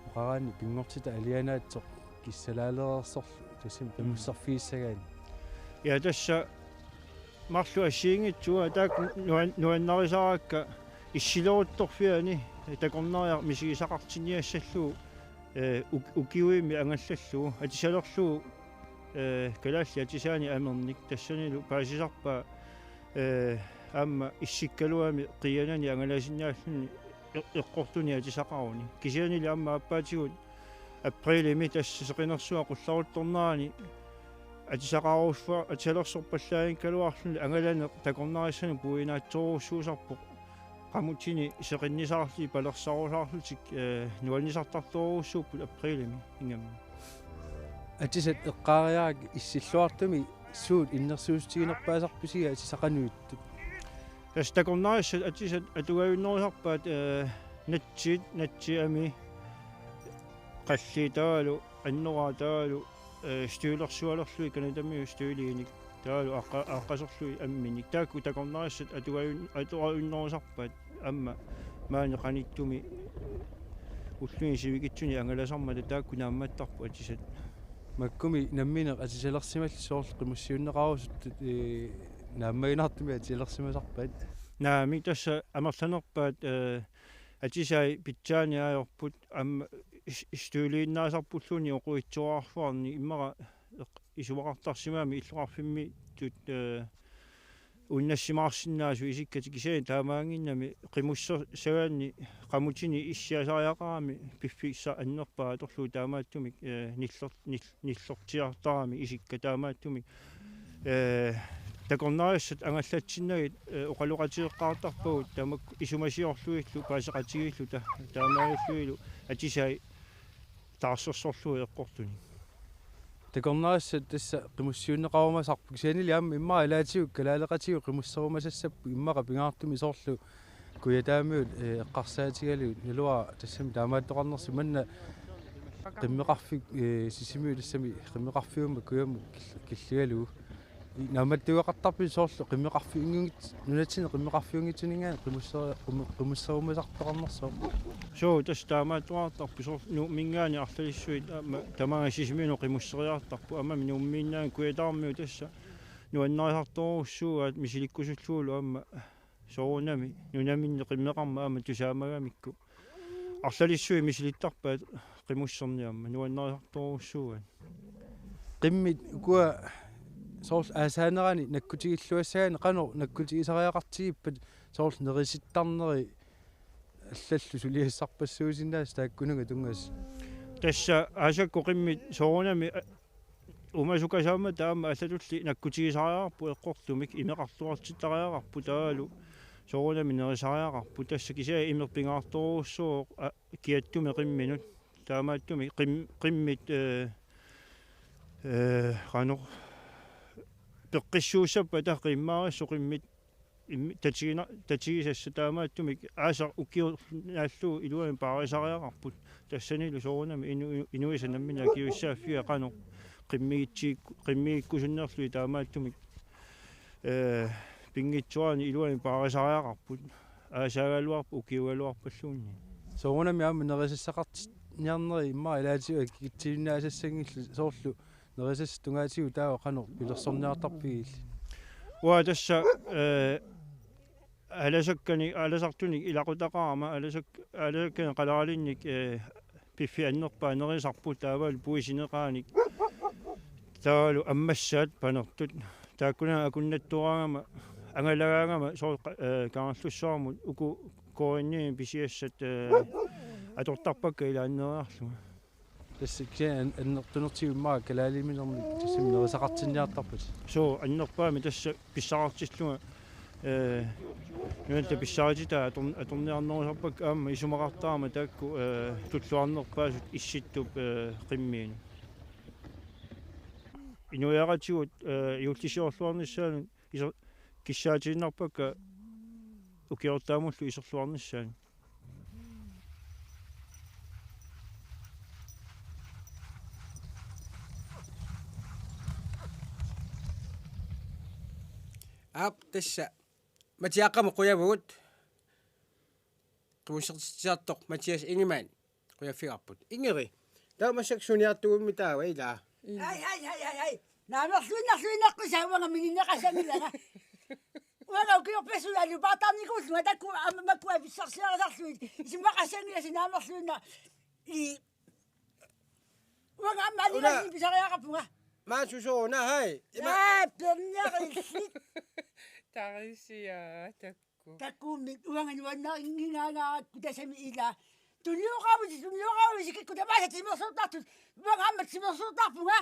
oqaraanni pinngortitaq alianaatsoq kissalaalereersorlu tassami qimusserfigissagaanni. Ja tassa marluk assigiinngitsuat taakku nuan-, nuannarisaraakka issileruttorfiani takornariaq misigisaqartinniassallugu, eh, uk-, ukiummi angallallugu atisalerlugu, eh, kalaallit atisaanni amernik tassanilu paasisarpaa, eh, aamma issikkaluami qiianani angalasinnaalluni e-, eqqortuni atisaqaruni. Kisiannili aamma aappaatigut aprilimi tassa seqinersuaq qullaruttornerani atisaqarussua-, atisalersorpallaanngikkaluarluni angalaneq takornarissanut puiunaatsorujussuusarpoq. Qamutini seqinnisaarlutik palersarusaarlutik, eh, nuannisartartorujussuupput aprilimi ingammik. Atisat eqqaariarakku issilluartumik suut innersuussutiginerpaasarpisiga atisaqanuittut? Tassa takornarissat atisat atugajunnerusarpaat, eh, natsiit, natsiami, qalliit taavalu, annoraat taavalu, eh, støvlersualerlugit Canadamiut støvliinik. Taavalu aqqa-, aqqasorlugit amminik. Taakku takornarissat atugajun-, atugajunnerusarpaat aamma maani qanittumi ulluni sivikitsuni angalasarmata taakku naammattarput atisat. Makkumi nammineq atisalersimallusi soorlu qimussiunneqarusuttut, eh, naammaginartumik atisalersimasarpat? Naamik, tassa amerlanerpaat, eh, atisai pitsaaneq ajorput aamma is-, is-, støvliinnaasarpulluunniit oqitsuararsuarnik immaqa eq-, isumaqartarsimagami illoqarfimmiittut, eh, unnassimaarsinnaasut isikkatik, kisianni taamaannginnami qimussersaganni qamutini issiasariaqarami piffissaq annerpaaq atorlugu taamaattumik, eh, nillor-, nil-, nillortiartarami isikka taamaattumik. Eh, takornarissat angallatsinnagit, eh, oqaloqatigeqqaartarpagut tamakku isumasiorlugillu paaseqatigiilluta, taamaalillunilu atisai taarsersorlugit eqqortunik. Takornarissat tassa qimussiunneqarumasarput, kisiannili aamma immaqa ilaatigut kalaaleqatigut qimusserumasassapput immaqa pingaartumik soorlu Kujataamiut, eh, eqqarsaatigalugit, naluara tassami taamaattoqarnersoq manna qimmeqarfik, eh, Sisimiut tassami qimmeqarfiummat kujammut kill-, killigalugu. I-, naammattuugaqartarpisi soorlu qimmeqarfiunngits-, nunatsinni qimmeqarfiunngitsuninngaanniit qimusseri-, qimu-, qimusserumasartoqarnersoq? Suu, tassa taamaattoqartarpoq soorlu Nuumminngaanniit arlalissuit aamma tamaanga Sisimiunut qimusseriartarput, aammami Nuummiinnaanngooq. Kujataarmiut tassa nuannarisartorujussuugaat misilikkusullugulu aamma soorunami nunaminni qimmeqarmat aamma tusaamagamikku. Arlalissuit misilittarpaat qimusserneq aamma nuannarisartorujussuugaat. Qimmit ukua soorlu aasaanerani nakkutigilluassagaanni qanoq nakkutigisariaqartigippat, soorlu nerisittarneri allallu suliassarpassuusinnaasut taakkununnga tunngasut? Tassa aasakkut qimmit soorunami, a-, umasukasaammata aamma allatulli nakkutigisariaqarput eqqortumik, imeqarluartittariaqarput taavalu soorunami nerisariaqarput. Tassa kisianni imeq pingaartorujussuuvoq, a-, kiattumi qimminut. Taamaattumik qim-, qimmit, eh, eh, qanoq peqqissuussappata qiimmaarissoq qimmit immi-, tatigina-, tatigisassat, taamaattumik aasaq ukiut naallugu iluamik paarisariaqarput. Tassanilu soorunami inu-, inu-, inuisa nammineq akisussaaffiga qanoq qimmigitsi-, qimmigikkusunnerlugit, taamaattumik, eh, pinngitsoorani iluamik paarisariaqarput. Aasaagaluarpat ukiugaluarpalluunniit. Soorunami aamma nerisassaqartinniarneri immaqa ilaatigut akikitsiinnaasassanngillat, soorlu nerisassat tungaatigut taava qanoq pilersorniartarpigilli? Uanga tassa, eh, alasakkanik, alasartunik ilaqutaqarama, alasak-, alasakkanik qaleralinnik, eh, piffissap annerpaap nerisarput taavalu puisineqaanik. Taavalu ammassaat panertut. Taakkunani akunnattoraangama, angalagaangama soorlu qa-, eh, Kangerlussuarmut uku K N I-mi pisiassat, eh, atortarpakka ilaanneeriarlunga. Tassa kisianni an-, annertunertigut immaqa kalaaliminermik tassami nerisaqartinniartarput. Suu, annerpaamik tassa pissaqartillunga, eh, nunatta pissarititaat ator-, atorniarnerusarpakka, aamma isumaqartarama taakku, eh, tulluarnerpaasut Issittup, eh, qimmiinut. Inuiaqatigut, eh, juullisiorluarnissaannut iso-, kissaatiinnarpakka ukiortaamullu isorluarnissaannut. Aap, tassa Matiaqqamut qujavugut. Qimussertitsisartoq Mathias Ingemann qujaffigaarput. Ingeri, taava massakkut suniartuummi taava, ilaa? Mm. Ai, ai, ai, ai, ai. Naamerluinnarluinnaqqusaa uanga mininneqassanngilanga. Uanga ukiorpassuit alupaartaarnikuullunga taakku aamma makku avissarsiarisarlugit. Isumaqassanngilasi naamerluinna. I. Uanga aamma una- aligasin pisariaqarpunga. Maasusoona, hai. Ima- Aa, perniarillit. Tarisiaq takku. Takuummi uanga nuannarinngingaangaarakku tassami ila. Tunioqavusi, tunioqavusi kikkut tamaasa timersortartut. Uanga aamma timersortarpunga.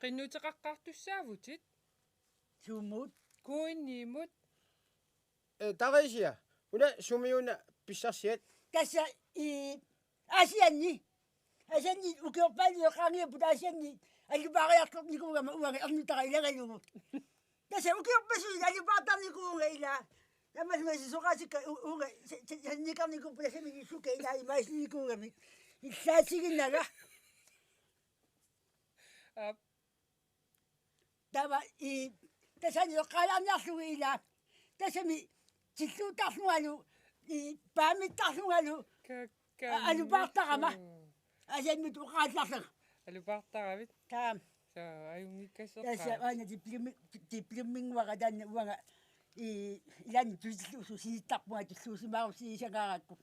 Qinnuteqaqqaartussaavutit. Sumut. Kuinniimut. Eh, Tarisiaq. Una sumiuna pissarsiat. Tassa i Aasianni. Aasianni ukiorpaaluit eqqaanngillat Aasianni allupaariartornikuugama uanga ernutara ilagalugu. Tassa ukiorpassuit allupaartarnikuuvunga ila. Tamanna sisoqaasikka u-, uunga se-, se-, sannikarnikuupput tassami suka ila imaasinnikuugami. Illaatiginnaga. Aap. Taava i tassani eqqaalaarniarlugu ila. Tassami tilluuttarlungalu, i paamiittarlungalu, Ka-, a-, alupaartarama. Aasianni oqaallarlanga. Alupaartaravit? Taam. Sa ajunngikkasoqaat. Tassa aana diplomi-, diplominnguara taanna uanga i-, ilaanni tulluusisinittarpunga tulluusimaarusiisangaarakku.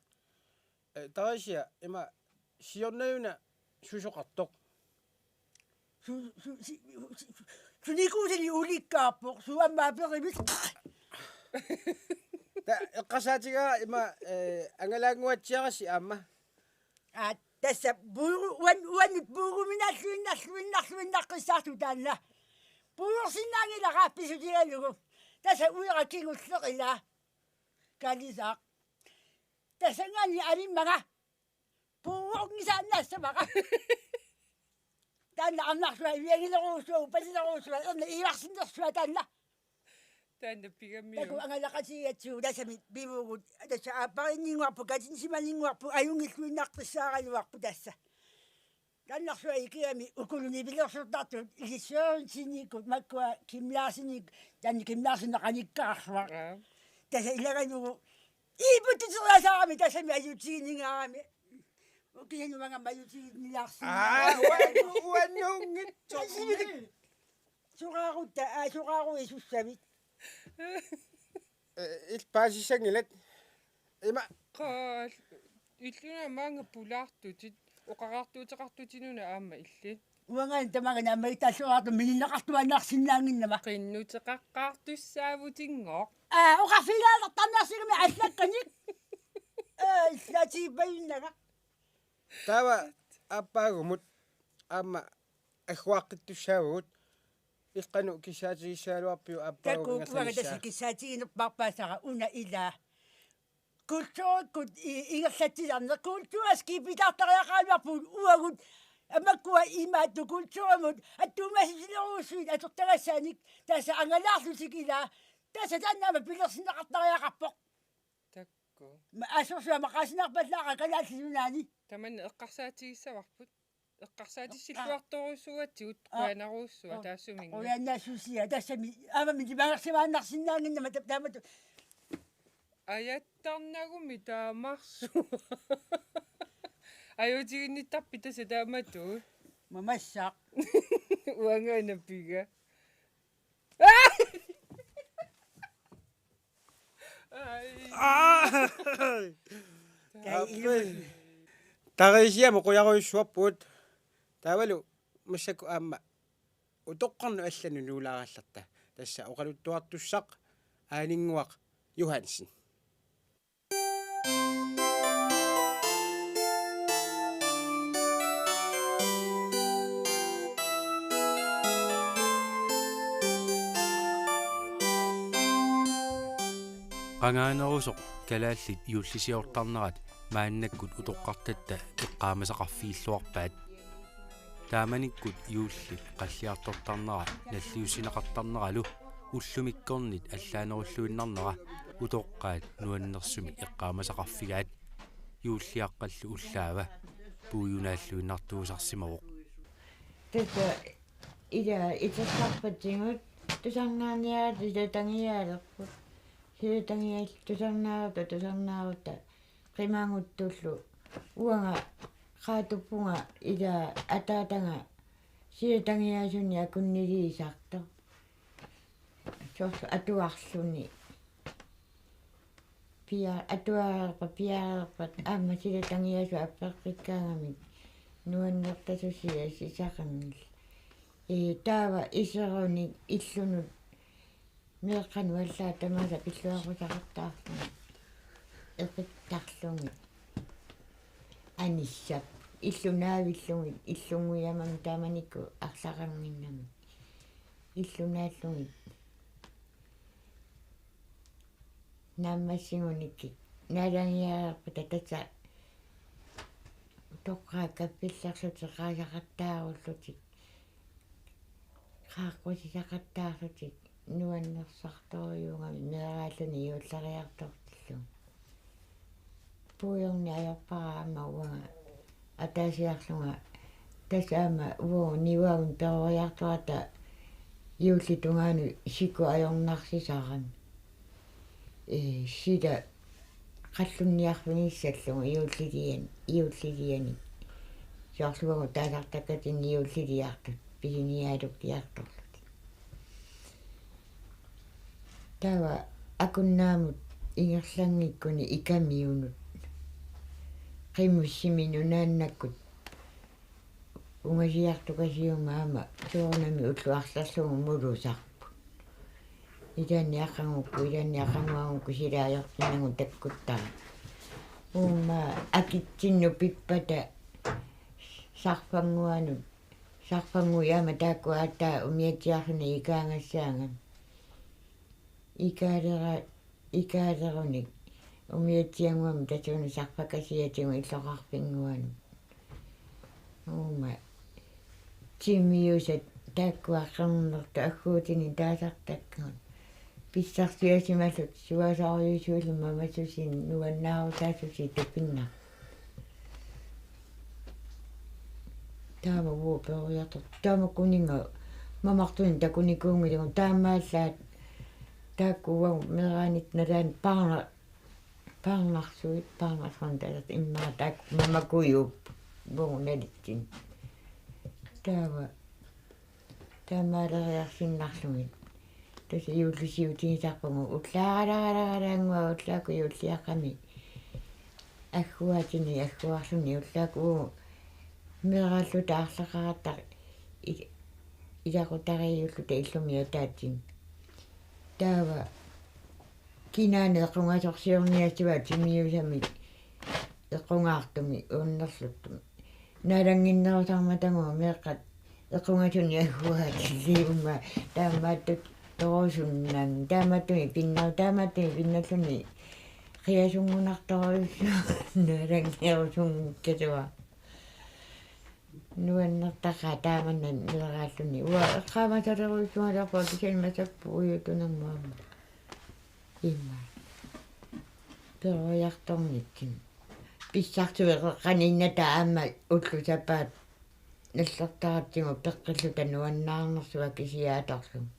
Eh, Tarisiaq, ima siorna-una susoqartoq? Su-, su-, si-, si-, sunikuusani ulikkaarpoq, suammaa perivit. Ta-, eqqarsaatigaara ima, eh, angalaannguatsiarasi aamma. Aa, tassa puuru-, uan-, uannut puuruminaalluinnarluinnarluinnaqqissaartoq taanna. Puuorsinnaanngilara pissutigalugu. Tassa uira kingulleq ila. Kalisaaq. Tassanngaanniit alimmanga. Puuornisaannassavara. Taanna arnarsuaq iviangilerujussuaq, upalilerujussuaq, erna iivarsinnersuaq taanna. Taanna pigamiuk. Taku angalaqatigigatsigu tassami pivugut, tassa aapparinninnguarput, katinsimaninnguarput, ajunngilluinnaqqissaaraluarput tassa. Taannarsuaq ikigami ukulu nipilersortartut, Lis Sørensenikut, makkua Kim Larsenik, taanna Kim Larsen qanikkaarsuaq. Aa. Tassa ilagalugu, iiputtuteriasaarami tassami ajutiginingaarami. Ukianumanga majutiginnilaarsinnaarami. Aa, uannu-, uannuunngitsoq. Soraarutta, aa, soraarui sussavit. Eh, il paasissanngilat. Ima. Qaa, illuna maanga pulaartutit, oqartuuteqartutit una aamma illit. Uangaana tamaanga naammagittaalluartu mininneqartuaannarsinnaannginnama. Qinnuteqaqqaartussaavutinngooq. Aa, oqarfigilaalertarniarsigami allakkanik. Aa, illaatigippajunnaga. Taava aappaagumut aamma agguaaqqittussaavugut. Illit qanoq kissaatigissagaluarpiuk aappaagu? Takuuk uanga tassa ingerlanissaa kissaatiginerpaarpaasara una ila. Kulturikkut i-, ingerlatsilerneq. Kulturskipitaartariaqaraluarpugut uagut. Amakkua imaattoq kulturimut attuumassusilerujussuit atortagassaanik. Tassa angalaarlutik ila. Tassa taanna aamma pilersinneqartariaqarpoq. Takku. Ma-, assorsuaq maqaasinnarpallaaqaaq Kalaallit Nunaanni. Tamanna eqqarsaatigissavarput. Eqqarsaatissillaartorujussuugatsigut. Aa. Qujanarujussuaq. Aa. Taassuminnga. Qujanarsusia. Tassami. Aamma minimaagarsimaannarsinnaannginnama ta-, taamatut. Ajattarnagumi taamarsuaq. Ajutiginnittarpit tassa taamatut? Mamassaq. Uangaana piga. Ai. Aa! Kai ilumut. Tarisiamut qujarujussuarput. Taavalu massakkut aamma utoqqarnut allanut nuulaarallarta. Tassa oqaluttuartussaq Aaninnguaq Johansen. Qangaanerusoq kalaallit juullisiortarnerat maannakkut utoqqartatta eqqaamasaqarfigilluarpaat. Taamanikkut juulli qalliartortarnera nalliussineqartarneralu ullumikkornit allaanerulluinnarnera utoqqaat nuannersumik eqqaamasaqarfigaat. Juulliaqqallu ullaava puigunaalluinnartuusarsimavoq. Tassa ila itertarpatigut tusarnaarniarluta tangiaalerput. Sila tangial-, tusarnaarluta, tusarnaarluta. Qimaguttullu uanga qaatuppunga ila ataataga sila tangiaasunik akunniliisartoq. Soorlu atuarluni. Pia-, atuareerpat, piareerpat, aamma sila tangiaasut apeqqikkaagamik nuannertasusia sisaqanngillat. Ee, taava iserunik illunut Meeqqanut allaat tamaasa pilluaqqusaqattaarlugit, eqittarlugit, anissap, illunaavillugit, illunngujammami taamanikkut arlaqannginnami, illunaallugit, naammassigunikku, naalagiarpata tassa toqqaat kaffillerlutik, qaasaqattaarullutik, qaaqqusisaqattaarlutik, nuannersartorujuugami meeraalluni juulleriartortillugu. Puigorneq ajorpara aamma uanga ataasiarlunga, tassa aamma uagut niuagut peroriartorata juullip tungaanut siku ajornarsisarami. Ee, sila qallunniarfigissallugu juullilian-, juullilianik. Soorlu uagut taasartakkatinni juulliliartut, pisiniaalukkiartorlutik. Taava Akunnaamut ingerlanngikkuni Ikamiunut, qimussimi nunaannakkut ungasiartukasiuma aamma soorunami ullut arlallugu mulusarput. Ilaanni aqagukku, ilaanni aqaguagukku sila ajortinnagu takkuttara. Uuma akitsinnut pippata sarfannguanut, sarfannguit aamma taakku aatsaat umiatsiarluni ikaagassaagamik. Ikaalera-, ikaalerunik umiatsiannguamik tasuuna sarfakasiatigut illoqarfinnguanut. Uuma timiusat taakku aqqanerta agguutinik taasartakkagut. Pissarsiasimallutik suasorujussuillu mamassusinik nuannaarutaassusiit tupinnarput. Taama uagut peroriartortoq. Taamakkuninnga mamartunik takunikuunngilagut, taamaallaat taakku uagut meeraanitta nalaani Paarna-, Paarnarsuit, Paarnarsuarnik taasartut immaqa taakku mamakujuupput uagut nalitsinni. Taava taamaaleriarsinnarlugit. Tassa juullisiutigisarpagut ullaaralaaralaannguaq ullaakkut juulliaqqami agguaatinik agguarluni ullaakkut uagut meeraalluta arlaqaratta i-, ilaqutariiulluta illumi ataatsinni. Taava kinaana equngasorsiorniassavaat timiusamik equngaartumik uunnerluttumi. Naalannginnerusarmatagu meeqqat equngasunik agguaatillit uuma taamaattut torusunnaq, taamaattumik pinna-, taamaattumik pinnalluni qiasunngunartorujussuaq naalanngerusunngikkasua. Nuannertaqaaq taamannak meeraalluni. Uanga eqqaamasalerujussuugaluarpunga kisianni massakkut ujutunermut aamma. Immaqa. Peroriartornitsinni. Pissarsueqeqqaniinnata aamma ullut sapaat nallertaratsigu peqqilluta nuannaarnersua kisiat atorlugit.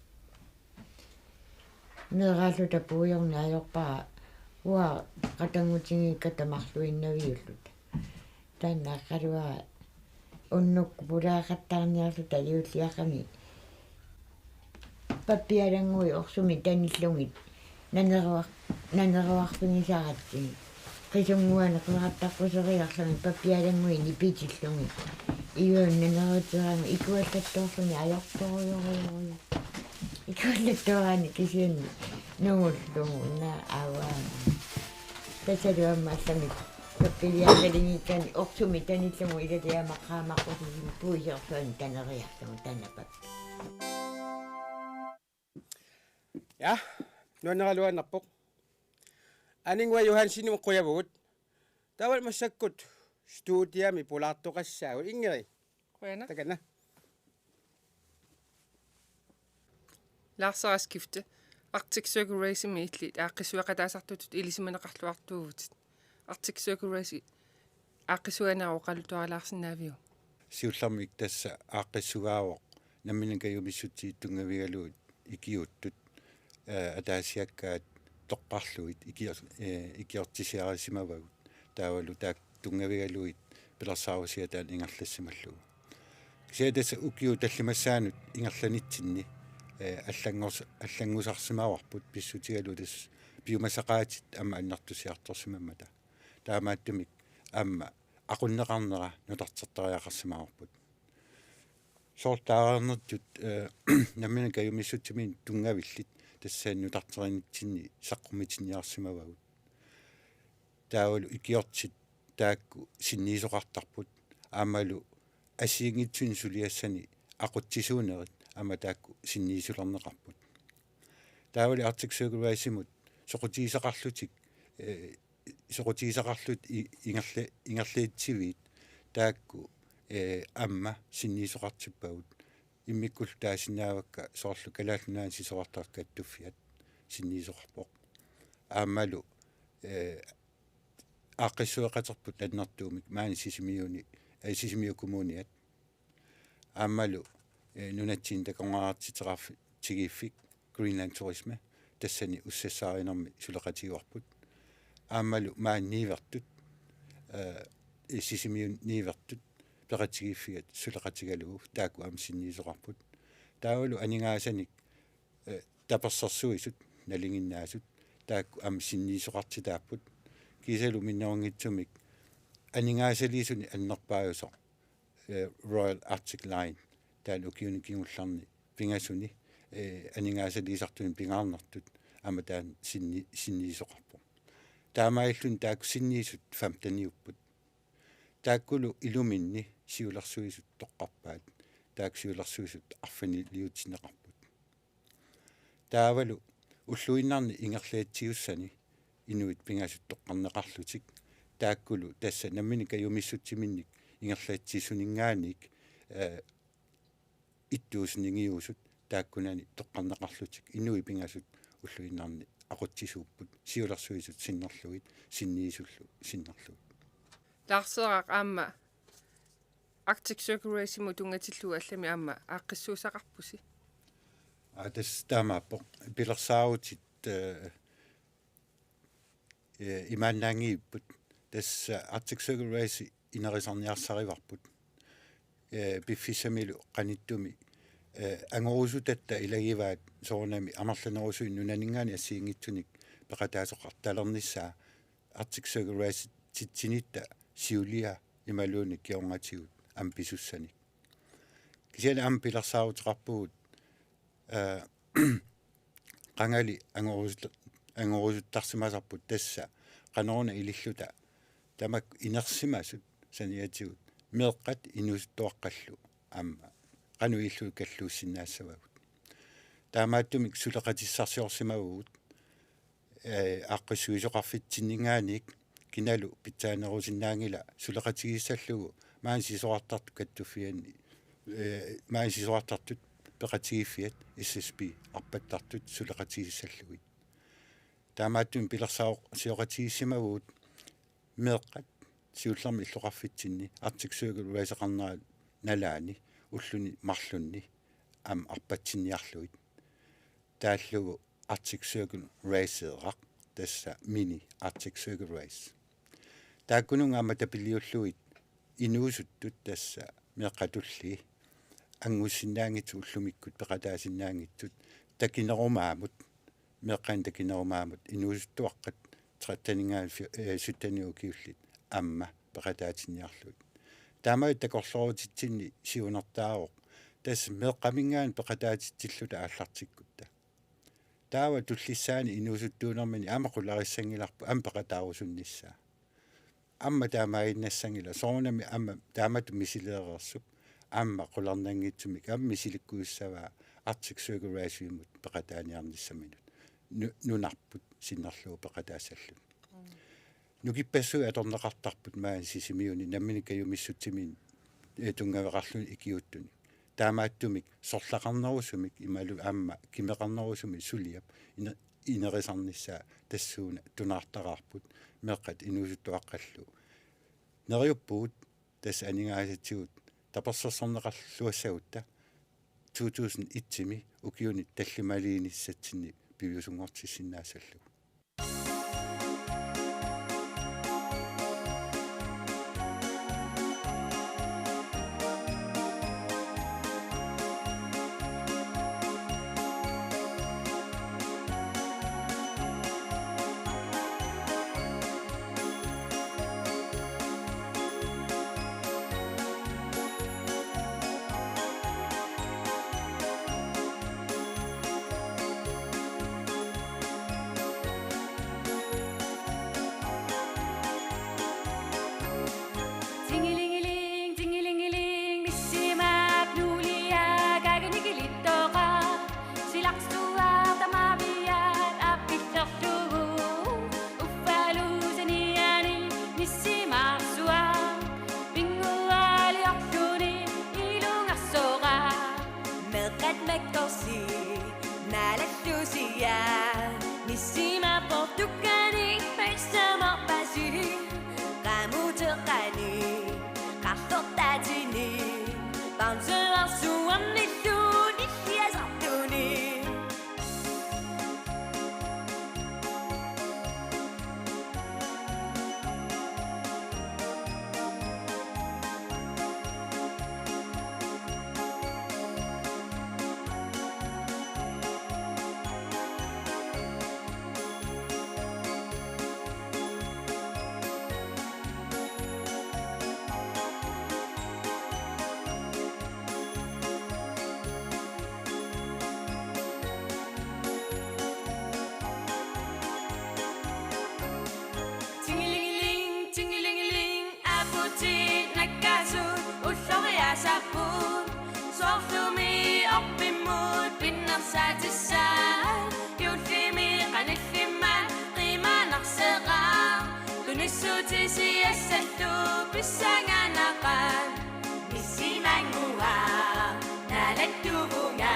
Meeraalluta puigorneq ajorpara uanga qatanngutigiikkatta marluinnaviulluta. Taanna aqqaluara unnukkut pulaaqattaarniarluta juulliaqqami pappialannguit orsumik tanillugit naneruar-, naneruarfigisaratsigit. Qisunnguanik qeqartaqquseriarlugit pappialannguit nipitillugit. Iuani naneruteqarami ikuallattoorluni ajortorujorujorujoq. Ikuallattoorani kisianni nungullugu una aavaa. Tassalu aamma allamik pappiliaraligiikkaanni orsumik tanillugu ilaliama qaamaqqusisin puisorsuani taneriarlugu taanna pappi. Ja, nuanneraluaannarpoq. Aningua Johansenimut qujavugut. Taava massakkut studiami pulaartoqassaagut Ingrid. Qujanaq. Takanna. Lars Raskifte, Arctic Circle Race-imi illit aaqqissueqataasartutut ilisimaneqarluartuuvutit. Arctic Circle Race aaqqissuineq oqaluttuarilaarsinnaaviuk? Siullermik tassa aaqqissugaavoq nammineq kajumissutsigit tunngavigalugit ikiuuttut, eh, ataasiakkaat toqqarlugit ikior-, eh, ikiortisiarisimavagut taavalu taakku tunngavigalugit pilersaarusiataat ingerlassimallugu. Kisianni tassa ukiut tallimassaannut ingerlanitsinni, eh, allanngors-, allanngusarsimavarput pissutigalugu tassa piumasaqaatit aamma annertusiartorsimammata. Taamaattumik aamma aqunneqarnera nutartertariaqarsimavarput. Soorlu taareernertut, eh, nammineq kajumissutsiminnik tunngavillit. tassani nutarterinitsinni saqqummitinniarsimavagut. Taavalu ikiortit taakku sinniisoqartarput, aammalu assigiinngitsunik suliassani aqutsisuunerit aamma taakku sinniisulerneqarput. Taavalu Arctic Circle Race-imut soqutigisaqarlutik, eh, soqutigisaqarlutik i-, ingerla-, ingerlatsiviit taakku, eh, aamma sinniisoqartippagut. Immikkullu taasinnaavakka soorlu Kalaallit Nunaanni sisorartartut kattuffiat sinniisoqarpoq. Aammalu, eh, aaqqissueqaterput annertuumik maani Sisimiuni, eh, Sisimiut Kommuniat. Aammalu, eh, nunatsinni takornariartitseqartigiiffik Greenland Turisme, tassani ussassaarinermi suleqatigaarput. Aammalu maani Niuertut, eh, Sisimiuni Niuertut peqatigiiffiat suleqatigalugu taakku aamma sinniisoqarput. Taavalu aningaasanik, eh, tapersersuisut nalinginnaasut taakku aamma sinniisoqartitaapput. Kiisalu minnerunngitsumik aningaasaliisunik annerpaajusoq, eh, Royal Arctic Line, taanna ukiuni kingullerni pingasuni, eh, aningaasaliisartuni pingaarnertut aamma taanna sinni-, sinniisoqarpoq. Taamaalilluni taakku sinniisut femteniupput. Taakkulu iluminni siulersuisut toqqarpaat, taakku siulersuisut arfiniliutinneqarput. Taavalu ulluinnarni ingerlatsiussani inuit pingasut toqqarneqarlutik, taakkulu tassa nammineq kajumissutsiminnik ingerlatsisuninngaanniit, eh, ittuusuninngiusut taakkunani toqqarneqarlutik inuit pingasut ulluinnarni aqutsisuupput, siulersuisut sinnerlugit sinniisullu sinnerlugit. Lars Heerak, aamma Arctic Circle Race-imut tunngatillugu allamik aamma aaqqissuussaqarpusi? Aa, tassa taamaappoq. Pilersaarutit, eh, eh, imaannaanngivipput. Tassa Arctic Circle Race inerisarniarsarivarput. Eh, piffissamilu qanittumi, eh, angorusutatta ilagivaat soorunami amerlanerusunik nunaninngaanniit assigiinngitsunik peqataasoqartalernissaa Arctic Circle Race-itsinitta siulia imaluunniit kingornatigut aamma pisussanik. Kisianni aamma pilersaaruteqarpugut, eh, qangali angorusut-, angorusuttarsimasarput tassa qanoruna ililluta tamakku inersimasut saniatigut meeqqat inuusuttuaqqallu aamma qanoq ililluta kalluussinnaassavagut. Taamaattumik suleqatissarsiorsimavugut, eh, aaqqissuisoqarfitsinninngaanniit kinalu pitsaanerusinnaanngilaq suleqatigissallugu maani sisorartartut kattuffianni, eh, maani sisorartartut peqatigiiffiat S S P arpattartut suleqatigissallugit. Taamaattumik pilersaarusioqatigiissimavugut meeqqat siullermik illoqarfitsinni Arctic Circle Race-eqarnerat nalaani ulluni marlunni aamma arpatsinniarlugit. Taallugu Arctic Circle Race-eeraq, tassa mini Arctic Circle Race. Taakkununnga aamma tapiliullugit inuusuttut tassa meeqqat tulliit angussinnaanngitsut ullumikkut peqataasinnaanngitsut takinerumaamut, meeqqanik takinerumaamut inuusuttuaqqat tretteninngaanniit fi-, eh, sytteninik ukiullit aamma peqataatinniarlugit. Taamaattut takorloorutitsinni siunertaavoq tassa meeqqaminngaanniit peqataatitsilluta aallartikkutta. Taava tullissaani inuusuttuunermini aamma qularissanngilarput aamma peqataarusunnissaa. Aamma taamaaginnassanngilaq, soorunami aamma taamatut misileereersoq aamma qularnanngitsumik aamma misilikkutissavaa Arctic Circle Race-imut peqataaniarnissaminut. Nu-, nunarput sinnerlugu peqataassalluni. Nukippassuit atorneqartarput maani Sisimiuni nammineq kajumissutsiminnik, eh, tunngaveqarluni ikiuuttunik. Taamaattumik sorlaqarnerusumik imaluunniit aamma kimeqarnerusumik suliap ine-, inerisarnissaa tassuuna tunaartaraarput meeqqat inuusuttuaqqallu. Neriuppugut tassa aningaasatigut tapersersorneqarluassagutta to tusind et-imi ukiuni tallimaliinissatsinni piviusunngortissinnaassallugu. Atini, bamseersuarnillu illiasartuni. Tingilingiling, tingilingiling, aputit nakkaasut ulloriaasapput. Soorlumi orpimmut pinnersaatissaat, juullimi qanillimmat qiimaanarseqaaq. Tunissutisiassallu pissanganaqaat. Missimannguaq naalattuvunga,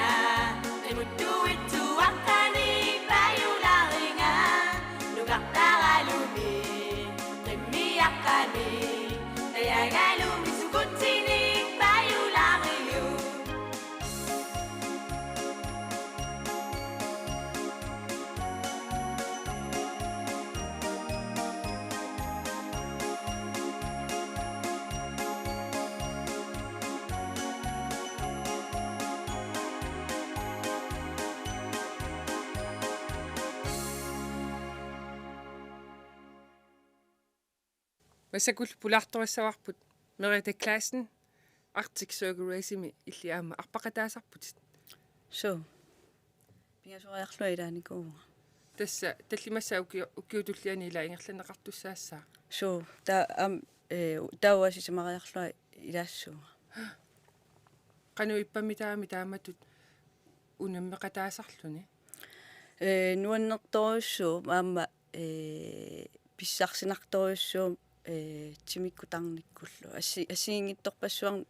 qimuttuitsuaqqani paajulaarinnga, nukartaralumi qimmiaqqani, najagalumi sukutsinik paajulaariuk. Massakkut pulaartorissavarput Merete Clausen, Arctic Circle Race-imi illit aamma arpaqataasarputit. Suu. Pingasoriarlunga ilaanikuuvunga. Tassa tallimassaat ukiu-, ukiut tulliani ila ingerlanneqartussaassaaq. Suu, ta-, am, eh, taava sisamariarlunga ilaassuunga. Qanoq ippa, taama taamatut unammeqataasarluni? Eh, nuannertorujussuuvoq aamma, eh, pissarsinartorujussuuvoq, eh, timikkutarnikkullu. Assi-, assigiinngitsorpassuarnik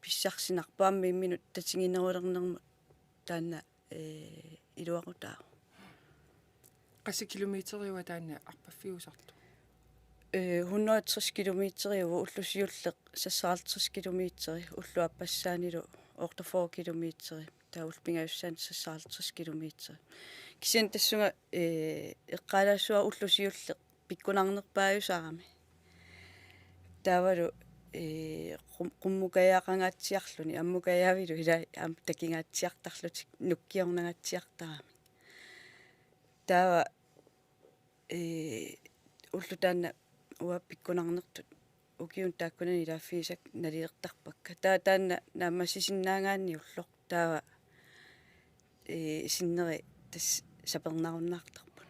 pissarsinarpoq aamma imminut tatiginerulernermut taanna, eh, iluaqutaavoq. Qassit kilometeriua taanna arpaffiusartoq? Eh, hundrede og tres kilometeriuvoq, ulloq siulleq seksoghalvtreds kilometeri, ulloq aappassaanilu otteogfyrre kilometeri, taava ulloq pingajussaani seksoghalvtreds kilometeri. Kisianni tassunga, eh, eqqaalaassavara ulloq siulleq pikkunarnerpaajusarami. Taavalu, eh, qum-, qummukajaqangaatsiarluni, ammukajaavilu ila aamma takingaatsiartarlutik nukkiornangaatsiartaramik. Taava, eh, ulloq taanna uanga pikkunarnertut ukiuni taakkunani ilaaffigisakka nalilertarpakka. Taava taanna naammassisinnaagaanni ulloq. Taava, eh, sinneri tassa sapernarunnaartarput.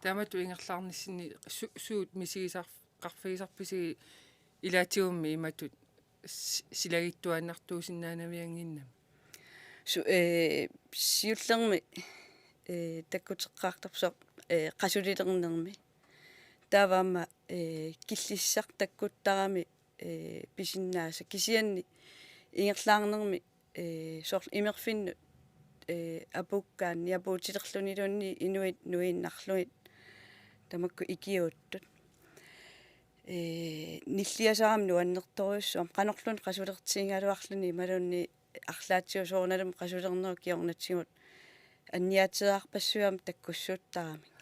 Taamatut ingerlaarnissinni su-, suut misigisar-, qarfigisarpisi ilaatigummi imatut s-, silagittuaannartuusinnaanaviannginnami? Su-, eh, siullermi, eh, takkuteqqaartarpoq soorlu, eh, qasulilernermi. Taava aamma, eh, killissaq takkuttarami, eh, pisinnaasaq. Kisianni ingerlaarnermi, eh, soorlu imerfinnut, eh, apuukkaanni apuutilerluniluunniit inuit nuiinnarlugit tamakku ikiuuttut. Eh, nilliasarami nuannertorujussuarmik, qanorluunniit qasulertigigaluarluni imaluunniit arlaatigut soorunalimi qasulernerup kingornatigut anniaateerarpassuit aamma takkussuuttaramik.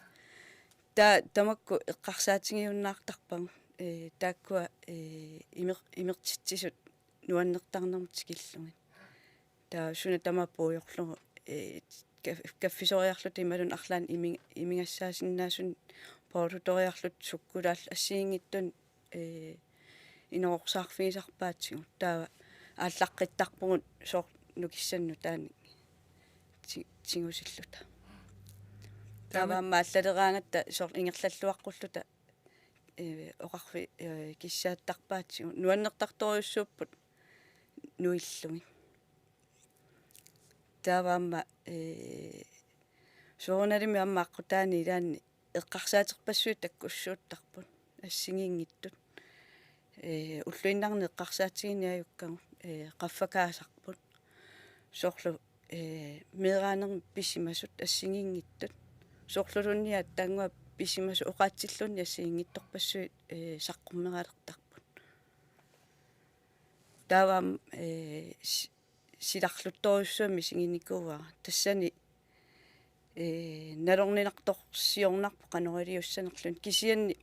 Ta-, tamakku eqqarsaatigiunnaartarpagut, eh, taakkua, eh, imer-, imertitsisut nuannertarnermut tikillugit. Taava suna tamaat puigorlugu, eh, kaf-, kaffisoriarluta imaluunniit arlaannik imi-, imigassaasinnaasunik poortutoriarluta sukkulaallu assigiinngitsunik, eh, inororsaarfigisarpaatigut. Taava aallaqqittarpugut soorlu nukissanut taanna ti-, tigusilluta. Taava taama- aamma allaleraangatta soorlu ingerlalluaqqulluta, eh, oqarfi-, eh, kissaattarpaatigut. Nuannertartorujussuupput nuillugit. Taava aamma, eh, soorunalimi aamma aqqutaani ilaanni eqqarsaaterpassuit takkussuuttarput assigiinngitsut. Eh, ulluinnarni eqqarsaatigineq ajukkagut, eh, qaffakaasarput. Soorlu, eh, meeraanermi pisimasut assigiinngitsut. Soorluluunniit aatsaannguaq pisimasut oqaatsilluunniit assigiinngitsorpassuit, eh, saqqummeeralertarput. Taava aamma, ee, si-, silarluttorujussuarmik isiginikuuara. Tassani, ee, nalorninartorsiornarpoq qanoq iliussanerluni. Kisianni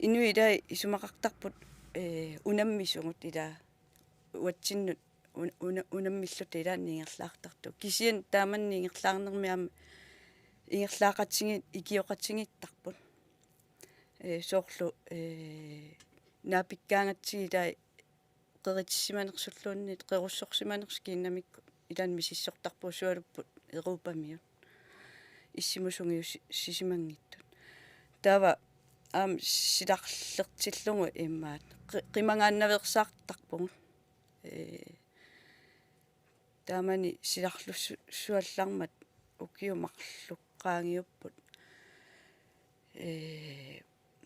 inuit ilaat isumaqartarput, ee, unammisugut ilaat uatsinnut un-, una-, unammilluta ilaanni ingerlaartartut. Kisianni taamanni ingerlaarnermi aamma ingerlaaqatigi-, ikioqatigiittarput. Ee, soorlu, ee, naapikkaangatsigit ilaat qeritissimanersulluunniit qerussorsimanersut kiinnamikkut ilaanni misissortarput sualupput Europamiut. Issimut sungiusi-, sisimanngitsut. Taava aamma silarlertillugu immaqa qi-, qimagaannaveersaartarpugut. Ee, taamani silarlussu-, suallarmat ukiut marluk qaangiupput. Ee,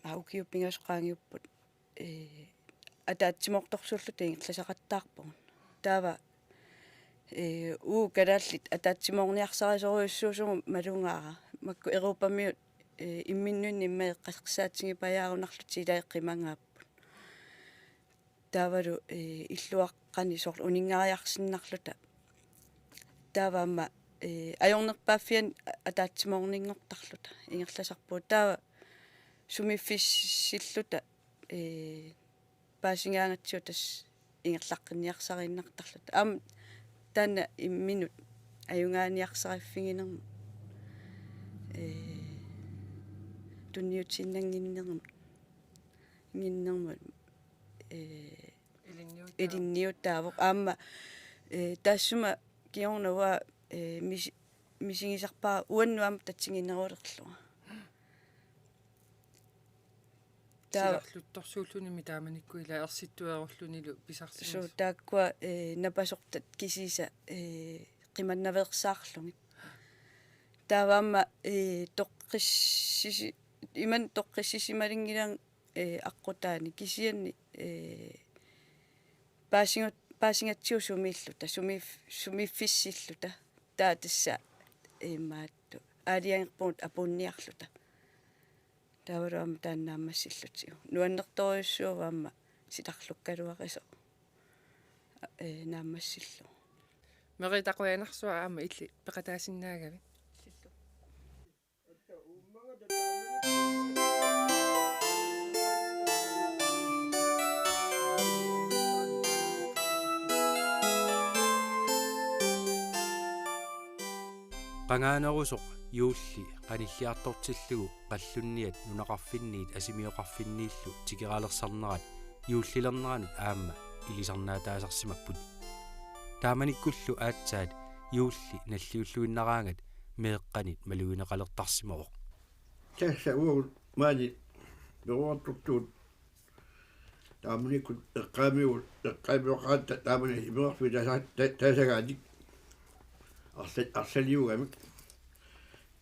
aa, ukiut pingasut qaangiupput. Ee, ataatsimoortorsuulluta ingerlasaqattaarpugut. Taava, ee, uu kalaallit ataatsimoorniarsarisorujussuusugut malugaara. Makku Europamiut, ee, imminnut immaqa eqqarsaatigipajaarunarlutik ilaat qimagaapput. Taavalu, ee, illuaqqani soorlu uninngariarsinnarluta. Taava aamma, ee, ajornerpaaffiani a-, ataatsimoorninngortarluta ingerlasarpugut. Taava sumiiffissilluta, ee, paasigaangatsigu tassa ingerlaqqinniarsariinnartarluta. Aamma taanna imminut ajugaaniarsariffiginermut, ee, tunniutiinnannginnermut, ginnermut, ee, Ilinniutaavoq. Ilinniutaavoq. Aamma, ee, taassuma kingorna uanga, ee, misi-, misigisarpara uannut aamma tatiginerulerlunga. Taava silarluttorsuullunimi taamanikkut ilaa ersittuerullunilu pisarsimasut. Suu, taakkua, ee, napasortat kisiisa, ee, qimannaveersaarlugit. Taava aamma, ee, toqqissisi-, imanna toqqissisimalinngilagut, ee, aqqutaani kisianni, ee, paasigut-, paasigatsigu sumiilluta, sumiif-, sumiiffissilluta. Taava tassa imaattoq aalajangerpugut apuunniarluta. Taavalu aamma taanna naammassillutigu. Nuannertorujussuuvoq aamma silarlukkaluarisoq, ee, naammassillugu. Merete, qujanarsuaq aamma illit peqataasinnaagavit. Qangaanerusoq juulli qanilliartortillugu qallunniat nunaqarfinniit asimioqarfinniillu tikeraalersarnerat juullilerneranut aamma ilisarnaataasarsimapput. Taamanikkullu aatsaat juulli nalliulluinnaraangat meeqqanit malugineqalertarsimavoq. Tassa uagut maani peroriartortugut taamanikkut eqqaamiu-, eqqaamioqaratta taamani imerarfik tasa-, ta-, tasagaatik arsa-, arsaliugamik.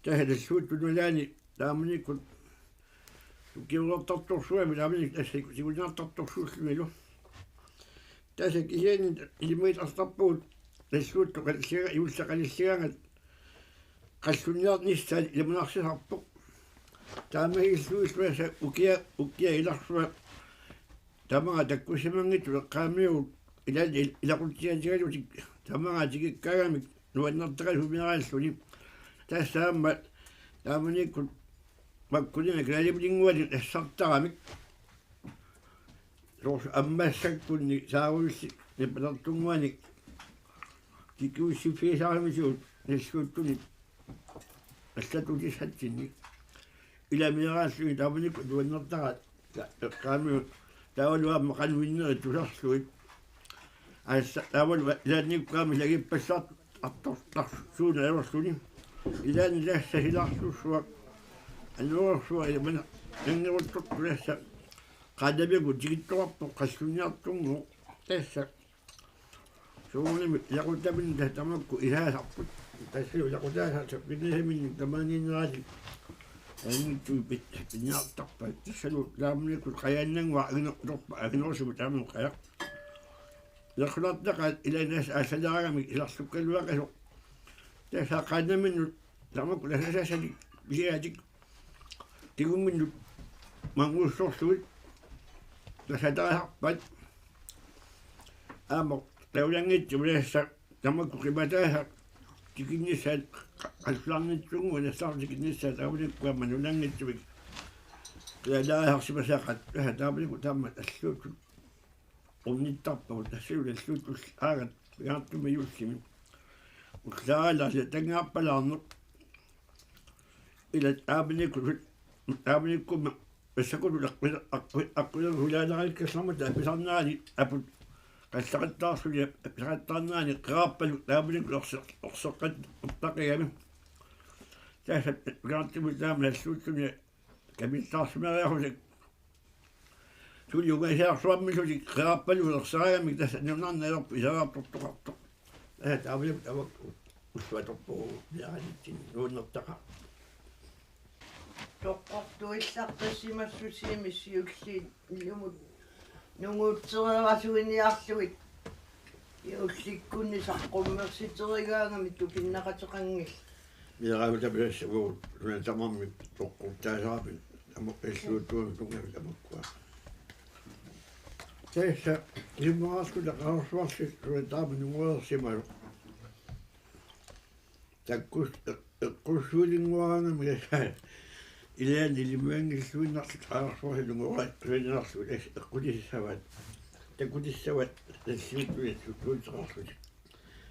Tassa nalluuttup nalaani taamanikkut ukiorartartorsuarmi taamanikkut tassa siku-, sikuliartartorsuullunilu. Tassa kisianni ilimagitartarpugut nalluuttoq qanilliga-, juulli qanilligaangat qallunniarnissaat iluanarsisarpoq. Taamagilluinnarlugu tassa ukia, ukia ilarsua tamaanga takkussimanngitsoq eqqaamiugut ilaanni il-, ilaqutsiatigalutik tamaanga tikikkaagamik nuannertaqaat sumiaraalluni. Tassa aamma taamanikkut makkuninnga kalaaliminnguanik nassartaramik. Soorlu ammassakkunni saarujussi nipalertunnguanik tikkuussiffigisaramisigut nalluuttunik allatuutissatsinnik. Ilamiaraalluni taamanikkut nuannertaqaat ta-, eqqaamiut taavalu aamma qanoq innerit tusarlugit. Aassa taavalu ilaannikkut aamma ilagippassaartartortarsuuneq ajorluni. Ilaanni tassa silarlussuaq anorersuaq ilaa maanna nanngeruttortoq tassa qaannamigut tikittoqarpoq qallunniartornguuq tassa. Soorunami ilaquttamik tassa tamakku isaasarput. Tassalu ilaqutaasartut pinnasaminnik tamaaniinneratik anngitsuit pit-, piniartarpaat. Tassalu taamanikkut qajaannannguaq agino-, utorpa-, aginerusumik taamani qajaq. Ilersulartaqaat ilaanni tassa aallaleraangamik silarlukkaluaqisoq. Tassa qaannaminnut tamakku nasasassatik pisiatik tigumminnut mannguussorlugit nasatarisarpaat. Aamma taulangittu ulassa tamakku qimataasa tikinnissaat qalluarnitsunnguit nassaarlu tikinnissaat taamanikkut aamma nunanngitsumik. Qialaasarsimasaqaat tassa taamanikkut taama alluuttut ornittarpagut tassalu alluuttut aagat pingaartumik juullimi. Ullaalaarli tangaappalaarneq. Ila taamanikkut taamanikkut massakkut aqqulerulaaneriikkallarmata apisarnerani aput qallaqattaarsulia apisaqattaarnerani qeqarpaluk taamanikkut orseq orseqqat ortaqigami. Tassa pingaartumik taama alluulluni kamittaarsimariarusik. Suli ungasiarsuarmillutik qeqarpaluk ersaragamik tassa nunarnut ajorput iseraartortoqartoq. Tassa taamanikkut tamakku ulluatorpugut piaaniitsin nuunnertaqaaq. Toqqortuillartassimassusii siulliit illumut nunguutsereerasuiniarlugit. Juullikkunni saqqummersiterigaangami tupinnaqateqanngillat. Meeraagutta pilassavugut una tamarmik toqqortaasarami ama illuuttuami tunngavit tamakkua. Tassa immaarluta qaarsuarsi una taama nunguersimasoq. Takkus eqqussuulinnguarangami ilaanni ilimaanngilluinnarluta qaarsuarsi nunguersimasoq eqqutissavaat. Takkutissavat alluuttuni suttuuteqarlutik.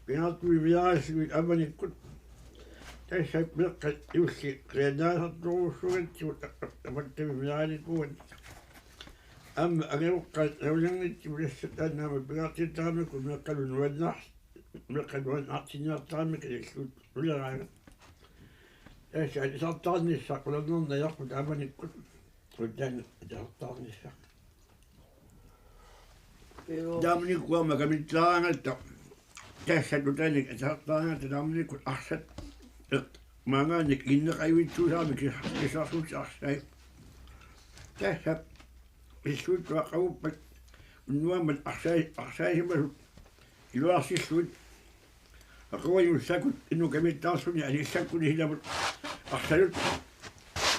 Pingaartumik miaarallutik avanikkut tassa meeqqat juulli qiannaasartorujussuugatsigut apattami miaaralikuugatsigut. Aamma angajoqqaat nalunanngitsumik tassa taanna aamma pingaartittaramikku meeqqallu nuannaar- meeqqat nuannaartinniartaramikku illuut uleraangat. Tassa atisartaarnissaq qularnanngilaq taamanikkut. Qularnanngilaq atisartaarnissaq. Joo. Taamanikkut aamma kamittaaraangatta tassa tutanik atisartaaraangatta taamanikkut arsat maanngaanniit inneqajuitsuusaramik kis- kisarsuutit arsai. Tassa illuuttuaqqaguppat unnuammat arsai- arsaasimasut iluarsillugit. Aquajuussakut inuk kamittaarluni anillakkuni silamut arsalut.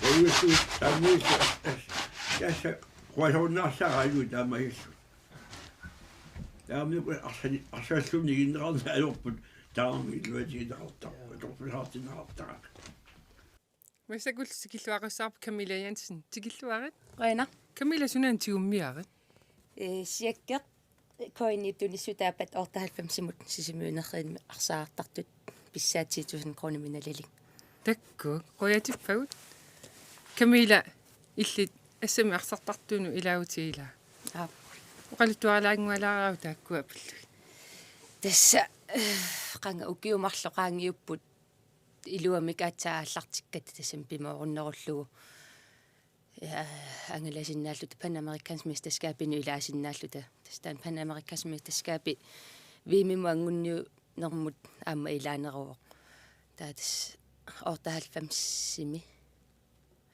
Uiussut taamniillu tassa quasorunnaarsaraaju taamaalillu. Taamanikkut arsani- arsalluni inneqarneq ajorput taamami iluatigineqartarput atorfisaartinneqartarami. Massakkut tikilluaqqissaarpoq Camilla Jensen. Tikilluarit. Qujanaq. Camilla, sunaana tigummiarit? Ee, Siakkeq K N I-p tunissutaappat otteoghalvfemsimut Sisimiunerrivimmut arsaartartut pissaat ti tusind kroner minalili. Takkuuk, qujatippagut. Camilla, illit assammik arsartartunut ilaagutit ilaa? Aap. Oqaluttuarilaanngualaaraavit taakkua pillugit? Tassa, eh, qanga ukiut marluk qaangiupput iluamik aatsaat aallartikkatta tassami pimoorunnerullugu. Ja, angalasinnaalluta Panamerikansk Mesterskabinut ilaasinnaalluta. Tassa taanna Panamerikansk Mesterskabi V M-imut anguniunnermut aamma ilaaneruvoq. Taava tassa otteoghalvfemsimi.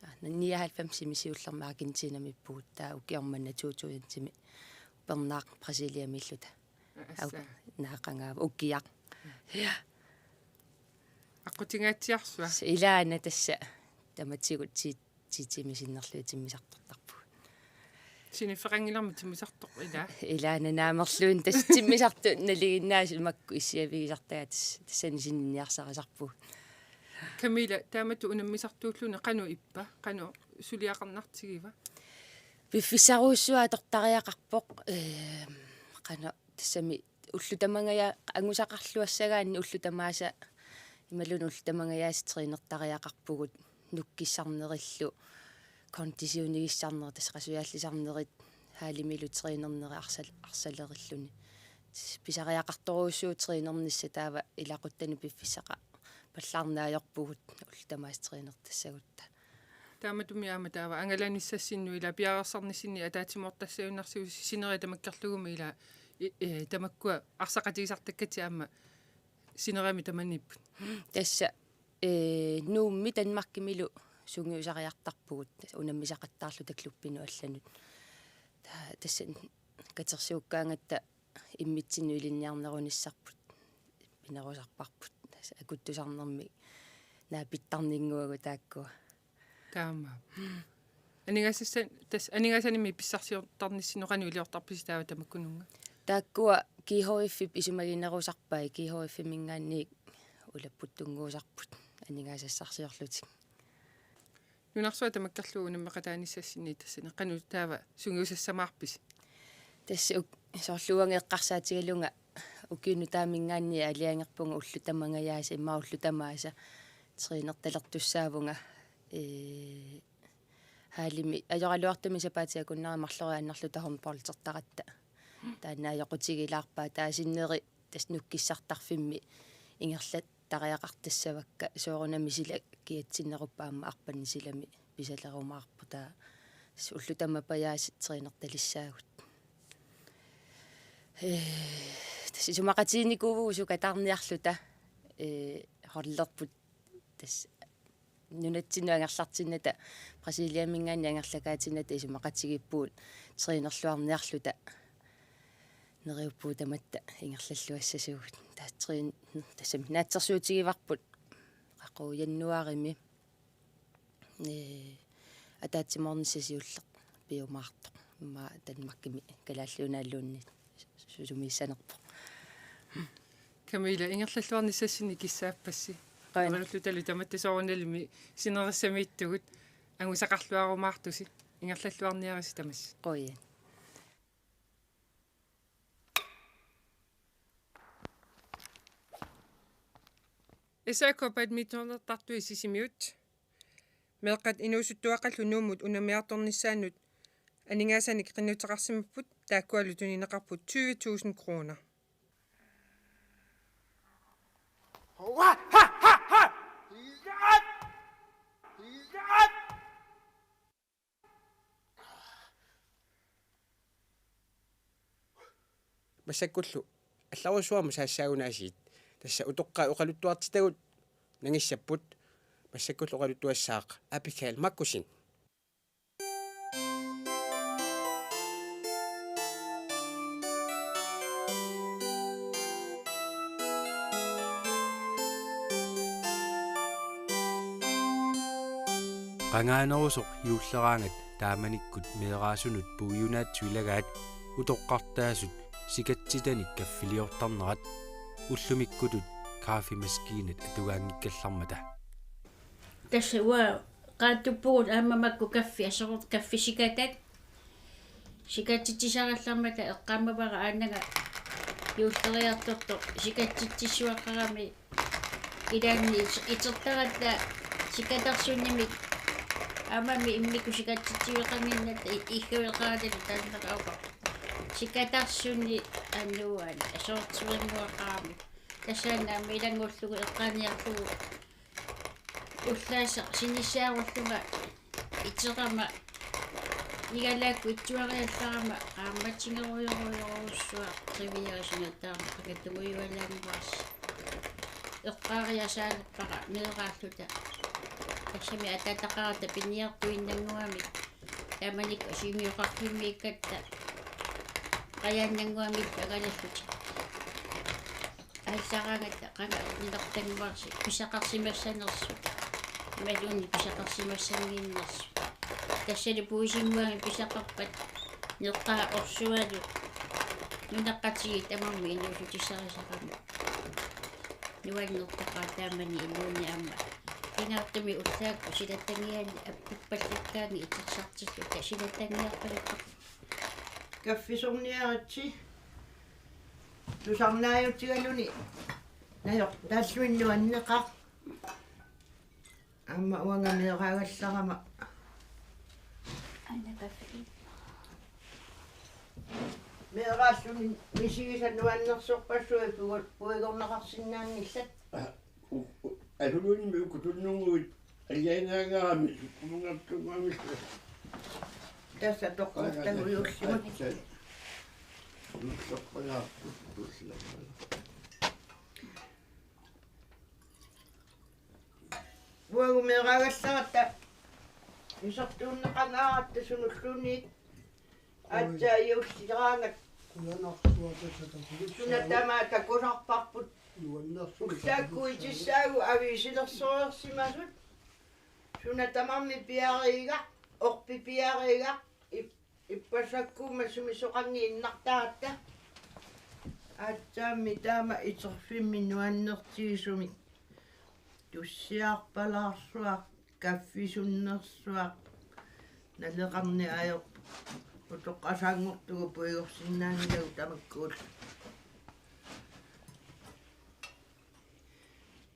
Aa, nioghalvfemsimi siullermi Argentinamiippugut, taava ukioq manna to tusindimi upernaaq Brasiliamiilluta. Assa. Au-, naaqangaava ukiaq. Ja. Aqqutingaatsiarsuaq. Ilaana tassa tamatigut ti-, ti tiimit sinnerlugit timmisartortarpugut. Siniffeqanngilarmi timmisartoq ilaa? Ilaana naamerluinnaq tassa timmisartut nalinginnaasut makku issiavigisartagaat tassa, tassani sinniarsarisarpugut. Camilla, taamatut unammisartuulluni qanoq ippa, qanoq suliaqarnartigiva? Piffissarujussuaq atortariaqarpoq, ehm, qanoq tassami ullut tamangajaat angusaqarluassagaanni ullut tamaasa imaluunniit ullut tamangajaasa trænertariaqarpugut nukkissarnerillu, konditionigissarnerit, tassa qasujaallisarnerit, hallimilu trænernerit arsal-, arsalerilluni. Tassa pisariaqartorujussuuvoq trænernissaq, taava ilaquttani piffissaqapallaarneq ajorpugut ullut tamaasa trænertassagutta. Taamatumi aamma taava angalanissassinnut ilaa piareersarnissinni ataatsimoortassajunnaarsiuk sineriak tamakkerlugumi ilaa i-, ee, tamakkua arsaqatigisartakkatit aamma sineriammi tamaniipput. Tassa, ee, Nuummi Danmarkimilu sungiusariartarpugut, tassa unammisaqattaarluta klubbinut allanut. Ta-, tassa katersuukkaangatta immitsinnut ilinniarnerunissarput pinerusarparput. Tassa akuttusarnermik naapittarninnguagut taakkua. Taamaappoq. Aningaasassa-, tassa aningaasanimi pissarsiortarnissinnut qanoq iliortarpisi taava tamakkununnga? Taakkua G H F-ip isumaginerusarpai, G H F-iminngaanniit ulapputtunnguusarput aningaasassarsiorlutik. Nunarsuaq tamakkerlugu unammeqataanissassinni tassani qanoq taava sungiusassamaarpisi? Tassa uk-, soorlu uanga eqqarsaatigalunga ukiup nutaaminngaanniit aalajangerpunga ullut tamangajaasa immaqa ullut tamaasa trænertalertussaavunga, ee, hallimi ajoraluartumik sapaatip akunneri marloriaannarluta håndboldertaratta. Taanna ajoqutigilaarpaa, taava sinneri tassa nukkissartarfimmi ingerlattariaqartassavakka, soorunami sila kiatsinneruppat aamma arpanneq silami pisalerumaarpoq, taava tassa ullut tamapajaasat trænertalissaagut. Ee, tassa isumaqatiginikuuvugut sukataarniarluta, ee, holderput tassa nunatsinnut angerlartinnata, Brasiliaminngaanniit angerlakaatinnata isumaqatigiippugut trænerluarniarluta neriuppugut tamatta ingerlalluassasugut. Taava træn-, tassami naatsorsuutigivarput qaqugu januaarimi, ee, ataatsimoornissaq siulleq piumaartoq. Immaqa Danmarkimi Kalaallit Nunaanniit su-, sumiissanerpoq. Camilla, ingerlalluarnissassinni kissaappassi. Qujan. Neriullutalu tamatta soorunalimi sinerissamiittugut, angusaqarluarumaartusi, ingerlalluarniarisi tamassi. Qujan. S A K badmintonertartui Sisimiut meeqqat inuusuttuaqqallu Nuummut unammiartornissaannut aningaasanik qinnuteqarsimapput, taakkualu tunineqarput tyve tusind kroner. Massakkullu allarujussuarmut saassaagunarpoq. Tassa utoqqaat oqaluttuartitagut nangissapput. Massakkullu oqaluttuassaaq Abigail Markussen. Qangaanerusoq juulleraangat taamanikkut meeraasunut puiunaatsut ilagaat utoqqartaasut sikatsitanik kaffiliortarnerat ullumikkutut kaffemaskiinat atugaanngikkallarmata. Tassa uanga qaatsuppugut aamma makku kaffi aserut kaffisikatat. Sikatsitsisarallarmata eqqaamavara aannanga juulleriartortoq sikatsitsissuaqqarami ilaanni itertaratta sikatarsunnimik aammami immikkut sikatsitsiveqannginnatta i-, iggaveqaratta taanna aupa. Sikatarsunni annuan aserortivinnguaqqarami. Tassaana aamma ilanngullugu eqqaaniarlugu ullaasaq sinissaarullunga iterama igalaakkut itsuariallarama qaammatingerujorujorujussuaq qiviarisuna taama qakattugujualaannguarsi. Eqqaariasaalerpara meeraalluta. Tassami ataataqarata piniartuinnannguamik. Taamanikkut asimioqarfimmiikkatta qajaannannguamik angalallutik. Aallaraangatta qanga nilertannguarsi pisaqarsimassanersut. Imaluunniit pisaqarsimassannginnersut. Tassali puisinnguamik pisaqarpat neqqaa orsualu nunaqqatigiit tamarmik inuussutissarisarami. Nuannertaqaaq taamani inuuneq aamma. Pingaartumik ullaakkut silatangianik appuppallakkaanni itersartilluta silatangiarpaluttoq. Kaffisorniaritsi. Tusarnaajutigaluni najortaalluinnaq nuanneqaaq. Aamma uanga meeraagallarama. Aana kaffi. Meeraalluni misigisat nuannersorpassuit puigor-, puigorneqarsinnaanngillat. U-, u-, asulunimi ukutunnunguit alianaangaarami sukkumungartungaarami. Tassa toqqortagujuullimut. Atsa. Nussorpalaarput tullapala. Uagut meeraagallaaratta isertuunneqangaaratta sunulluunniit aatsaat juulleraangat. Qujanarsuaq tassa takulissaaq. Suna tamaat takusarparput. Nuannersuaq. Ullaakkut itissaagut aviisilersoreersimasut. Suna tamarmi piareerigaq, orpi piareerigaq, ip-, ippassakkuummat sumisoqanngiinnartaratta. Aatsaammi taama iterfimmi nuannertigisumik tussiarpalaarsuaq, kaffisunnersuaq, naleqarneq ajorpoq, utoqqasaanngortugut puigorsinnaanngilagut tamakkuullu.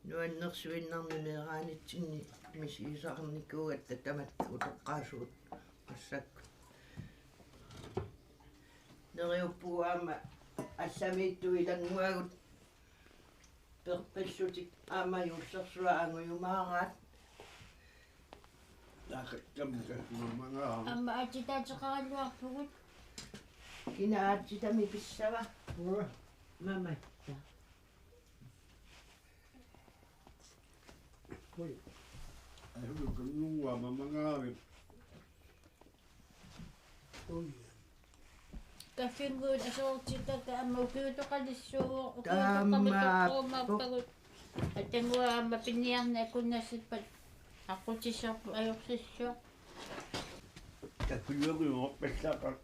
Nuannersuinnarmi meeraanitsinni misigisaqarnikuugatta tamatta utoqqaasugut massakkut. Neriuppugut aamma allamiittut ilannguagut perpillutik aamma juullersuaq angujumaaraat. Taakattam kasumammangaa. Aamma aatsitaateqaraluarpugut. Kina aatsitami pissava? Uanga. Mamatta. Ui. Asulukannguamammangaavit. Ui. Kaffinnguit asoortitaka aamma ukiutoqalissuuvoq, ukiutoqalissuuvoq. Taamaappoq. Atangua aamma piniarneq akunnasippat aqqutissarput ajorsissuaq. Takkujuakujuorpallaaqaaq.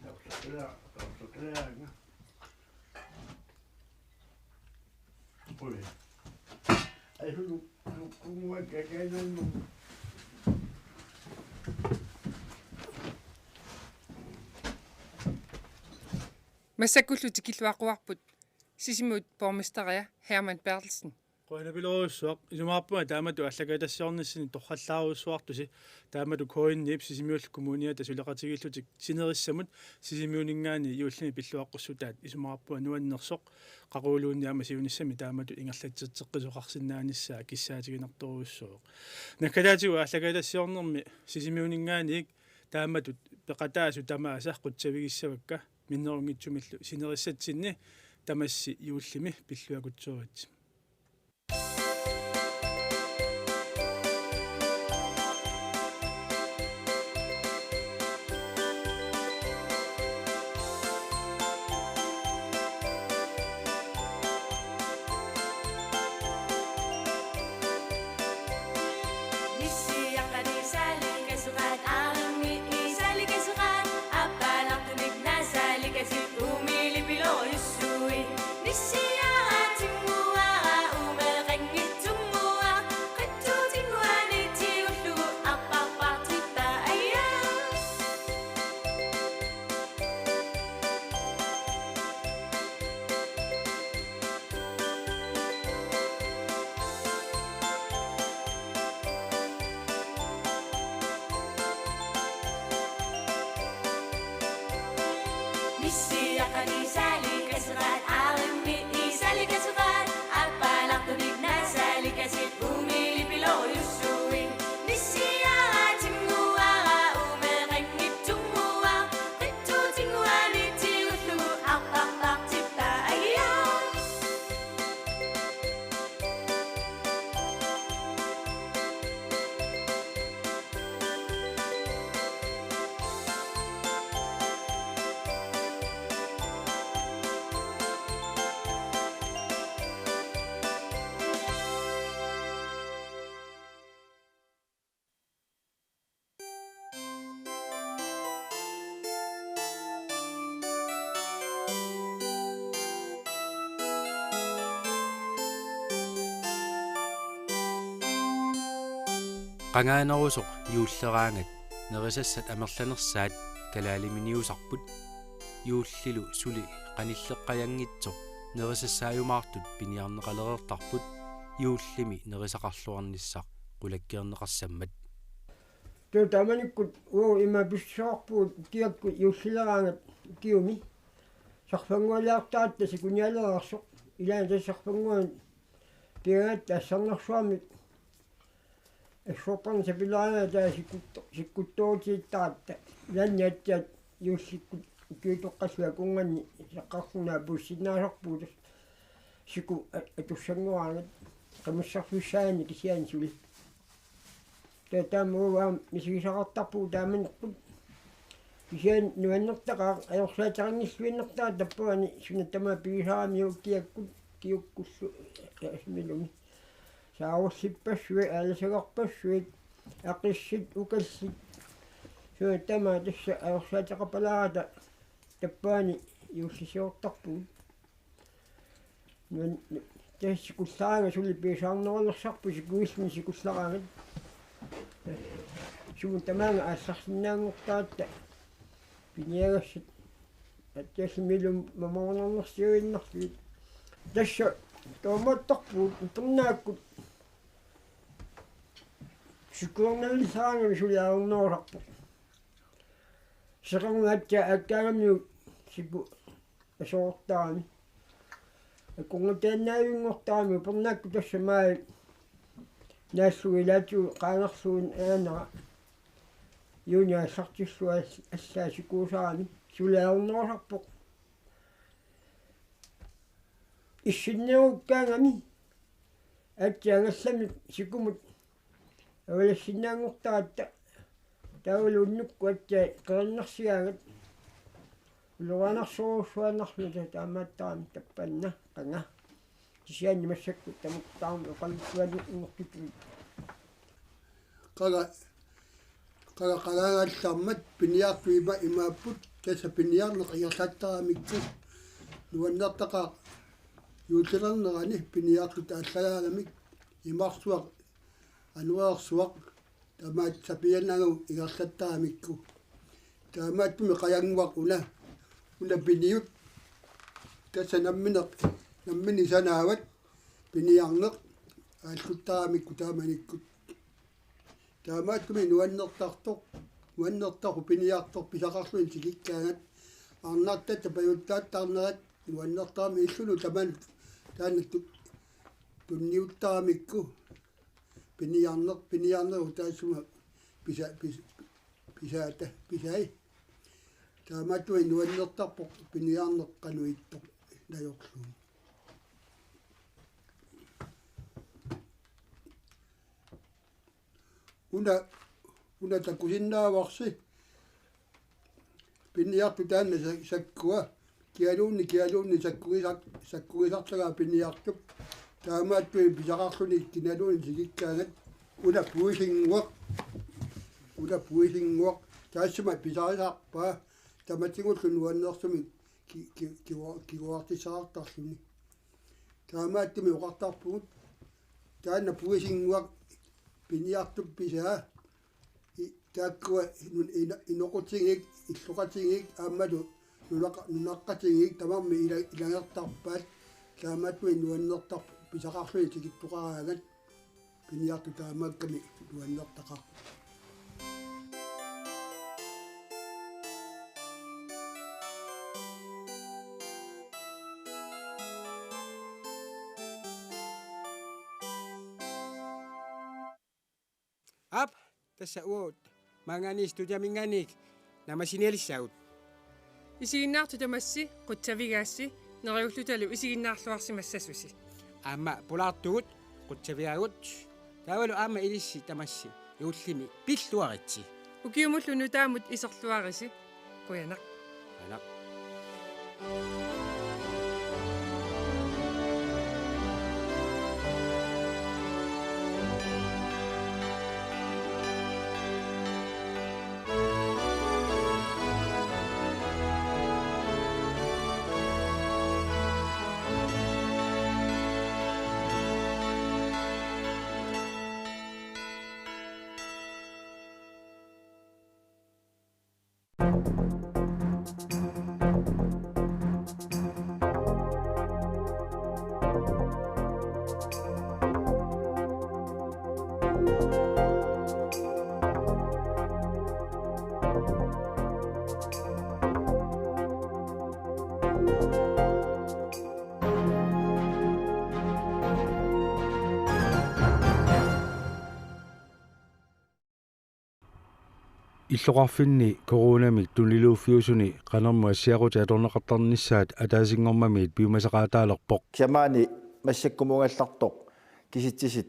Tausaqilaa, tausaqilaa. Ui. Ai, sulu, sulu, kunnguaq kakainannut. Massakkullu tikilluaqquarput Sisimiut borgmesteria Hermann Berthelsen. Qujanaq pilorujussuaq, isumaqarpunga taamatut aallakaatitassiornissani torrallaarujussuartusi, taamatut K N-ip Sisimiut Kommuniata suleqatigiillutik sinerissamut Sisimiuninngaanniit juullimi pilluaqqussutaat isumaqarpunga nuannersoq, qaquguluunniit aamma siunissami taamatut ingerlatsitseqqisoqarsinnaanissaa kissaatiginartorujussuuvoq. Naggataatigut aallakaatitassiornermi Sisimiuninngaanniit taamatut peqataasut tamaasa qutsavigissavakka minnerunngitsumillu sinerissatsinni tamassi juullimi pilluakutsooritsi. Qangaanerusoq juulleraangat nerisassat amerlanersaat kalaaliminiusarput, juullilu suli qanilleqqajanngitsoq nerisassaajumaartut piniarneqalereertarput juullimi nerisaqarluarnissaq qulakkeerneqarsammat. Taava taamanikkut uagut ima pissuseqarpugut kiakkut juullileraangat ukiumi. Sarfanngualiartaratta sikunialereersoq. Ilaanni tassa sarfannguani pigaangatta assarnersuarmik assorparneq sapileraangatta taava sikkut-, sikkuttoorutigittaratta. Ilaanni aatsaat juullikkut ukiutoqqalluit akunnganni saqqarluni naapuussinnaasarpugut tassa siku a-, atussanngoraangat qimusserfissaanni kisianni suli. Taava taama uagut aamma misigisaqartarpugut taamanikkut. Kisianni nuannertaqaaq, ajorsaateqanngilluinnartaratta tappavani suna tamaat pigisaramiuk kiakkut, kiukkullu, eh, asmilumi. Saarullippassuit, aalasagarpassuit, aqissit, ukallit. Suna tamaat tassa ajorsaateqarpalaarata tappavani juullisiortarpugut. Nuan-, tassa sikullaaraangat suli pisaarnerulersarput sikuilluni sikullaaraangat. Sumut tamaanga aallarsinnaanngortaratta piniagassat aatsaat allamillu mamorunarnersiuinnarlugit. Tassa taamaattarpugut upernaakkut sikuornavillaraangami suli ajornerusarpoq. Seqernup aatsaat aakkaangamiuk siku asoortarami. Akornataannaavinngortarami upernaakkut tassa maajip naallugu ilaatigut qaangerlugu aanera. Juuni aallartillugu all-, allaat sikuusarami. Suli ajornerusarpoq. Issinnerukkaangami aatsaat angallamik sikumut avalassinnaanngortaratta taavalu unnukkut aatsaat qerinnarsigaangat ulorianarsorujussuaannarluta taamaattarami tappanna qanga. Kisianni massakkut tamakku taama oqaluttuaannartutut. Qanga, qanga qalaangallarmat piniartut ima-, imaapput, tassa piniarneq ingerlattaramikku nuannertaqaaq juullilernerani piniartut aallagaaramik imarsuaq anorersuaq tamaat sapiannagu ingerlattaramikku. Taamaattumik qajannguaq una, una piniut tassa nammineq, nammineq sanaavat piniarneq aalluttaramikku taamanikkut. Taamaattumik nuannertartoq, nuannertarpoq piniartoq pisaqarluni tikikkaangat arnartatta pajuttaattarnerat nuannertarami illulu tamanut taanna tu-, tunniuttaramikku piniarneq, piniarnerup taassuma pisa-, pis-, pisaata, pisai. Taamaattumik nuannertarpoq piniarneq qanoq ittoq najorlugu. Una, una takusinnaavarsi piniartup taanna sa-, sakkua, kialuunniit, kialuunniit sakkugisar-, sakkugisartagaa piniartup. Taamaattumik pisaqarluni kinaluunniit tikikkaangat una puisinnguaq, una puisinnguaq, taassuma pisarisarpaa, tamatigullu nuannersumik ki-, ki-, kigu-, kiguartissaqartarluni. Taamaattumik oqartarpugut, taanna puisinnguaq piniartup pisaa, i-, taakkua nun-, ino-, inoqutigiit, illoqatigiit, aammalu nunaqa-, nunaqqatigiit tamarmik ila-, ilagertarpaat, taamaattumik nuannertarpoq pisaqarluni tikittoqaraangat. Piniartut taamaakkami nuannertaqaaq. Aap, tassa uagut maanngaanniit studiaminngaanniit naammassinialissagut. Isiginnaartut tamassi qutsavigaassi neriullutalu isiginnaarluarsimassasusi. Aamma pulaartugut qutsavigaagut. Taavalu aamma ilissi tamassi juullimi pilluaritsi. Ukiumullu nutaamut iserluarisi. Qujanaq. Qujanaq. Illoqarfinni coronamik tuniluuffiusuni qanermut assiaqutit atorneqartarnissaat ataasinngormamiit piumasaqaataalerpoq. Kisianni maani massakkumuugallartoq kisitsisit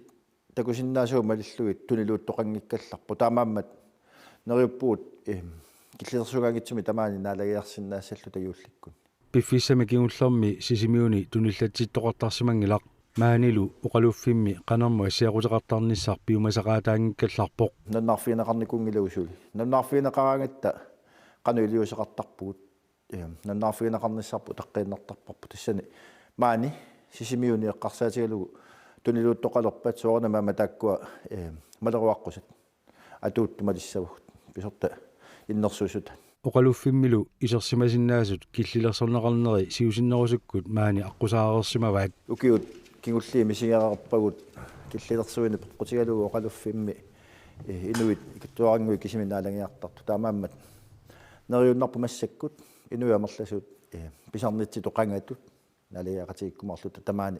takusinnaasugut malillugit tuniluuttoqanngikkallarput. Taamaammat neriuppugut, eh, killilersugaanngitsumik tamaani naalagiarsinnaassalluta juullikkut. Piffissami kingullermi Sisimiuni tunillatsittoqartarsimanngilaq. Maanilu oqaluffimmi qanermut assiaquteqartarnissaq piumasaqaataanngikkallarpoq. Nunarfigineqarnikuunngilagut suli. Nunarfigineqaraangatta qanoq iliuuseqartarpugut. Eh, nunarfigineqarnissarput utaqqiinnartarparput. Tassani maani Sisimiuni eqqarsaatigalugu tuniluuttoqalerpat soorunami aamma taakkua, eh, maleruaqqusat atuuttut malissavagut pisortat innersuussutaat. Oqaluffimmilu isersimasinnaasut killilersorneqarneri siusinnerusukkut maani aqqusaareersimavaat. Ukiut kingulliit misigereerpagut killilersuineq peqqutigalugu oqaluffimmi, eh, inuit ikittuarannguit kisimik naalagiartartut. Taamaammat neriunnarpoq massakkut inuit amerlasuut, eh, pisarnitsitut qangatut naalagiaqatigiikkumaarluta tamaani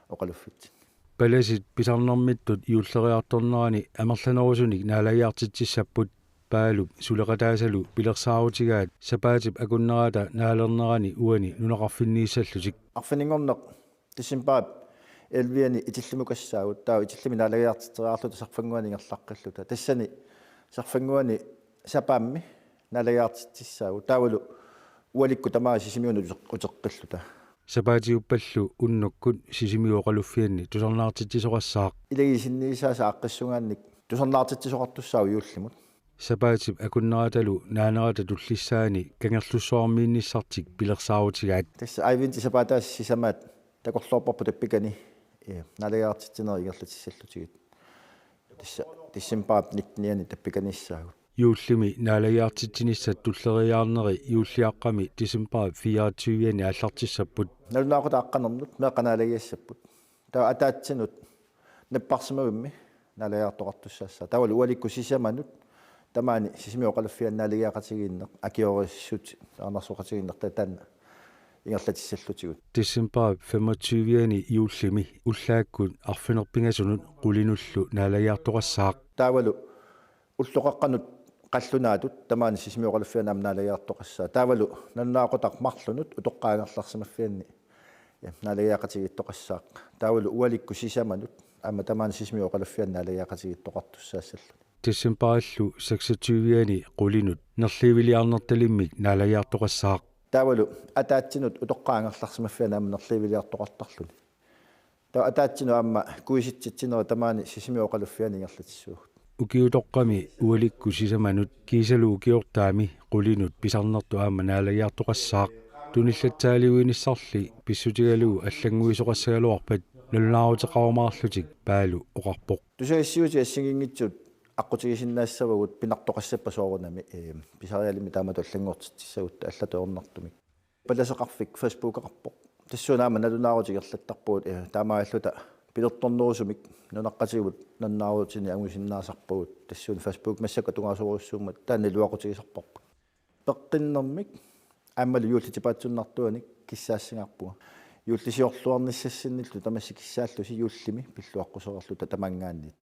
oqaluffitsinni. Palasit pisarnermittut juulleriartornerani amerlanerusunik naalagiartitsissapput. Paalup suleqataasalu pilersaarutigaat sapaatip akunnerata naalernerani uani nunaqarfinniissallutik. Arfininngorneq decembarip elleve-ani itillimukassaagut, taava itillimik naalagiartitseriarluta sarfannguani ingerlaqqilluta. Tassani sarfannguani sapaammi naalagiartitsissaagut. Taavalu ualikkut tamaat Sisimiunut uteq-, uteqqilluta. Sapaatiuppallu unnukkut Sisimiut oqaluffianni tusarnaartitsisoqassaaq. Ilagiit sinniisaasa aaqqissugaannik tusarnaartitsisoqartussaavoq juullimut. Sapaatip akunneratalu naanerata tullissaani Kangerlussuarmiinnissartik pilersaarutigaat. Tassa adventip sapaataasa sisamaat takorloorparput tappikani, eh, naalagiartitsinerit ingerlatissallutigu. Tassa decembarip nitten-iani tappikaniissaagut. Juullimi naalagiartitsinissat tulleriiaarneri juulliaqqami decembarip fireogtyve-ani aallartissapput. Nalunaaqutaq aqqanernut meeqqat naalagiassapput. Taava ataatsinut napparsimavimmi naalagiartoqartussaassaaq. Taavalu ualikkut sisamanut tamaani Sisimiut oqaluffianni naalagiaqatigiinneq akiorissut, aarnersoqatigiinneq taanna ingerlatissallutigu. Decembarip femogtyve-ani juullimi ullaakkut arfineq-pingasunut qulinullu naalagiartoqassaaq. Taavalu ulloqeqqanut qallunaatut tamaani Sisimiut oqaluffianni aamma naalagiartoqassaaq. Taavalu nalunaaqutaq marlunut utoqqaat angerlarsimaffianni, ja, naalagiaqatigiittoqassaaq. Taavalu ualikkut sisamanut aamma tamaani Sisimiut oqaluffianni naalagiaqatigiittoqartussaassallutik. Decembarillu seksogtyve-ani qulinut nerliiviliarnertalimmik naalagiartoqassaaq. Taavalu ataatsinut utoqqaat angerlarsimaffianni aamma nerliiviliartoqartarluni. Taava ataatsinut aamma kuisitsitsinerit tamaani Sisimiut oqaluffianni ingerlatissavagut. Ukiutoqqami ualikkut sisamanut kiisalu ukiortaami qulinut pisarnertut aamma naalagiartoqassaaq. Tunillatsaaliuinissarli pissutigalugu allannguisoqassagaluarpat nalunaaruteqarumaarlutik Paalu oqarpoq. Tusagassiuutit assigiinngitsut aqqutigisinnaassavagut pinartoqassappat soorunami, eh, pisarialimmi taamatut allanngortitsissagutta allatut ajornartumik. Palaseqarfik Facebookeqarpoq. Tassuuna aamma nalunaarutit ingerlattarpagut, eh, taamaalilluta pilertornerusumik nunaqqatigut nalunaarutinik angusinnaasarpagut. Tassuuna Facebook massakkut atugaasorujussuummat taanna iluaqutigisarparput. Peqqinnermik aammalu juullip tipaatsunnartuanik kissaassigaarpunga. Juullisiorluarnissassinnilu tamassi kissaallusi juullimi pilluaqqusereerluta tamanngaanniit.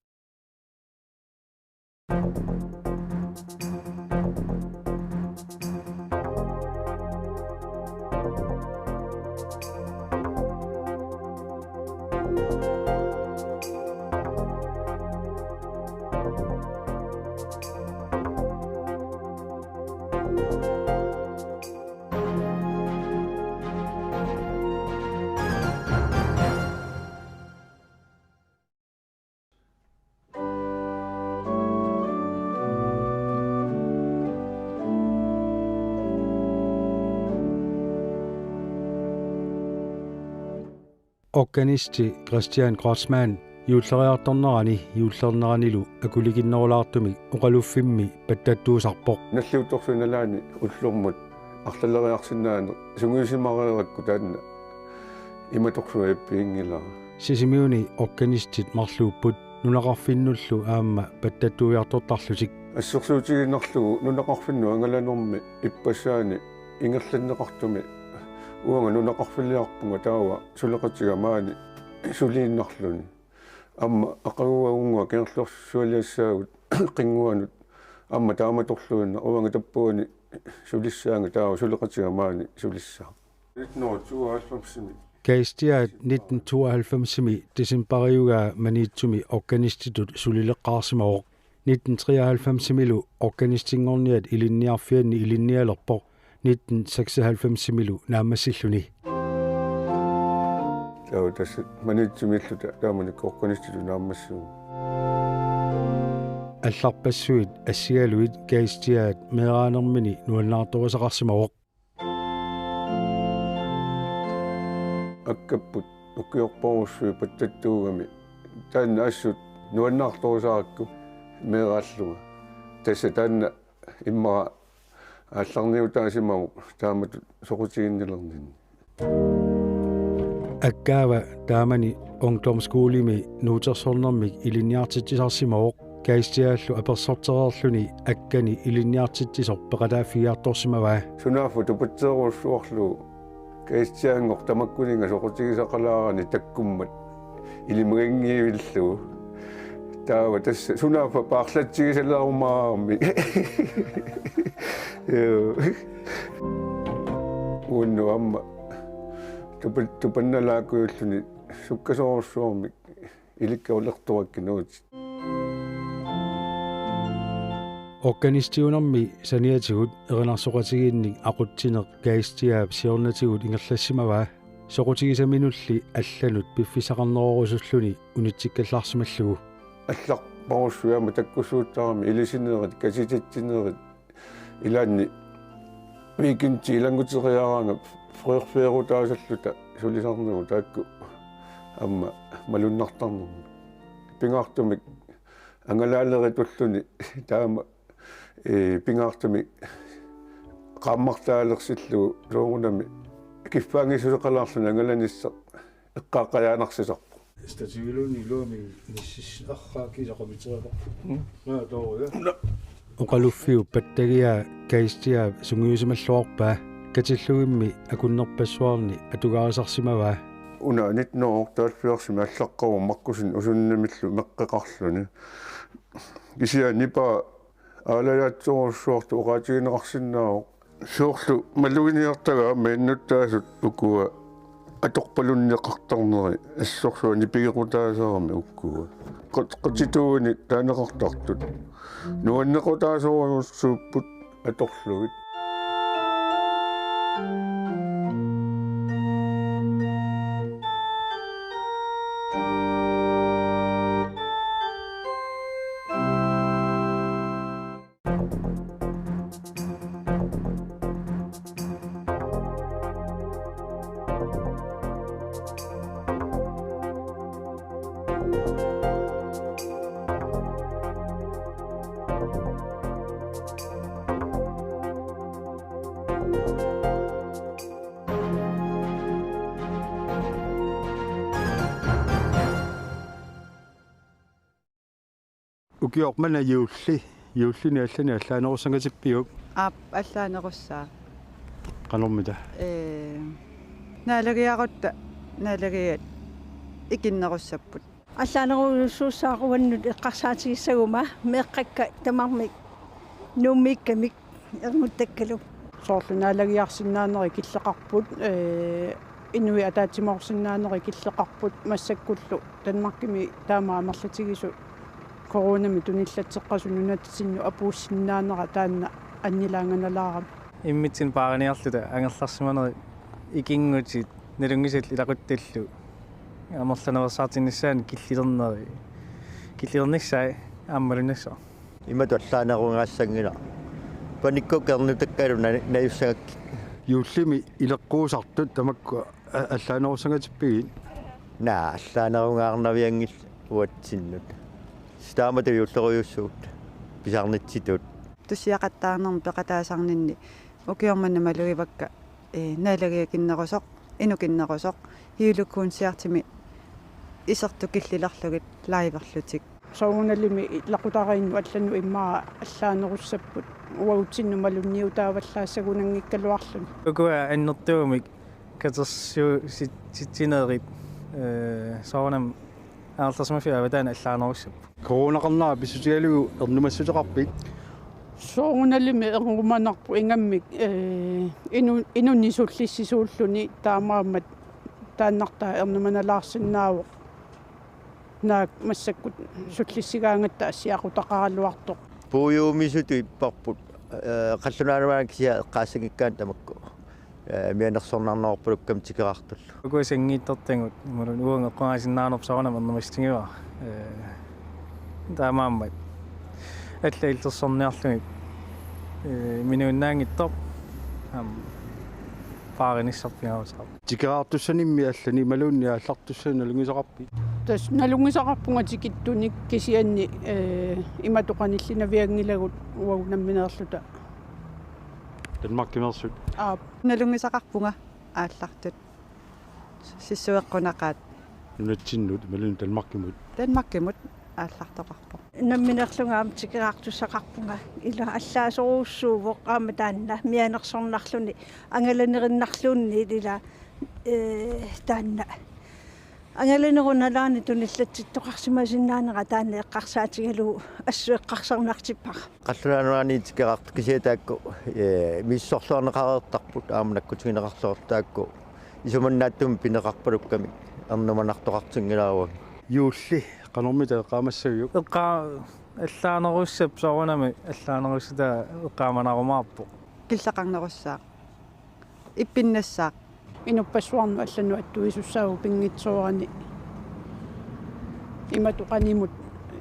Organisti Christian Kreutzmann juulleriartornerani juullerneranilu akulikinnerulaartumik oqaluffimmi pattattuusarpoq. Nalliuttorsuit nalaani ullormut arlaleriarsinnaaneq sungiusimareerakku taanna imatorsuaq ippiginngilara. Sisimiuni organistit marluupput nunaqarfinnullu aamma pattattuiartortarlutik. Assersuutigiinnarlugu nunaqarfinnut angalanermi ippassaani ingerlanneqartumi uanga nunaqarfiliarpunga taava suleqatiga maani suliinnarluni. Aamma aqaguagunngua Kangerlussualiassaagut qinnguanut aamma taamatorluinnaq uanga tappavani sulissaanga taava suleqatiga maani sulissaaq. Nitten hundrede og tooghalvfems-imi. Geistia nitten tooghalvfems-imi decembariugaa Maniitsumi organistitut sulileqqaarsimavoq. Nitten treoghalvfems-imilu organistinngorniat ilinniarfianni ilinnialerpoq nitten seksoghalvfems-imilu naammassilluni. Taava tassa Maniitsumiilluta taamanikkut organistitut naammassivugut. Allarpassuit assigalugit Geistiaat meeraanermini nuannaartorisaqarsimavoq. Akkapput ukiorparujussuit pattattuugami taanna assut nuannaartorusaarakku meeraallunga. Tassa taanna immaqa aallarniutaasimavoq taamatut soqutiginnilerninni. Akkaava taamani ungdomsskolimi nuutersornermik ilinniartitsisarsimavoq, Keistiallu apersortereerluni akkani ilinniartitsisoq peqataaffigiartorsimavaa. Sunaaffa tupatseerujussuarlugu Keistianngooq tamakkuninnga soqutigisaqalaarani takkummat ilimaginngivillugu. Taava tassa sunaaffa paarlatsigisalerumaarami. Joo. Uannut aamma tupa-, tupannalaakkujulluni sukkasoorujussuarmik ilikkalertorakkinuutit. Organistiunermi saniatigut erinarsoqatigiinnik aqutsineq Keistiap siornatigut ingerlassimavaa. Soqutigisaminulli allanut piffissaqarnerorusulluni unitsikkallarsimallugu. Allarparujussuit aamma takkussuuttarami ilisinerit, katititsinerit, ilaanni weekendi ilannguteriaraangat frøerfeerutaasalluta sulisarnerup taakku aamma malunnartarnermik. Pingaartumik angalaaleritulluni taama, ee, pingaartumik qaammartaalersillugu soorunami kiffaanngissuseqalaarluni angalanissaq eqqaaqqajaanarsisarpoq. Stativiluunniit iluamik nissis arraa kiisa qamiteriaqarpoq. Mm. Naa, tooruja. Oqaluffiup pattagiaa Keistiap sungiusimalluarpaa, katillugimmi akunnerpassuarni atugaarisarsimavaa. Una nitten hundrede og otteoghalvfjerdsimi allaqqavoq Markussen Usunnamillu meqqeqarluni. Kisianni nipaa aalajaatsorujussuartut oqaatigineqarsinnaavoq. Soorlu maluginiartagaa aamma innuttaasut ukua atorpalunneqartarneri assorsuaq nipigequtaasarami ukua. Qat-, qatituunik taaneqartartut nuannequtaasorujussuupput atorlugit. Ukioq manna juulli, juullini allani allaanerussangatippiuk? Aap, allaanerussaaq. Qanormita? Ee, naalagiarutta, naalagiat ikinnerussapput. Allaanerujussuussaaq uannut eqqarsaatigissaguma meeqqakka tamarmik Nuummiikkamik ernguttakkalu. Soorlu naalagiarsinnaanerit killeqarput, ee, inuit ataatsimoorsinnaanerit killeqarput, massakkullu Danmarkimi taama amerlatigisut coronamik tunillatseqqasut nunatsinnut apuussinnaanera taanna annilaanganalaarami. Immitsinnut paariniarluta angerlarsimanerit ikinngutit nalunngisallu ilaquttallu amerlanersaartinnissaanut killilerneri, killilernissaat aamma malunnassaaq. Imatut allaanerugaassanngilaq. Panikkukka ernutakkalu na-, najussagakkit. Juullimi ileqquusartut tamakku a-, allaanerussangatippiuk? Naa, allaanerugaarnavianngillat uatsinnut. Taamatut juullerujussuugut pisarnitsitut. Tussiaqattaarnermut peqataasarninni ukioq manna malugivakka, ee, naalagiakinnerusoq, inukinnerusoq, julekoncertimi isertut killilerlugit liverlutik. Soorunalimi ilaqutariinnut allanut immaqa allaanerussapput, uagutsinnut malunniutaavallaassagunanngikkaluarluni. Ukua annertuumik katersuusitsitsinerit, ee, soorunami angerlarsimaffiit avataani allaanerussapput. Coronaqarnera pissutigalugu ernumassuteqarpit? Soorunalimi ernumanarpoq ingammik, ee, inu-, inunnik sullissisuulluni, taamaammat taannartaa ernumanalaarsinnaavoq. Naak massakkut sullissigaangatta assiaqutaqaraluartoq. Puiuumisutut ipparput, ee, qallunaanut kisianni eqqaassanngikkaanni tamakku, ee, mianersornarneruppalukkamik tikerartullu. Ukua sanngiittortagut imaluunniit uagut eqqorsinnaanera soorunami ernumassutigivarput. Ee, taamaammat allat illersorniarlugit, ee, minuinnaanngitsoq. Aamma Paarinissarput pingajusaarpoq. Tikeraartussanimmi allani imaluunniit aallartussanut nalunngisaqarpit? Tassa nalunngisaqarpunga tikittunik kisianni, ee, imatut qanillinavianngilagut uagut nammineerluta. Danmarkimeersut? Aap. Nalunngisaqarpunga aallartut. Sissueqqunaqaat. Nunatsinnut imaluunniit Danmarkimut? Danmarkimut aallartoqarpoq. Nammineerlunga aamma tikeraartussaqarpunga, ila allaasorujussuuvoq aamma taanna mianersornarluni angalanerinnarluunniit ila, ee, taanna angalanerup nalaani tunillatsittoqarsimasinnaanera taanna eqqarsaatigalugu assut eqqarsarnartippara. Qallunaat Nunaanni tikeraartut kisianni taakku, ee, misissorluarneqareertarput aamma nakkutigineqarluartut taakku isumannaatsumik pineqarpalukkamik ernumanartoqartinngilaruagut. Juulli qanormita eqqaamassaviuk? Eqqaa-, allaanerussap soorunami allaanerussutaa eqqaamanarumaarpoq. Killeqarnerussaaq. Ippinnassaaq. Inuppassuarnut allanut attuisussaagut pinngitsoorani imatut qanimut,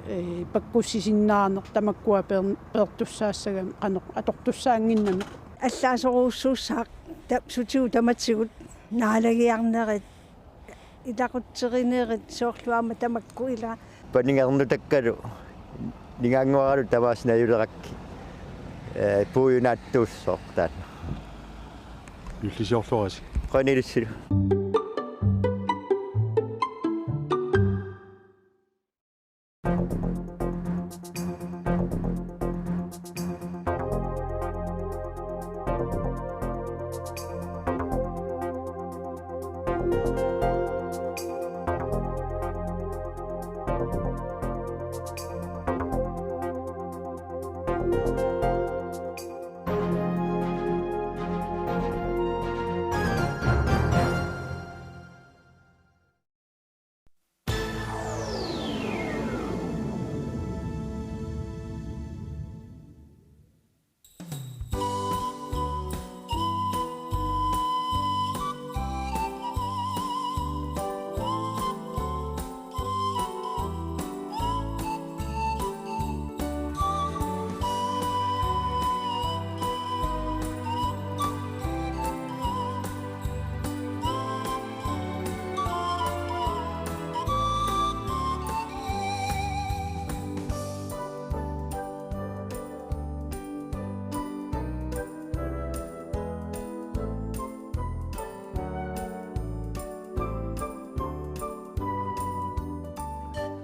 ee, pakkussisinnaaneq tamakkua peer-, peertussaassagami qanoq atortussaannginnami. Allaasorujussuussaaq ta-, sutigut tamatigut naalagiarnerit, ilaqutterinerit soorlu aamma tamakku ila. Paningernutakkalu ningaannguaralu tamaasa najulerakkit, ee, puiunaattuussooq taanna. Juullisiorluarisi. Qanilissilu.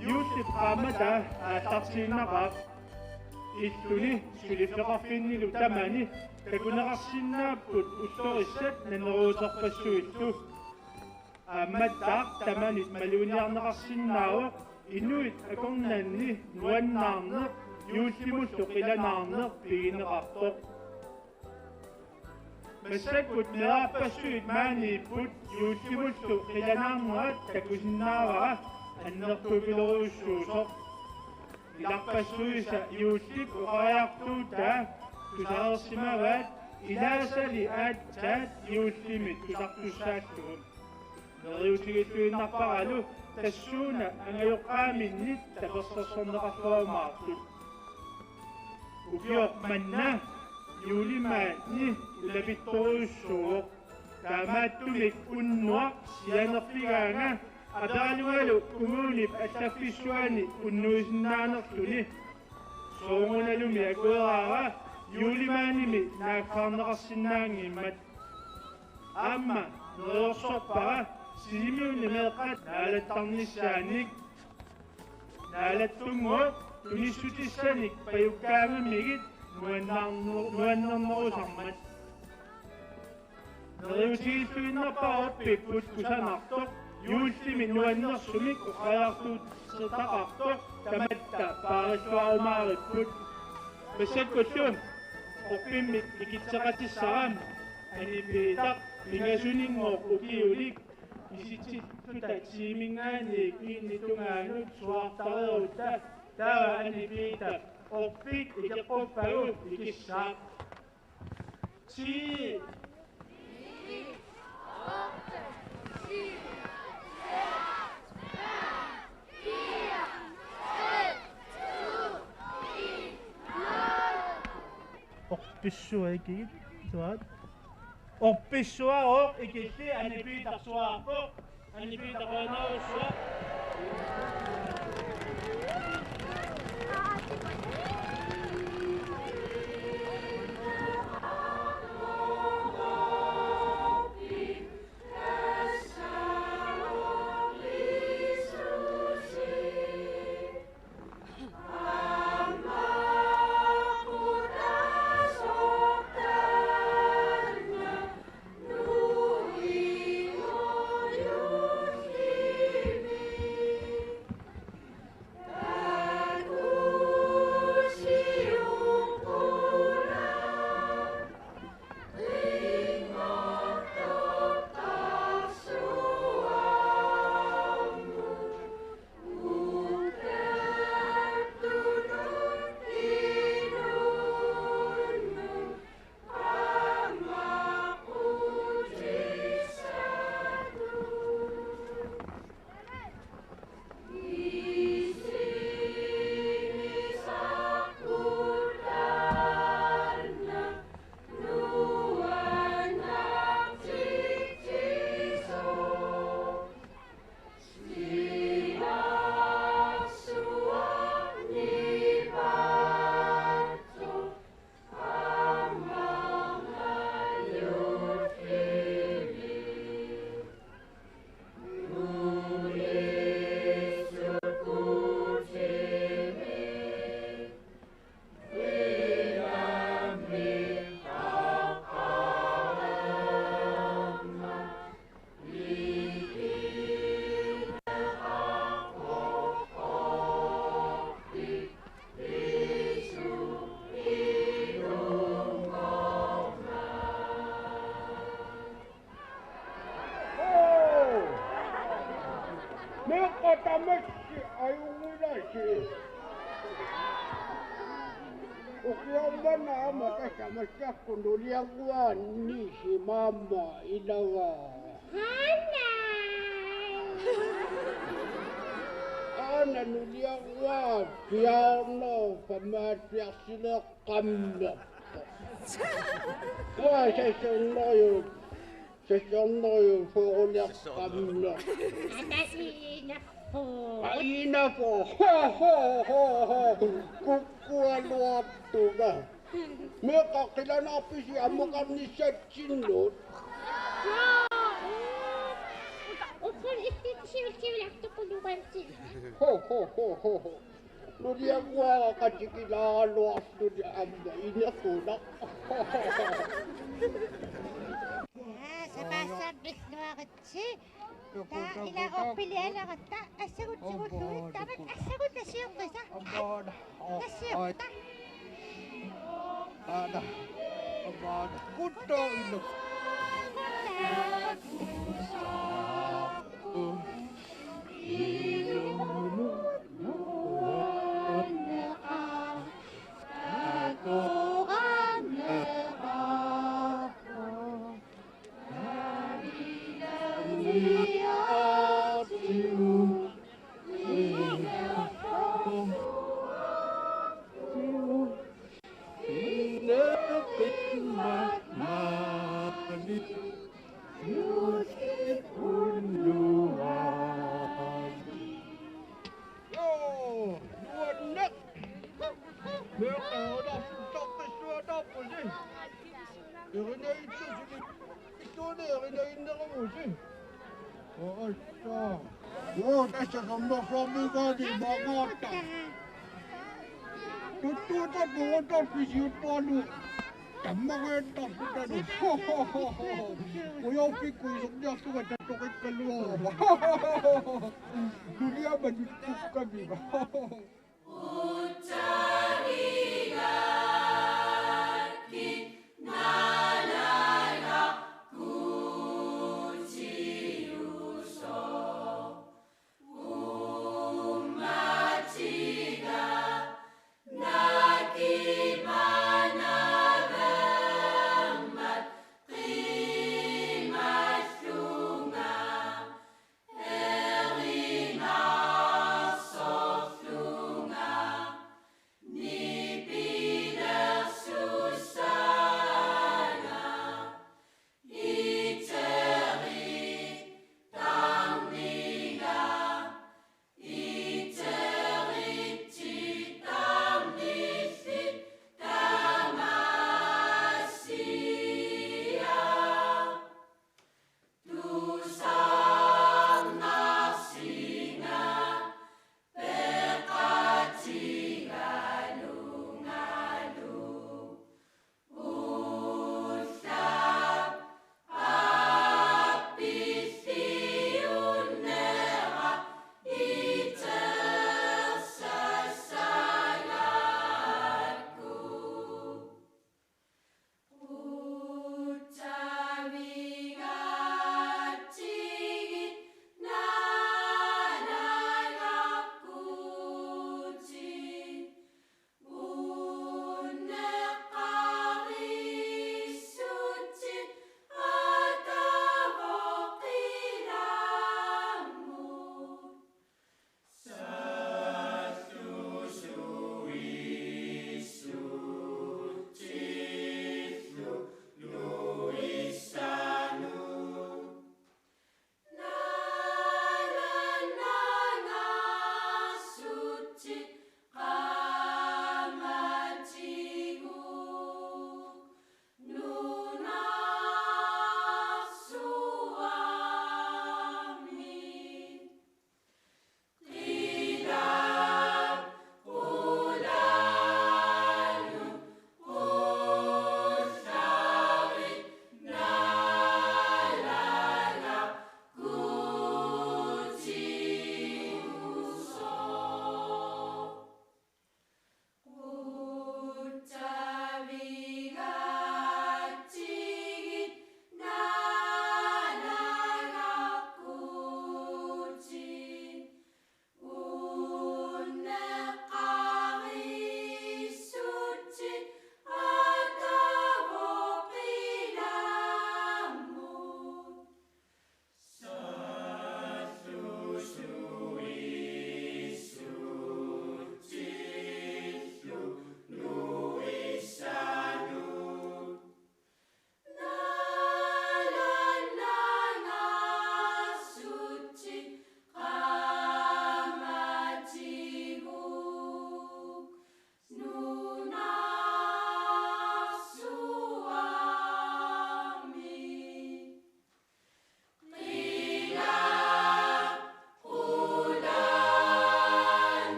Juullip qaammataa aallartiinnarpaat. Illuni suliffeqarfinnilu tamani takuneqarsinnaapput ullorissat naneruuterpassuillu. Aammattaaq tamanit maluginiarneqarsinnaavoq inuit akornanni nuannaarneq juullimullu qilanaarneq pigineqartoq. Massakkut meerarpassuit maaniipput juullimullu qilanaarnerat takusinnaavara annertupilerujussuusoq. Ilarpassuisa juullip oqariartuutaa tusareersimavaat ilaasali aatsaat juullimit tusartussaallugu. Neriutigilluinnarparalu tassuuna angajoqqaaminnit tapersersorneqarluarumaartut. Ukioq manna juulimaani ulapittorujussuuvoq. Taamaattumik unnuaq sianerfigaanga aperalualu kommunip allaffissuani unnuisinnaanerluni. Soorunalumi akueraara juulimaanimi naaggaarneqarsinnaanngimmat. Aamma neriorsorpara Sisimiuni meeqqat naalattarnissaannik. Naalattunngooq tunissutissanik pajukkaangamigit nuannaarnu-, nuannernerusarmat. Neriutigilluinnarpara orpipput kusanartoq juullimi nuannersumik oqariartuutitaqartoq tamatta paarilluarumaaripput. Massakkullu orpimmik ikitseqatissara Ani Piitaq pingasunngooq ukiulik isitsilluta tiimingaanniit kiinni tungaanut suaartareerutta. Taava Ani Piitaq orpik ikeqquppagu ikissaaq. Ti. Orpissua ikigit, suaat. Orpissuaroq ikilli anipiitarsuaarpoq. Anipiitaqaanaarussuaq. Meeqqat tamassi ajunngilassi. Ukiormanna aamma tassa massakkut nuliaruaanni simaamma ilagaa. Hanna! Aana nuliaruaa fjorten femoghalvfjerdsileeqqammerpoq. Uanga sekstenhundrede, sekstenhundrede fyrreqammerpoq. Atasiinaffu. Ainafu. Ho, ho, ho, ho. Kukkualuartunga. Meeqqat qilanaarpisi ammukarnissatsinnut? Uffun ittit siul siulaqtuquluansi. Ho, ho, ho, ho, ho. Nuliaruara qatikilaaraluartuni aamma inequnaq. Aa, sapaassaaq pilluaritsi. Taa ila orpilialeratta assagut sigullugit tamat assagut nasioqqisa. Nasioqqa. Aana. Aana. Kutta illu. Joo, nuanneq. Meeqqat oqarfigisorpassuaqarpusi. Erinagitsusi. Ittuuni erinaginneruvusi. Oqassa. Joo, tassa sammersuarmiugaanni maangaarta. Tuttuuta puugutorpisiuppualu. Tammaguattarputanu. Ujoorpikkut isorniarlunga tatoqikkaluarama. Nuliama nuttukkaminga.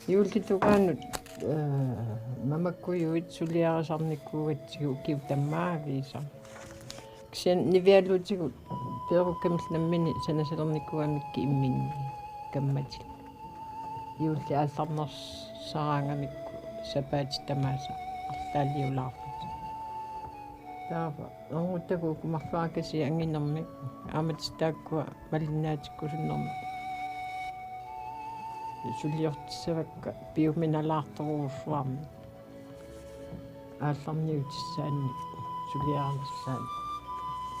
Juullitungaanut, eh, mamakkujuit suliarisarnikuugatsigu ukiut tammaaviisa. Kisianni nivialuutigut peerukkamillu nammineq sanasalernikuugamikku imminnut kammatillu. Juulli aallarnersaraangamikku sapaatit tamaasa arlaaliulaarput. Taava ernguttagut uku marluarkasiit anginermik aamma tassa taakkua malinnaatikkusunnermik suliortissavakka piuminalaartorujussuarmik aallarniutissaannik suliarinissaannik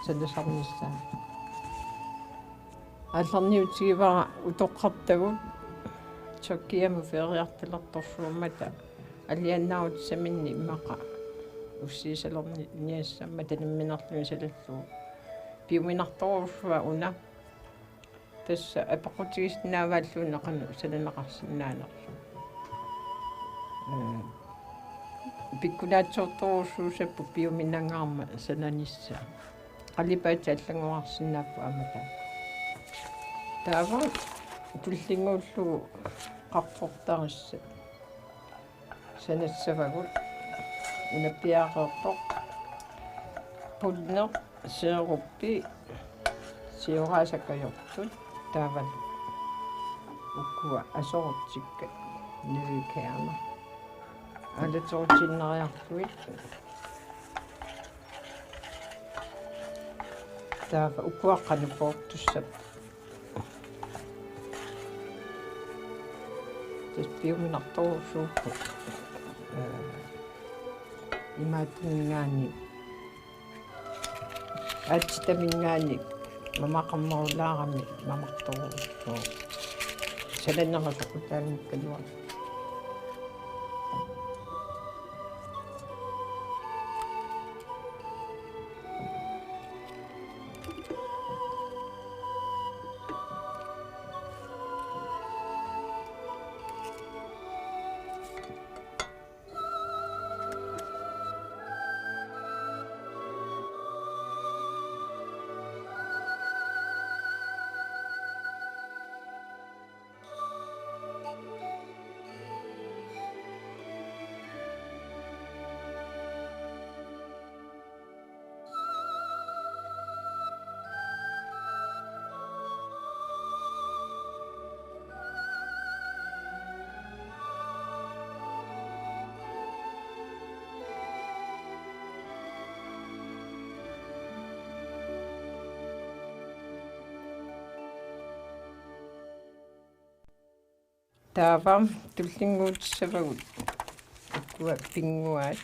sanasarnissaannik. Aallarniutigivara utoqqartagut Tyrkiamut feriartalertorsuummata alianaarutissaminnik immaqa ussiisalerniassammat namminerluni salallugu. Piuminartorujussuaq una. Tassa apeqqutigisinnaavaalluunniit qanoq sananeqarsinnaanersoq. Ee, pikkunaatsoortorujussuussapput piuminangaarmat sananissaa. Qalipaatit allanngorarsinnaapput aamma taakku. Taava tullinnguullugu qarportarissat sanassavagut. Unapiareerpoq pulleq, seeruppi, sioraasakajortut taavalu ukua asorutsikkat nøddekærner. Aalaterutiinnariarlugit. Taava ukua qanoq poortussapput. Tassa piuminartorujussuupput. Ee, imaattuminngaanniit. Aatsitamingaanniit mamaqarnerulaarami mamartorujussuuvoq. Sananerusoq utaanngikkaluarluni. Taava tullinnguutissavagut ukua pinnguaat,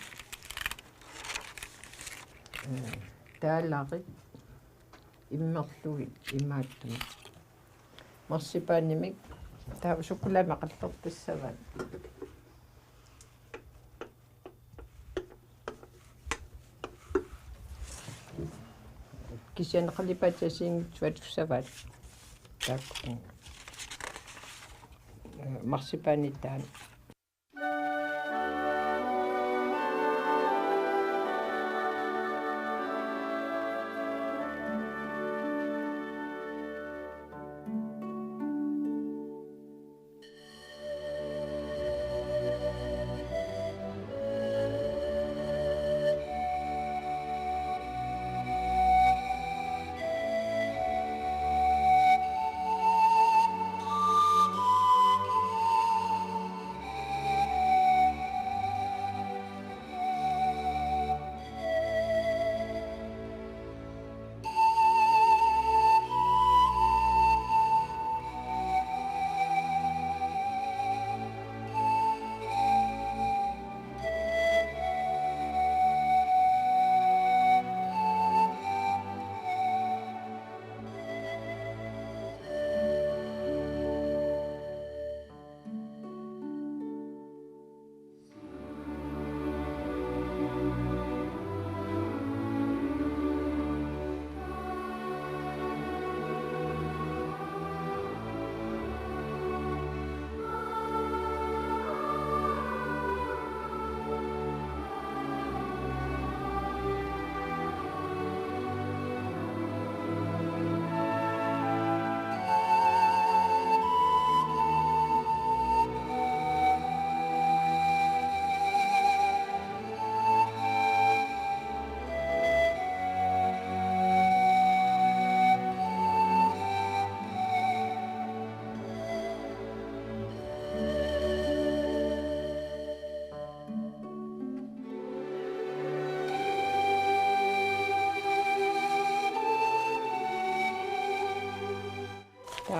ee, taalarit immerlugit imaattumik. Marsipaanimik taava sukulaamik qallertassavaat. Kisianni qalipaatit assigiinngitsut atussavaat. Taakku. Ee, marsipaanit taanna.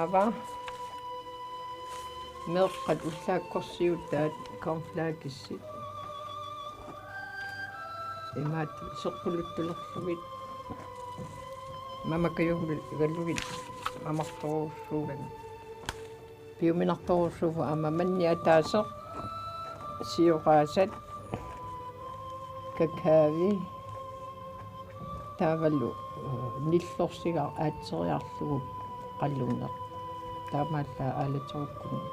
Ava. Meeqqat ullaakkorsiutaat cornflakessit. Imaat seqquluttulerlugit. Mamakajugalugit mamartorujussuugami. Piuminartorujussuuvoq aamma manni ataaseq, sioraasat, kakaavi, taavalu, eh, nillorsigaaq aatseriarlugu qaluneq. Taamaallaat aalaterukkunni.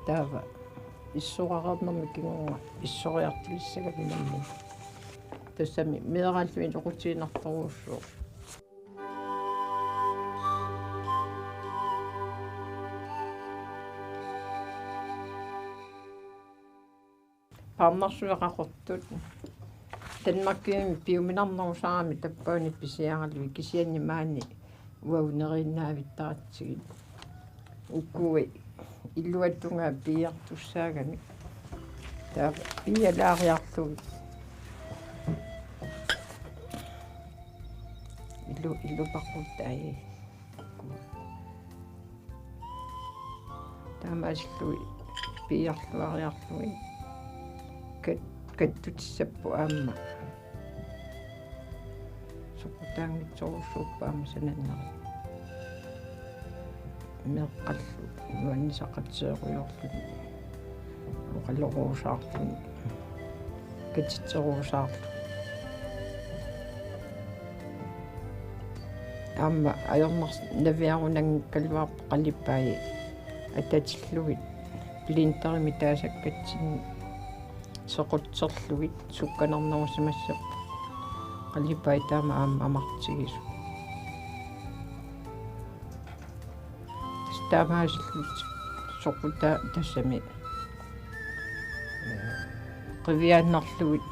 Taava issorareernermi kingorna issoriartulissagami nammineq. Tassami meeraalluni oqutiginartorujussuuvoq. Paarnarsueqaqortut. Danmarkimi piuminarnerusarami tappavani pisiaralugit kisianni maani uagut neriinnaavittaratsigit. Ukui iluatungaa piiartussaagamik. Taava piialaariarlugit. Ilu-, ilupaqutai. Taamaasillugit piiarluariarlugit kat-, kattutissapput aamma. Soqutaanngitsorujussuupput aamma sanannerit. Meeqqallu nuannisaqateerujoorluni. Oqaloruusaarluni. Katitseruusaarluni. Aamma ajornarnaviarunanngikkaluarpoq qalipaat atatillugit blenderimi taasakkatsinni sequtserlugit sukkanernerusimassapput. Qalipaat taama aamma amartigisut. Tassa taamaasillutik soqutaa tassami, eh, qiviaannarlugit,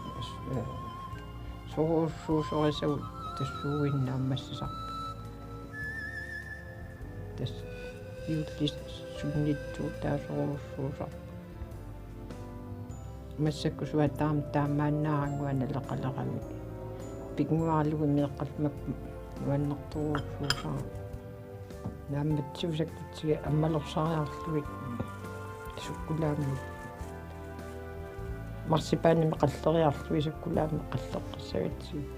eh, sorujussuusorisagut tassuuginnaq ammassisarput. Tassa juulli sunnitsuut taava sorujussuusarput. Massakkut suaat taama taamaannaarannguaq naleqaleramik. Pinnguaralugu meeqqat makku nuannertorujussuusarami. Naammatsivisakkutsigit ammalorsariarlugit sukkulaamik. Marsipaanimik qalleriarlugit sukkulaamik qalleqqissagatsigit.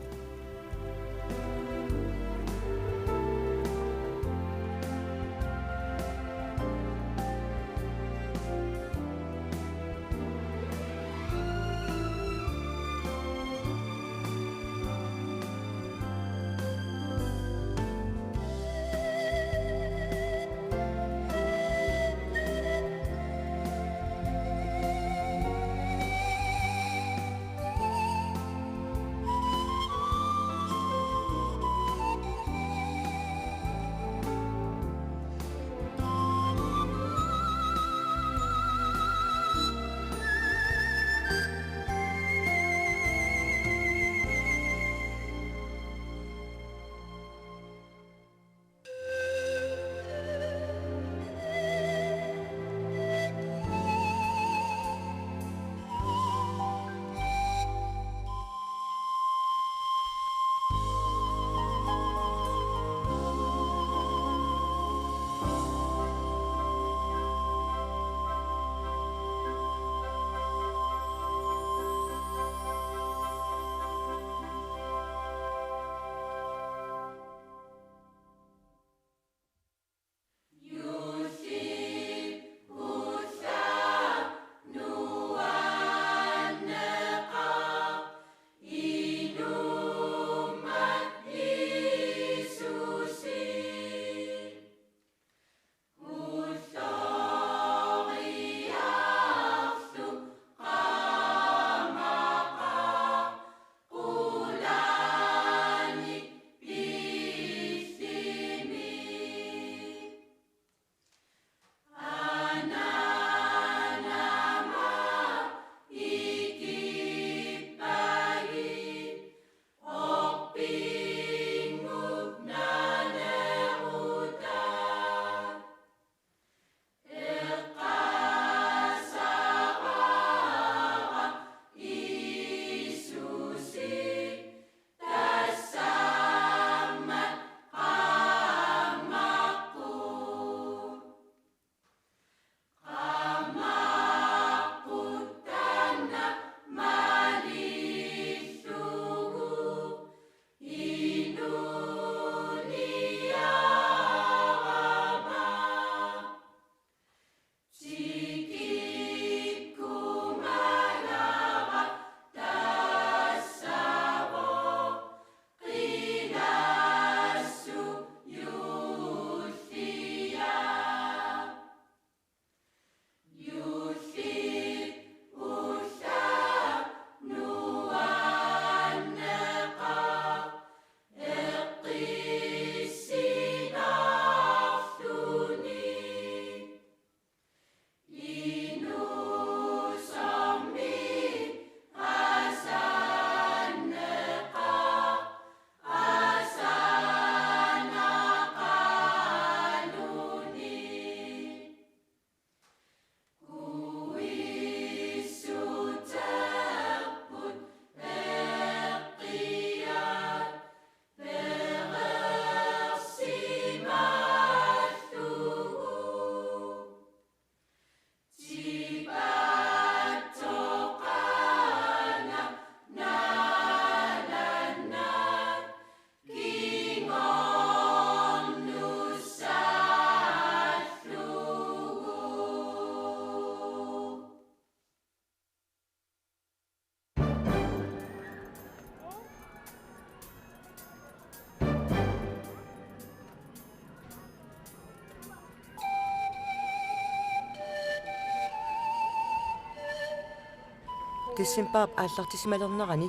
Decembarip aallartisimalernerani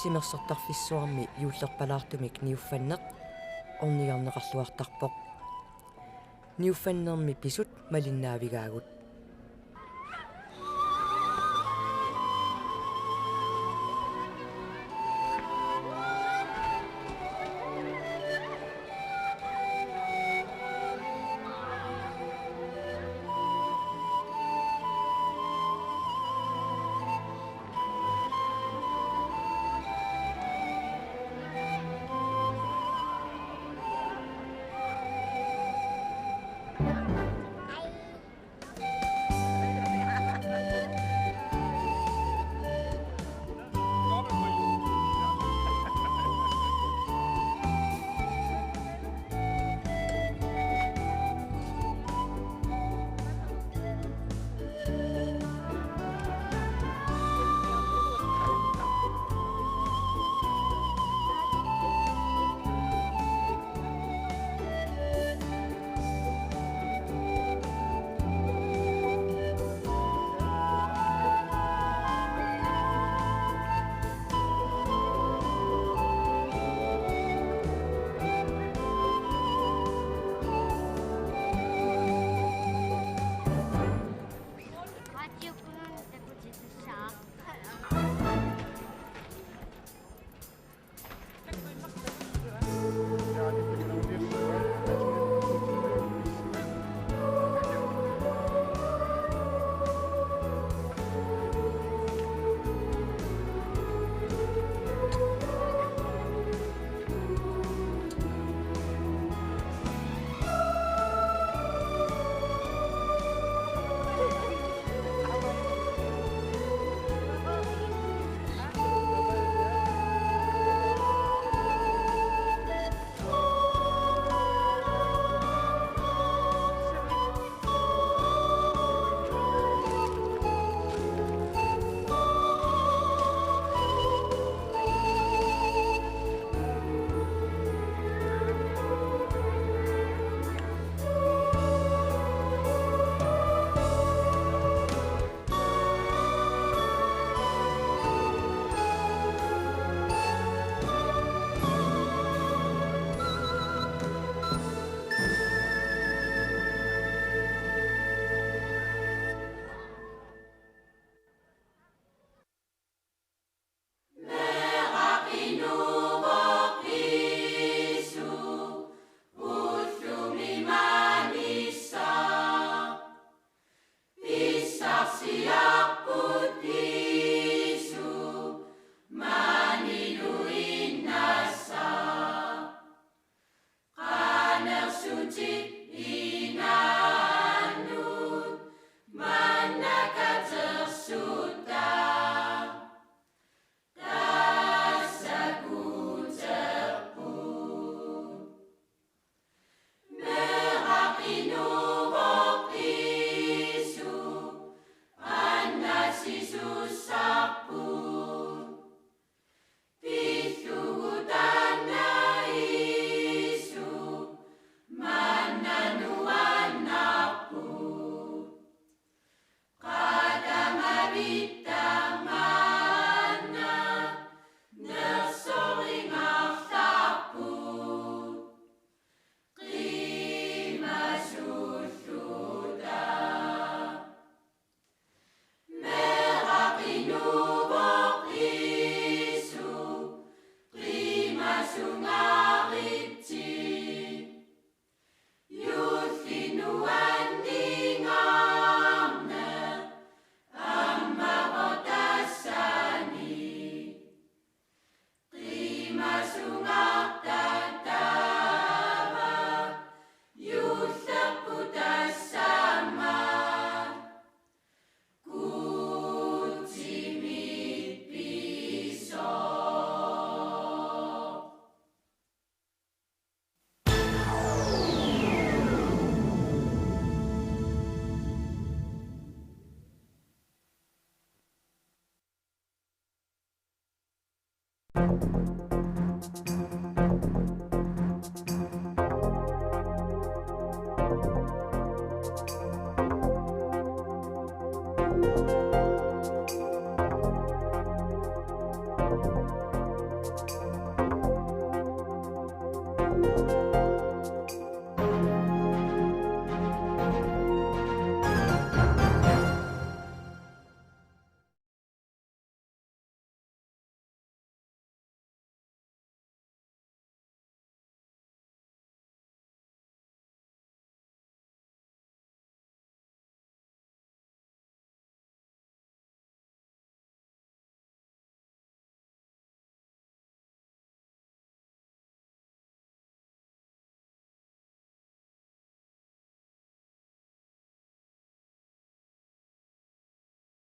timersortarfissuarmi juullerpalaartumik niuffanneq ornigarneqarluartarpoq. Niuffannermi pisut malinnaavigaagut.